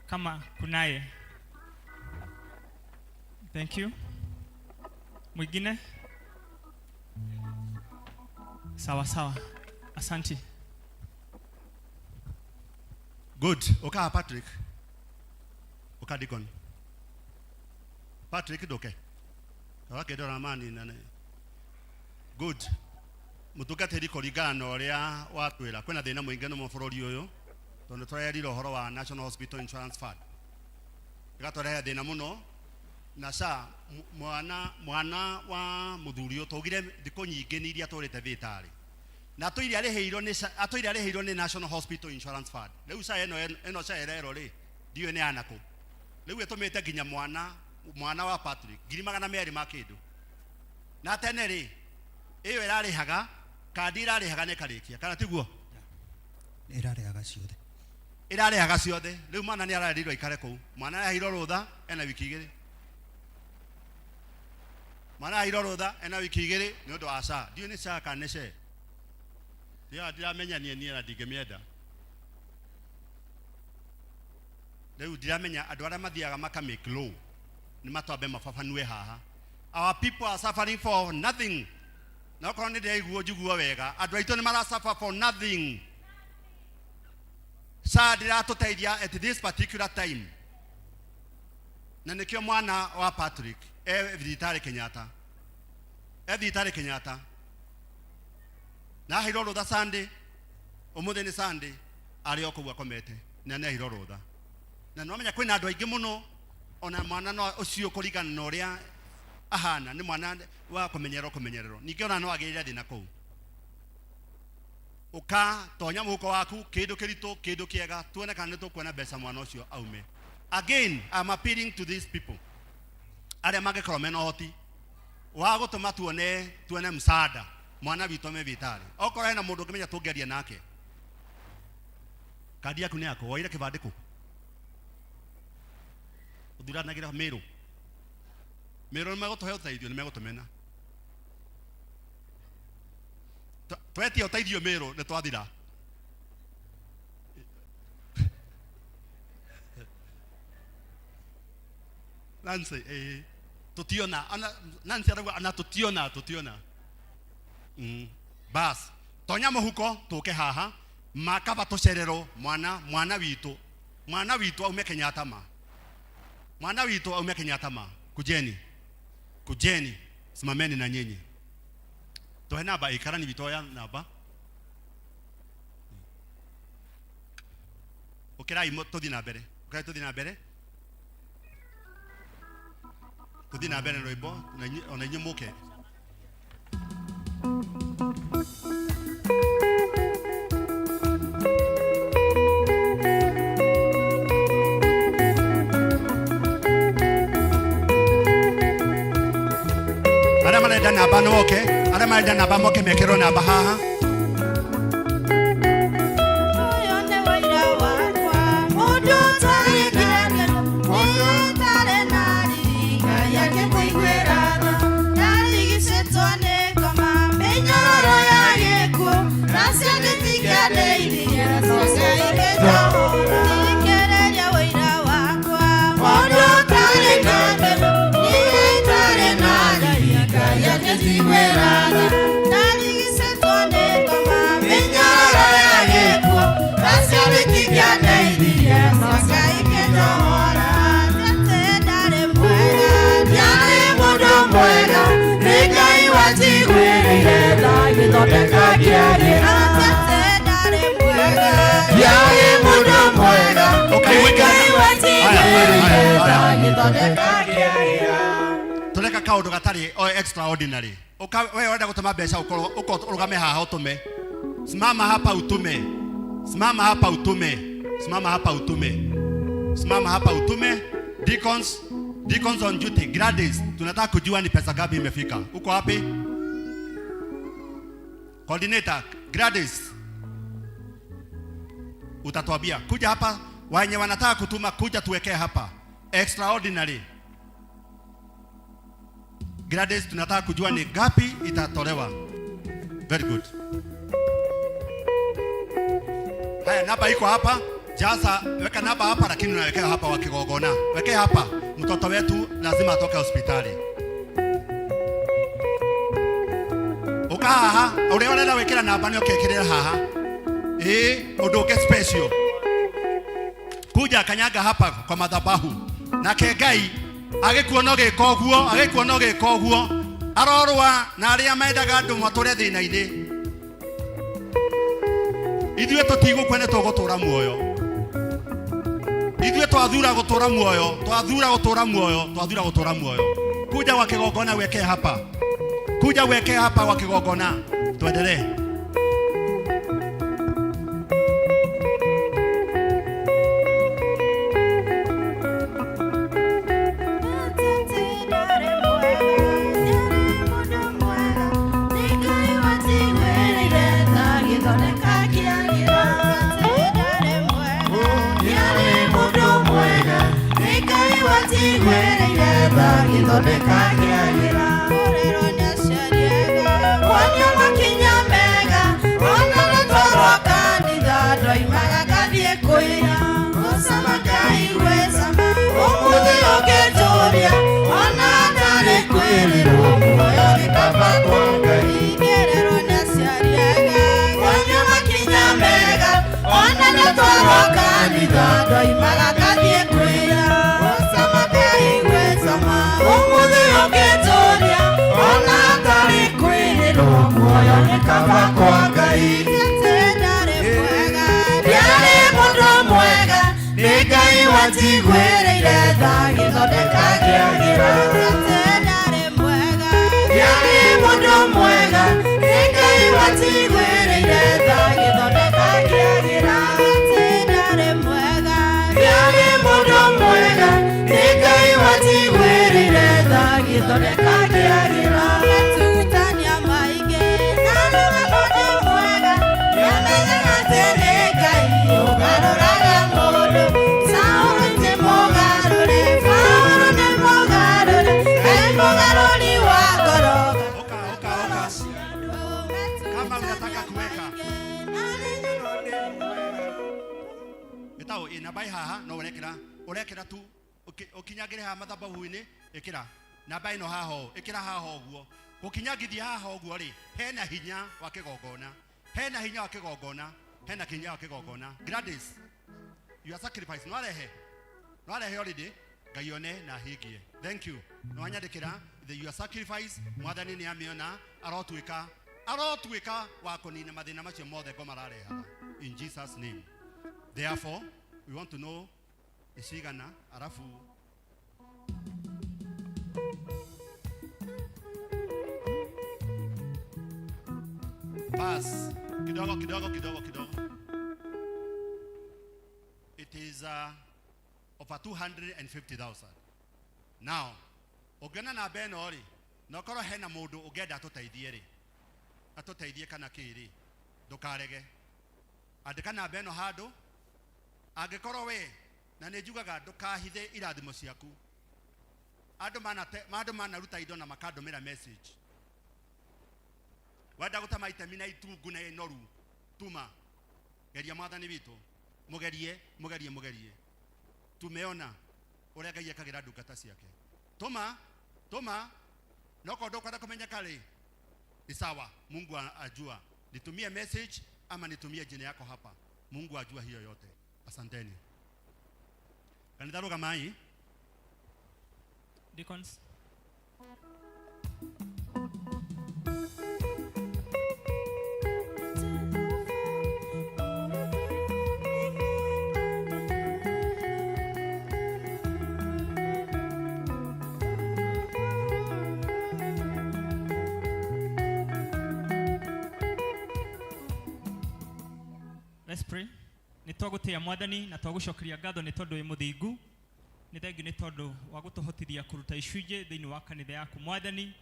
kama kunaye. Thank you. Mwingine? Sawa sawa, asante. Good. Uka Patrick. Uka Deacon. Patrick nduke. Wakendora mani na Good. Mutungatĩri kũringana na ũrĩa watwĩra kwĩna thĩna mũingĩ mũno bũrũri ũyũ tondũ tũrerire ũhoro wa National Hospital Insurance Fund ĩgatũrehe thĩna mũno na SHA mwana mwana wa mũthuri ũyũ twaugire thikũ nyingĩ nĩ iria atũrĩte thibitarĩ na atũire arĩhĩirwo nĩ SHA atũire arĩhĩirwo nĩ National Hospital Insurance Fund. Rĩu SHA ĩno ĩno SHA ĩrerwo rĩ ndiũĩ nĩ yanakũ. Rĩu ĩtũmĩte nginya mwana mwana wa Patrick 200,000 ma kĩndũ na tene rĩ ĩyo ĩrarĩhaga kandi ĩrarĩhaga na ĩkarĩkia kana tiguo? Ĩrarĩhaga ciothe. Ĩrarĩhaga ciothe. Rĩu mwana nĩ ararerirwo aikare kũu. Mwana araheirwo rũtha ena wiki igĩrĩ. Mwana araheirwo rũtha ena wiki igĩrĩ nĩ ũndũ wa SHA. Ndiũĩ nĩ SHA kana nĩ SHE. Ndiramenya niĩ niĩ na ndingĩmĩenda. Rĩu ndiramenya andũ arĩa mathiaga maka make law nĩ matwambe mababanue haha. Our people are suffering for nothing. Na okorwo nĩ ndĩraiguo njiguo wega, andũ aitũ nĩ mara suffer for nothing. SHA ndĩratũteithia at this particular time na nĩkĩo mwana wa Patrick e thibitarĩ Kenyatta, e thibitarĩ Kenyatta na aheirwo rũtha Sunday, ũmũthĩ nĩ Sunday, arĩ o kũu akomete na nĩ aheirwo rũtha. Na nĩwamenya kwĩna andũ aingĩ mũno ona mwana no ũcio kũringana na ũrĩa ahana nĩ mwana wa kũmenyererwo kũmenyererwo, ningĩ ona no agĩrĩre thĩna kũu. Ũka tonya mũhuko waku kĩndũ kĩritũ kĩndũ kĩega tuone kana nĩ tũkuona mbeca mwana ũcio aume. Again, I'm appealing to these people arĩa mangĩkorwo mena ũhoti wa gũtũma tuone tuone msaada mwana witũ ame thibitarĩ. Okorwo hena mũndũ ũngĩmenya tũngĩaria nake, kandi yaku nĩ yako, woire kĩbandĩ kũ? Ũthuranagĩra Mĩrũ. Mĩrũ nĩ megũtũhe ũteithio, nĩ megũtũmena. Twetia ũteithio Mĩrũ nĩ twathira. Nancy, tutiona ana Nancy arauga ana tutiona tutiona. Bas tonya mũhuko tũke haha makaba tũcererwo mwana mwana witũ mwana witũ aume Kenyatta ma mwana witũ aume Kenyatta ma. Kujeni, kujeni, simameni na nyinyi tuhe namba ikarani witũ ya namba ukirai tuthi na mbere, ukirai tuthi na mbere, tuthi na mbere na rwimbo ona inyuĩ mũke. Arĩa marenda namba nĩ moke, arĩa marenda namba moke mekĩrwo namba haha. Ũyũ nĩ wũira wakwa, mũndũ ũtarĩ na kĩndũ, ũtarĩ na riri, Ngai akĩmũiguĩra tha. Ndarigicĩtwo nĩ ngoma, mĩnyororo ya gĩkuũ, nacio nĩtingĩandeithirie, nacio ikĩnjohora. Thikĩrĩria wũira wakwa, mũndũ ũtarĩ na kĩndũ, ũtarĩ na riri, Ngai akĩnjiguĩra tha. Ndarigicĩtwo nĩ ngoma, mĩnyororo ya gĩkuũ, nacio nĩtingĩandeithirie, nacio ikĩnjohora. Atĩ ndarĩ mwega, ndiarĩ mũndũ mwega, nĩ Ngai wanjiguĩrĩire tha, agĩthondeka kĩagĩra. Atĩ ndarĩ mwega, ndiarĩ mũndũ mwega, nĩ Ngai wanjiguĩrĩire tha, agĩthondeka kĩagĩra. Tureka kaundu gatari o extraordinary. Uka we urenda gutuma mbeca ukorwo uko urugame haha utume. Simama hapa utume. Simama hapa utume. Simama hapa utume. Simama hapa utume. Deacons, deacons on duty. Gladys, tunataka kujua ni pesa ngapi imefika. Uko wapi? Coordinator Gladys, utatuambia. Kuja hapa, wenye wanataka kutuma kuja tuwekee hapa. Extraordinary. Gladys, tunataka kujua ni ngapi itatolewa. Very good. Haya, namba iko hapa. Jaza, weka namba hapa, lakini unawekea hapa wa kigogona. Wekea hapa. Mtoto wetu lazima atoke hospitali. Uka haha, uria urenda gwikira namba ni ukekirira haha. Undu ungi special. Kuja kanyaga hapa kwa madhabahu. Nake Ngai agĩkuona ũgĩka ũguo, agĩkuona ũgĩka ũguo, arorũa na arĩa mendaga andũ matũre thĩna-inĩ. Ithuĩ tũtigũkua nĩ tũgũtũra muoyo. Ithuĩ twathura gũtũra muoyo, twathura gũtũra muoyo, twathura gũtũra muoyo. Kuja kwa kigongona weke hapa. Kuja weke hapa kwa kigongona. Tuendelee. Ona Ngai. Ndiarĩ mũndũ mwega, nĩ Ngai wanjiguĩrĩire tha agĩthondeka ngĩagĩra. Ndiarĩ mũndũ mwega, nĩ Ngai wanjiguĩrĩire tha agĩthondeka ngĩagĩra. Ndiarĩ mũndũ mwega, nĩ Ngai wanjiguĩrĩire tha agĩthondeka ngĩagĩra. Kama unataka kuweka ĩtaũ ĩ namba ĩ haha no ũrekĩra ũrekĩra tu ũkinyangĩre haha mathabahu-inĩ ĩkĩra namba ĩno haha ũũ ĩkĩra haha ũguo gũkinyangithia haha ũguo rĩ hena hinya wa kĩgongona hena hinya wa kĩgongona hena hinya wa kĩgongona. Gladys, your sacrifice no arehe no arehe already. Ngai one na ahingie. Thank you. No anyandĩkĩra the your sacrifice mwathani nĩ amĩona arotuĩka arotuĩka wa kũnina mathĩna macio mothe ngoma ararehaga in Jesus name. Therefore we want to know nĩ cigana arabu bas kidogo kidogo kidogo kidogo. It is over 250,000. Now ũngĩona namba ĩno rĩ na ũkorwo hena mũndũ ũngĩenda atũteithie rĩ atũteithie kana kĩ rĩ ndũkarege andĩka namba ĩno handũ angĩkorwo we na nĩ njugaga ndũkahithe irathimo ciaku andũ manate andũ manaruta indo na makandũmĩra message wenda gũtema itemi na itungu na inoru tuma geria mwathani witũ mũgerie mũgerie mũgerie tumeona ũrĩa Ngai ekagĩra ndungata ciake tuma tuma no korwo ndũkwenda kũmenyeka rĩ ni sawa. Mungu ajua nitumie message ama nitumie jina yako hapa. Mungu ajua hiyo yote. Asanteni kanitha. Rũgamai. Deacons. Let's pray. Nĩ twagũtĩĩa mwathani na twagũcokeria ngatho nĩ tondũ wĩ mũthingu. Nĩ thengiũ nĩ tondũ wa gũtũhotithia kũruta icunjĩ thĩinĩ wa kanitha yaku mwathani.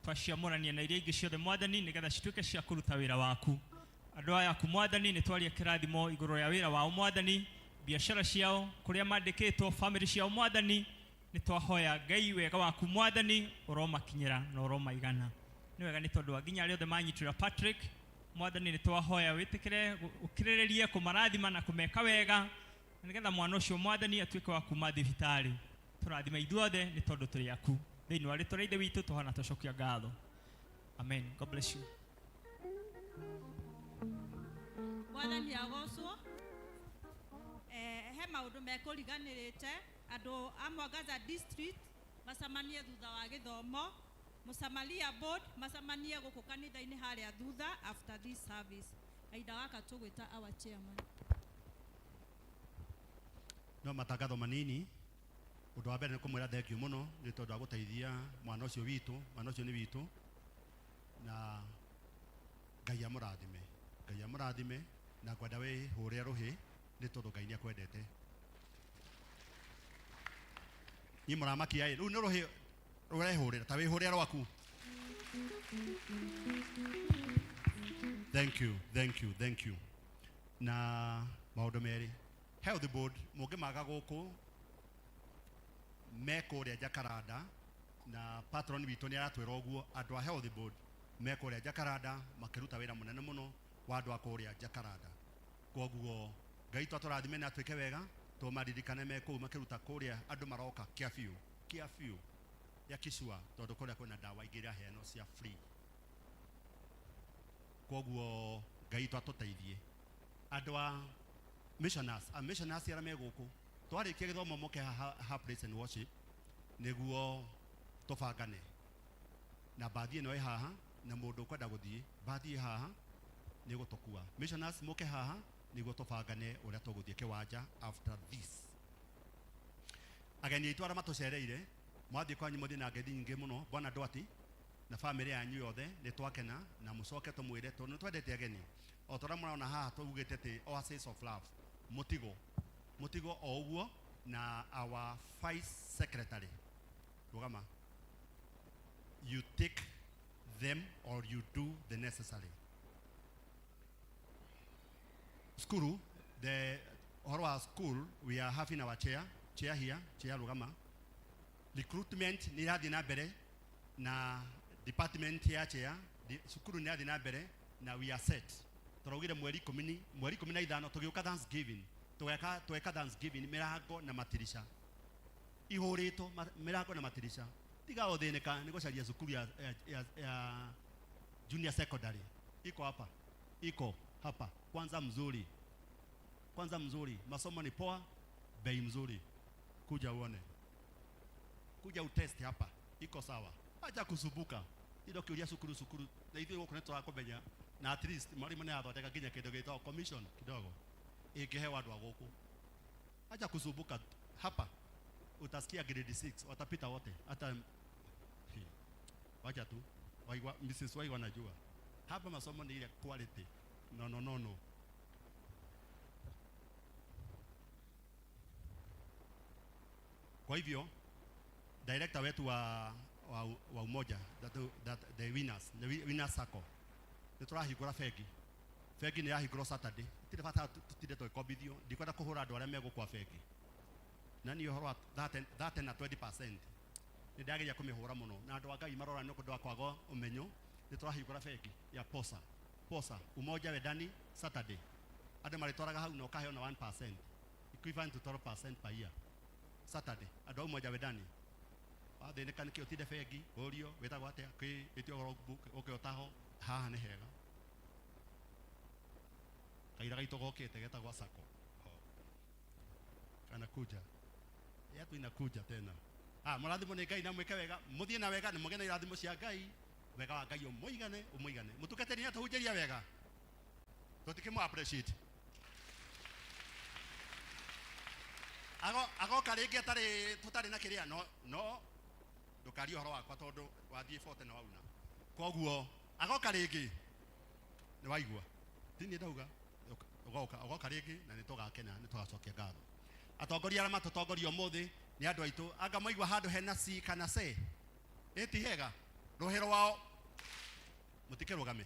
Twaciamũrania na iria ingĩ ciothe mwathani nĩgetha cituĩke cia kũruta wĩra waku. Andũ aya aku mwathani nĩ twaria kĩrathimo igũrũ rĩa wĩra wao mwathani, biacara ciao, kũrĩa mandĩkĩtwo, family ciao mwathani. Nĩ twahoya Ngai wega waku mwathani ũromakinyĩra na ũromaigana. Nĩ wega nĩ tondũ wa nginya arĩa othe manyitĩrĩra Patrick mwathani nĩ twahoya wĩtĩkĩre ũkirĩrĩrie kũmarathima na kũmeka wega na nĩgetha mwana ũcio mwathani atuĩke wa kuma thibitarĩ. Tũrathima ithuothe nĩ tondũ tũrĩ aku. Thĩinĩ wa rĩtwa rĩa Ithe witũ tũhana twacokia ngatho. Amen. God bless you. Mwathani agocwo. He maũndũ mekũriganĩrĩte andũ a Mwangaza district macemanie thutha wa gĩthomo Musamaria board macemanie gũkũ kanitha-inĩ harĩa thutha after this service. Kahinda gaka tũgwĩta our chairman. No matangatho manini. Ũndũ wa mbere nĩ kũmwĩra thengiũ mũno nĩ tondũ wa gũteithia mwana ũcio witũ. Mwana ũcio nĩ witũ na Ngai amũrathime. Ngai amũrathime na ngwenda wĩhũre rũhĩ nĩ tondũ Ngai nĩ akwendete. Niĩ mũramakia ĩ rĩu nĩ rũhĩ ũrehũrĩra ta wĩhũrĩra rwaku. Thank you, thank you, thank you. Na maũndũ merĩ health board mũngĩmaga gũkũ me kũrĩa Jacaranda na patron witũ nĩ aratwĩra ũguo andũ a health board me kũrĩa Jacaranda makĩruta wĩra mũnene mũno wa andũ a kũrĩa Jacaranda. Koguo Ngai twatũrathime na atuĩke wega tũmaririkane me kũu makĩruta kũrĩa andũ maroka kĩa biũ kĩa biũ ya kicua tondũ kũrĩa kwĩna ndawa ingĩ iraheanwo cia free. Koguo Ngai twatũteithie andũ a missioners, a missioners arĩa me gũkũ twarĩkia gĩthomo moke haha praise and worship nĩguo tũbangane na bathi ĩno ĩ haha na mũndũ ũkwenda gũthiĩ bathi ĩ haha Nĩ gũtũkua. Missioners mũke haha nĩguo tũbangane ũrĩa tũgũthiĩ kĩwanja after this. Ageni aitũ arĩa matũcereire, mwathiĩ kwanyu mũthiĩ na ngeithi nyingĩ mũno. Bwana Ndwati na bamĩrĩ yanyu yothe, nĩ twakena na mũcoke tũmwĩre tondũ nĩ twendete ageni. O ta ũrĩa mũrona haha tũugĩte atĩ Oasis of Love, mũtigo mũtigo o ũguo na our vice secretary rũgama, you take them or you do the necessary. Skuru, the ũhoro wa school, we are having our chair, chair here, chair rũgama. Recruitment nĩ irathiĩ na mbere na department ya chair, cukuru nĩ irathiĩ na mbere na we are set. Tũraugire mweri 15 tũgĩũka Thanksgiving, tũgeka Thanksgiving mĩrango na matirisha ihũrĩtwo, mĩrango na matirisha. Tiga ũthĩnĩka nĩ gũcaria cukuru ya junior secondary. Iko hapa, iko hapa kwanza mzuri, kwanza mzuri, masomo ni poa, bei mzuri, kuja uone, kuja utest hapa, iko sawa. Acha kusumbuka indo kiuria cukuru cukuru na ithuĩ gũkũ nĩ tũrakũmenya, na at least mwalimu nĩ athondeka nginya kĩndũ gĩtagwo commission kidogo ĩngĩheo andũ a gũkũ. Acha kusumbuka hapa, utasikia grade 6 watapita wote, hata wacha tu Waigwa, Mrs. Waigwa najua hapa masomo ni ile quality. No, no, no, no. Kwa hivyo director wetu wa umoja, that the winners, the winners circle, nĩ tũrahingũra bengi. Bengi nĩ yahingũrwo Saturday. Tũtirĩ bata tũtinde tũgĩkombithio. Ndikwenda kũhũra andũ arĩa megũkwa bengi. Na niĩ ũhoro wa 30 na 20% nĩ ndageria kũmĩhũra mũno, na andũ a Ngai marora nĩ ũndũ wa kwaga ũmenyo. Nĩ tũrahingũra bengi ya Posa, Posa Umoja Wendani Saturday. Andũ marĩtwaraga hau na ũkaheo na 1%, equivalent to 12% per year. Saturday andũ a Umoja Wendani wathĩnĩka nĩkĩ ũtinde bengi ũrio wĩtagwo atĩa kwĩ wĩtio ũhoro book ũke ũtaho haha nĩ hega. Kaira gaitũ gokĩte getagwo sacco kana kuja yetu inakuja tena. Mũrathimwo nĩ Ngai na mwĩke wega, mũthiĩ na wega na mũgĩe na irathimo cia Ngai. Wega wa Ngai ũmũigane, ũmũigane. Mũtungatĩri nĩ atũhunjĩria wega, tũtikĩmũ appreciate. Agoka rĩngĩ atarĩ, tũtarĩ na kĩrĩa, no, no ndũkarie ũhoro wakwa tondũ wathiĩ 40 na wauna. Koguo agoka rĩngĩ nĩ waigua, ti niĩ ndauga, ũgoka rĩngĩ na nĩ tũgakena, nĩ tũgacokia ngatho. Atongoria arĩa matũtongoria ũmũthĩ nĩ andũ aitũ. Anga maigua handũ hena C kana C, ĩ ti hega, rũhĩ rwao mũtikĩrũgame.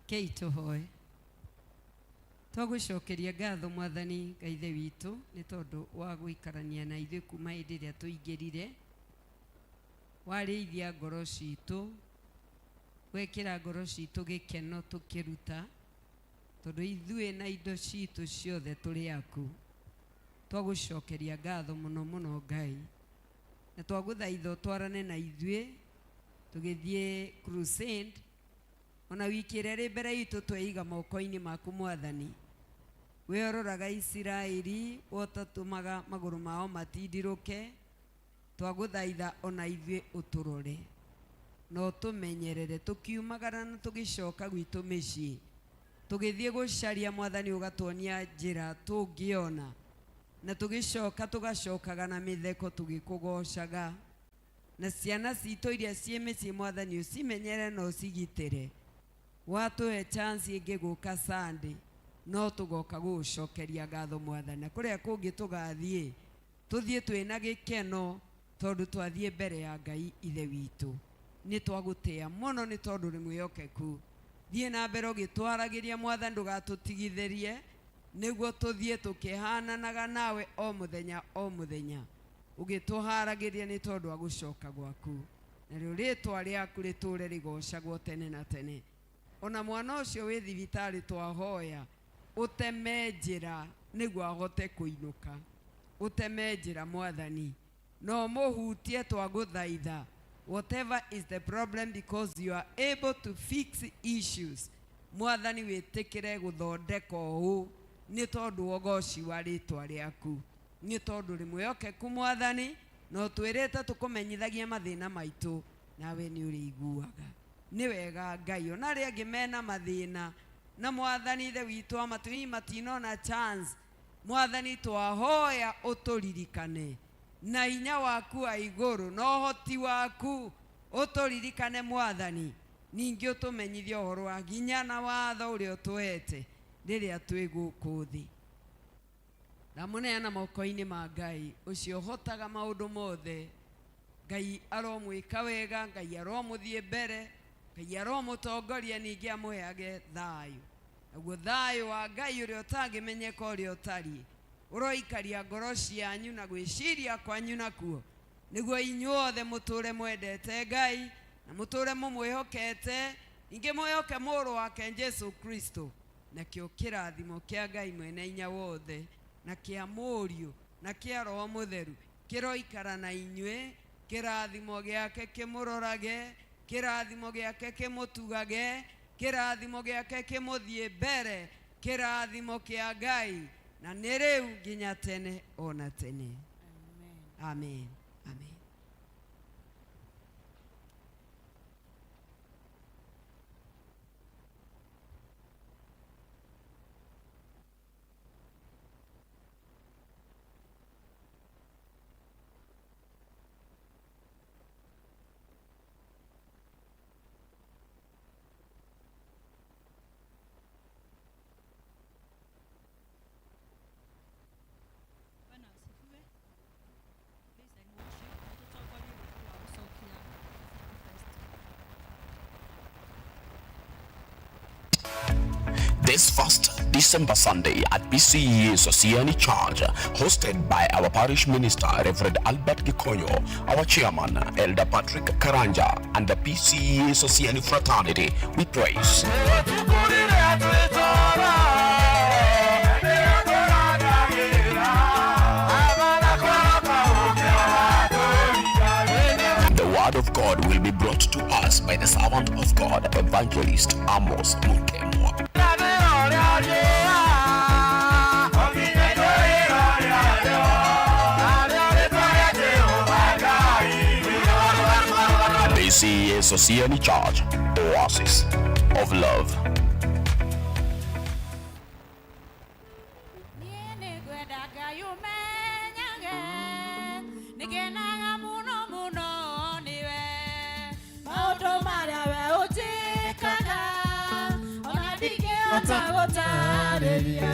Kei tũhoe. Twagũcokeria ngatho Mwathani Ngai Ithe witũ nĩ tondũ wa gũikarania na ithuĩ kuma hĩndĩ ĩrĩa tũingĩrire. Warĩithia ngoro citũ, wekĩra ngoro citũ gĩkeno tũkĩruta, tondũ ithuĩ na indo citũ ciothe tũrĩ aku. Twagũcokeria ngatho mũno mũno Ngai, na twagũthaitha ũtwarane na ithuĩ tũgĩthiĩ crusade. Ona wiki ĩrĩa ĩrĩ mbere itũ tweiga moko-inĩ maku Mwathani. We ũroraga Isiraeli, we ũtatũmaga magũrũ mao matindirũke, twagũthaitha ona ithuĩ ũtũrore na ũtũmenyerere tũkiumagara na tũgĩcoka gwitũ mĩciĩ. Tũgĩthiĩ gũcaria Mwathani ũgatuonia njĩra tũngĩona, na tũgĩcoka tũgacokaga na mĩtheko tũgĩkũgocaga. Na ciana citũ iria ciĩ mĩciĩ Mwathani ũcimenyere na ũcigitĩre. Watũhe chance ĩngĩ gũka Sunday, no tũgoka gũgũcokeria ngatho Mwathani. Na kũrĩa kũngĩ tũgathiĩ, tũthiĩ twĩna gĩkeno tondũ twathiĩ mbere ya Ngai Ithe witũ. Nĩ twagũtĩa mũno nĩ tondũ nĩ mwĩhokeku. Thiĩ na mbere ũgĩtwaragĩria Mwathani, ndũgatũtigithĩrie, nĩguo tũthiĩ tũkĩhananaga nawe o mũthenya o mũthenya, ũgĩtũharagĩria nĩ tondũ wa gũcoka gwaku. Narĩo rĩtwa rĩaku rĩtũre rĩgocagwo tene na tene. Ona mwana ũcio wĩ thibitarĩ twahoya ũteme njĩra nĩguo ahote kũinũka. Ũteme njĩra Mwathani, no mũhutie twagũthaitha. Whatever is the problem, because you are able to fix issues, Mwathani wĩtĩkĩre gũthondeka ũũ nĩ tondũ wa ũgoci wa rĩtwa rĩaku. Nĩ tondũ ũrĩ mwĩhokeku Mwathani, na ũtwĩrĩte tũkũmenyithagie mathĩna maitũ, nawe nĩ ũrĩiguaga. Nĩ wega Ngai, ona arĩa angĩ mena mathĩna, na Mwathani Ithe witũ wa matu-inĩ matinona chance. Mwathani, twahoya ũtũririkane na hinya waku wa igũrũ na ũhoti waku, ũtũririkane Mwathani, ningĩ ũtũmenyithie ũhoro wa hinya na watho ũrĩa ũtũhete rĩrĩa twĩ gũkũ thĩ. Ndamũneana moko-inĩ ma Ngai ũcio ũhotaga maũndũ mothe. Ngai aromwĩka wega, Ngai aromũthiĩ mbere, Ngai aromũtongoria, ningĩ amũheage thayũ. Naguo thayũ wa Ngai ũrĩa ũtangĩmenyeka ũrĩa ũtariĩ ũroikaria ngoro cianyu na gwĩciria kwanyu nakuo, nĩguo inyuothe mũtũre mwendete Ngai na mũtũre mũmwĩhokete, ningĩ mwĩhoke mũrũ wake Jesu Kristo. Nakĩo kĩrathimo kĩa Ngai mwene hinya wothe na kĩa Mũriũ na kĩa Roho Mũtheru kĩroikara na inyuĩ. Kĩrathimo gĩake kĩmũrorage, kĩrathimo gĩake kĩmũtugage, kĩrathimo gĩake kĩmũthiĩ mbere, kĩrathimo kĩa Ngai na nĩ rĩu nginya tene ona tene. Amen. Amen. Bwana asifiwe. Praise and worship. Tũtongorie wĩra wa gũcokia first. This first December Sunday at PCEA Sosiani Church, hosted by our parish minister, Reverend Albert Gikonyo, our chairman, Elder Patrick Karanja, and the PCEA Sosiani Fraternity, we praise. The word of God will be brought to us by the servant of God, Evangelist Amos Mutemwa. PCEA Sosiani Church, Oasis of Love. Niĩ nĩngwenda Ngai ũmenyage, nĩngenaga mũno mũno nĩwe. Maũndũ marĩa we ũnjĩkaga, ona ndingĩhota gũtarĩria.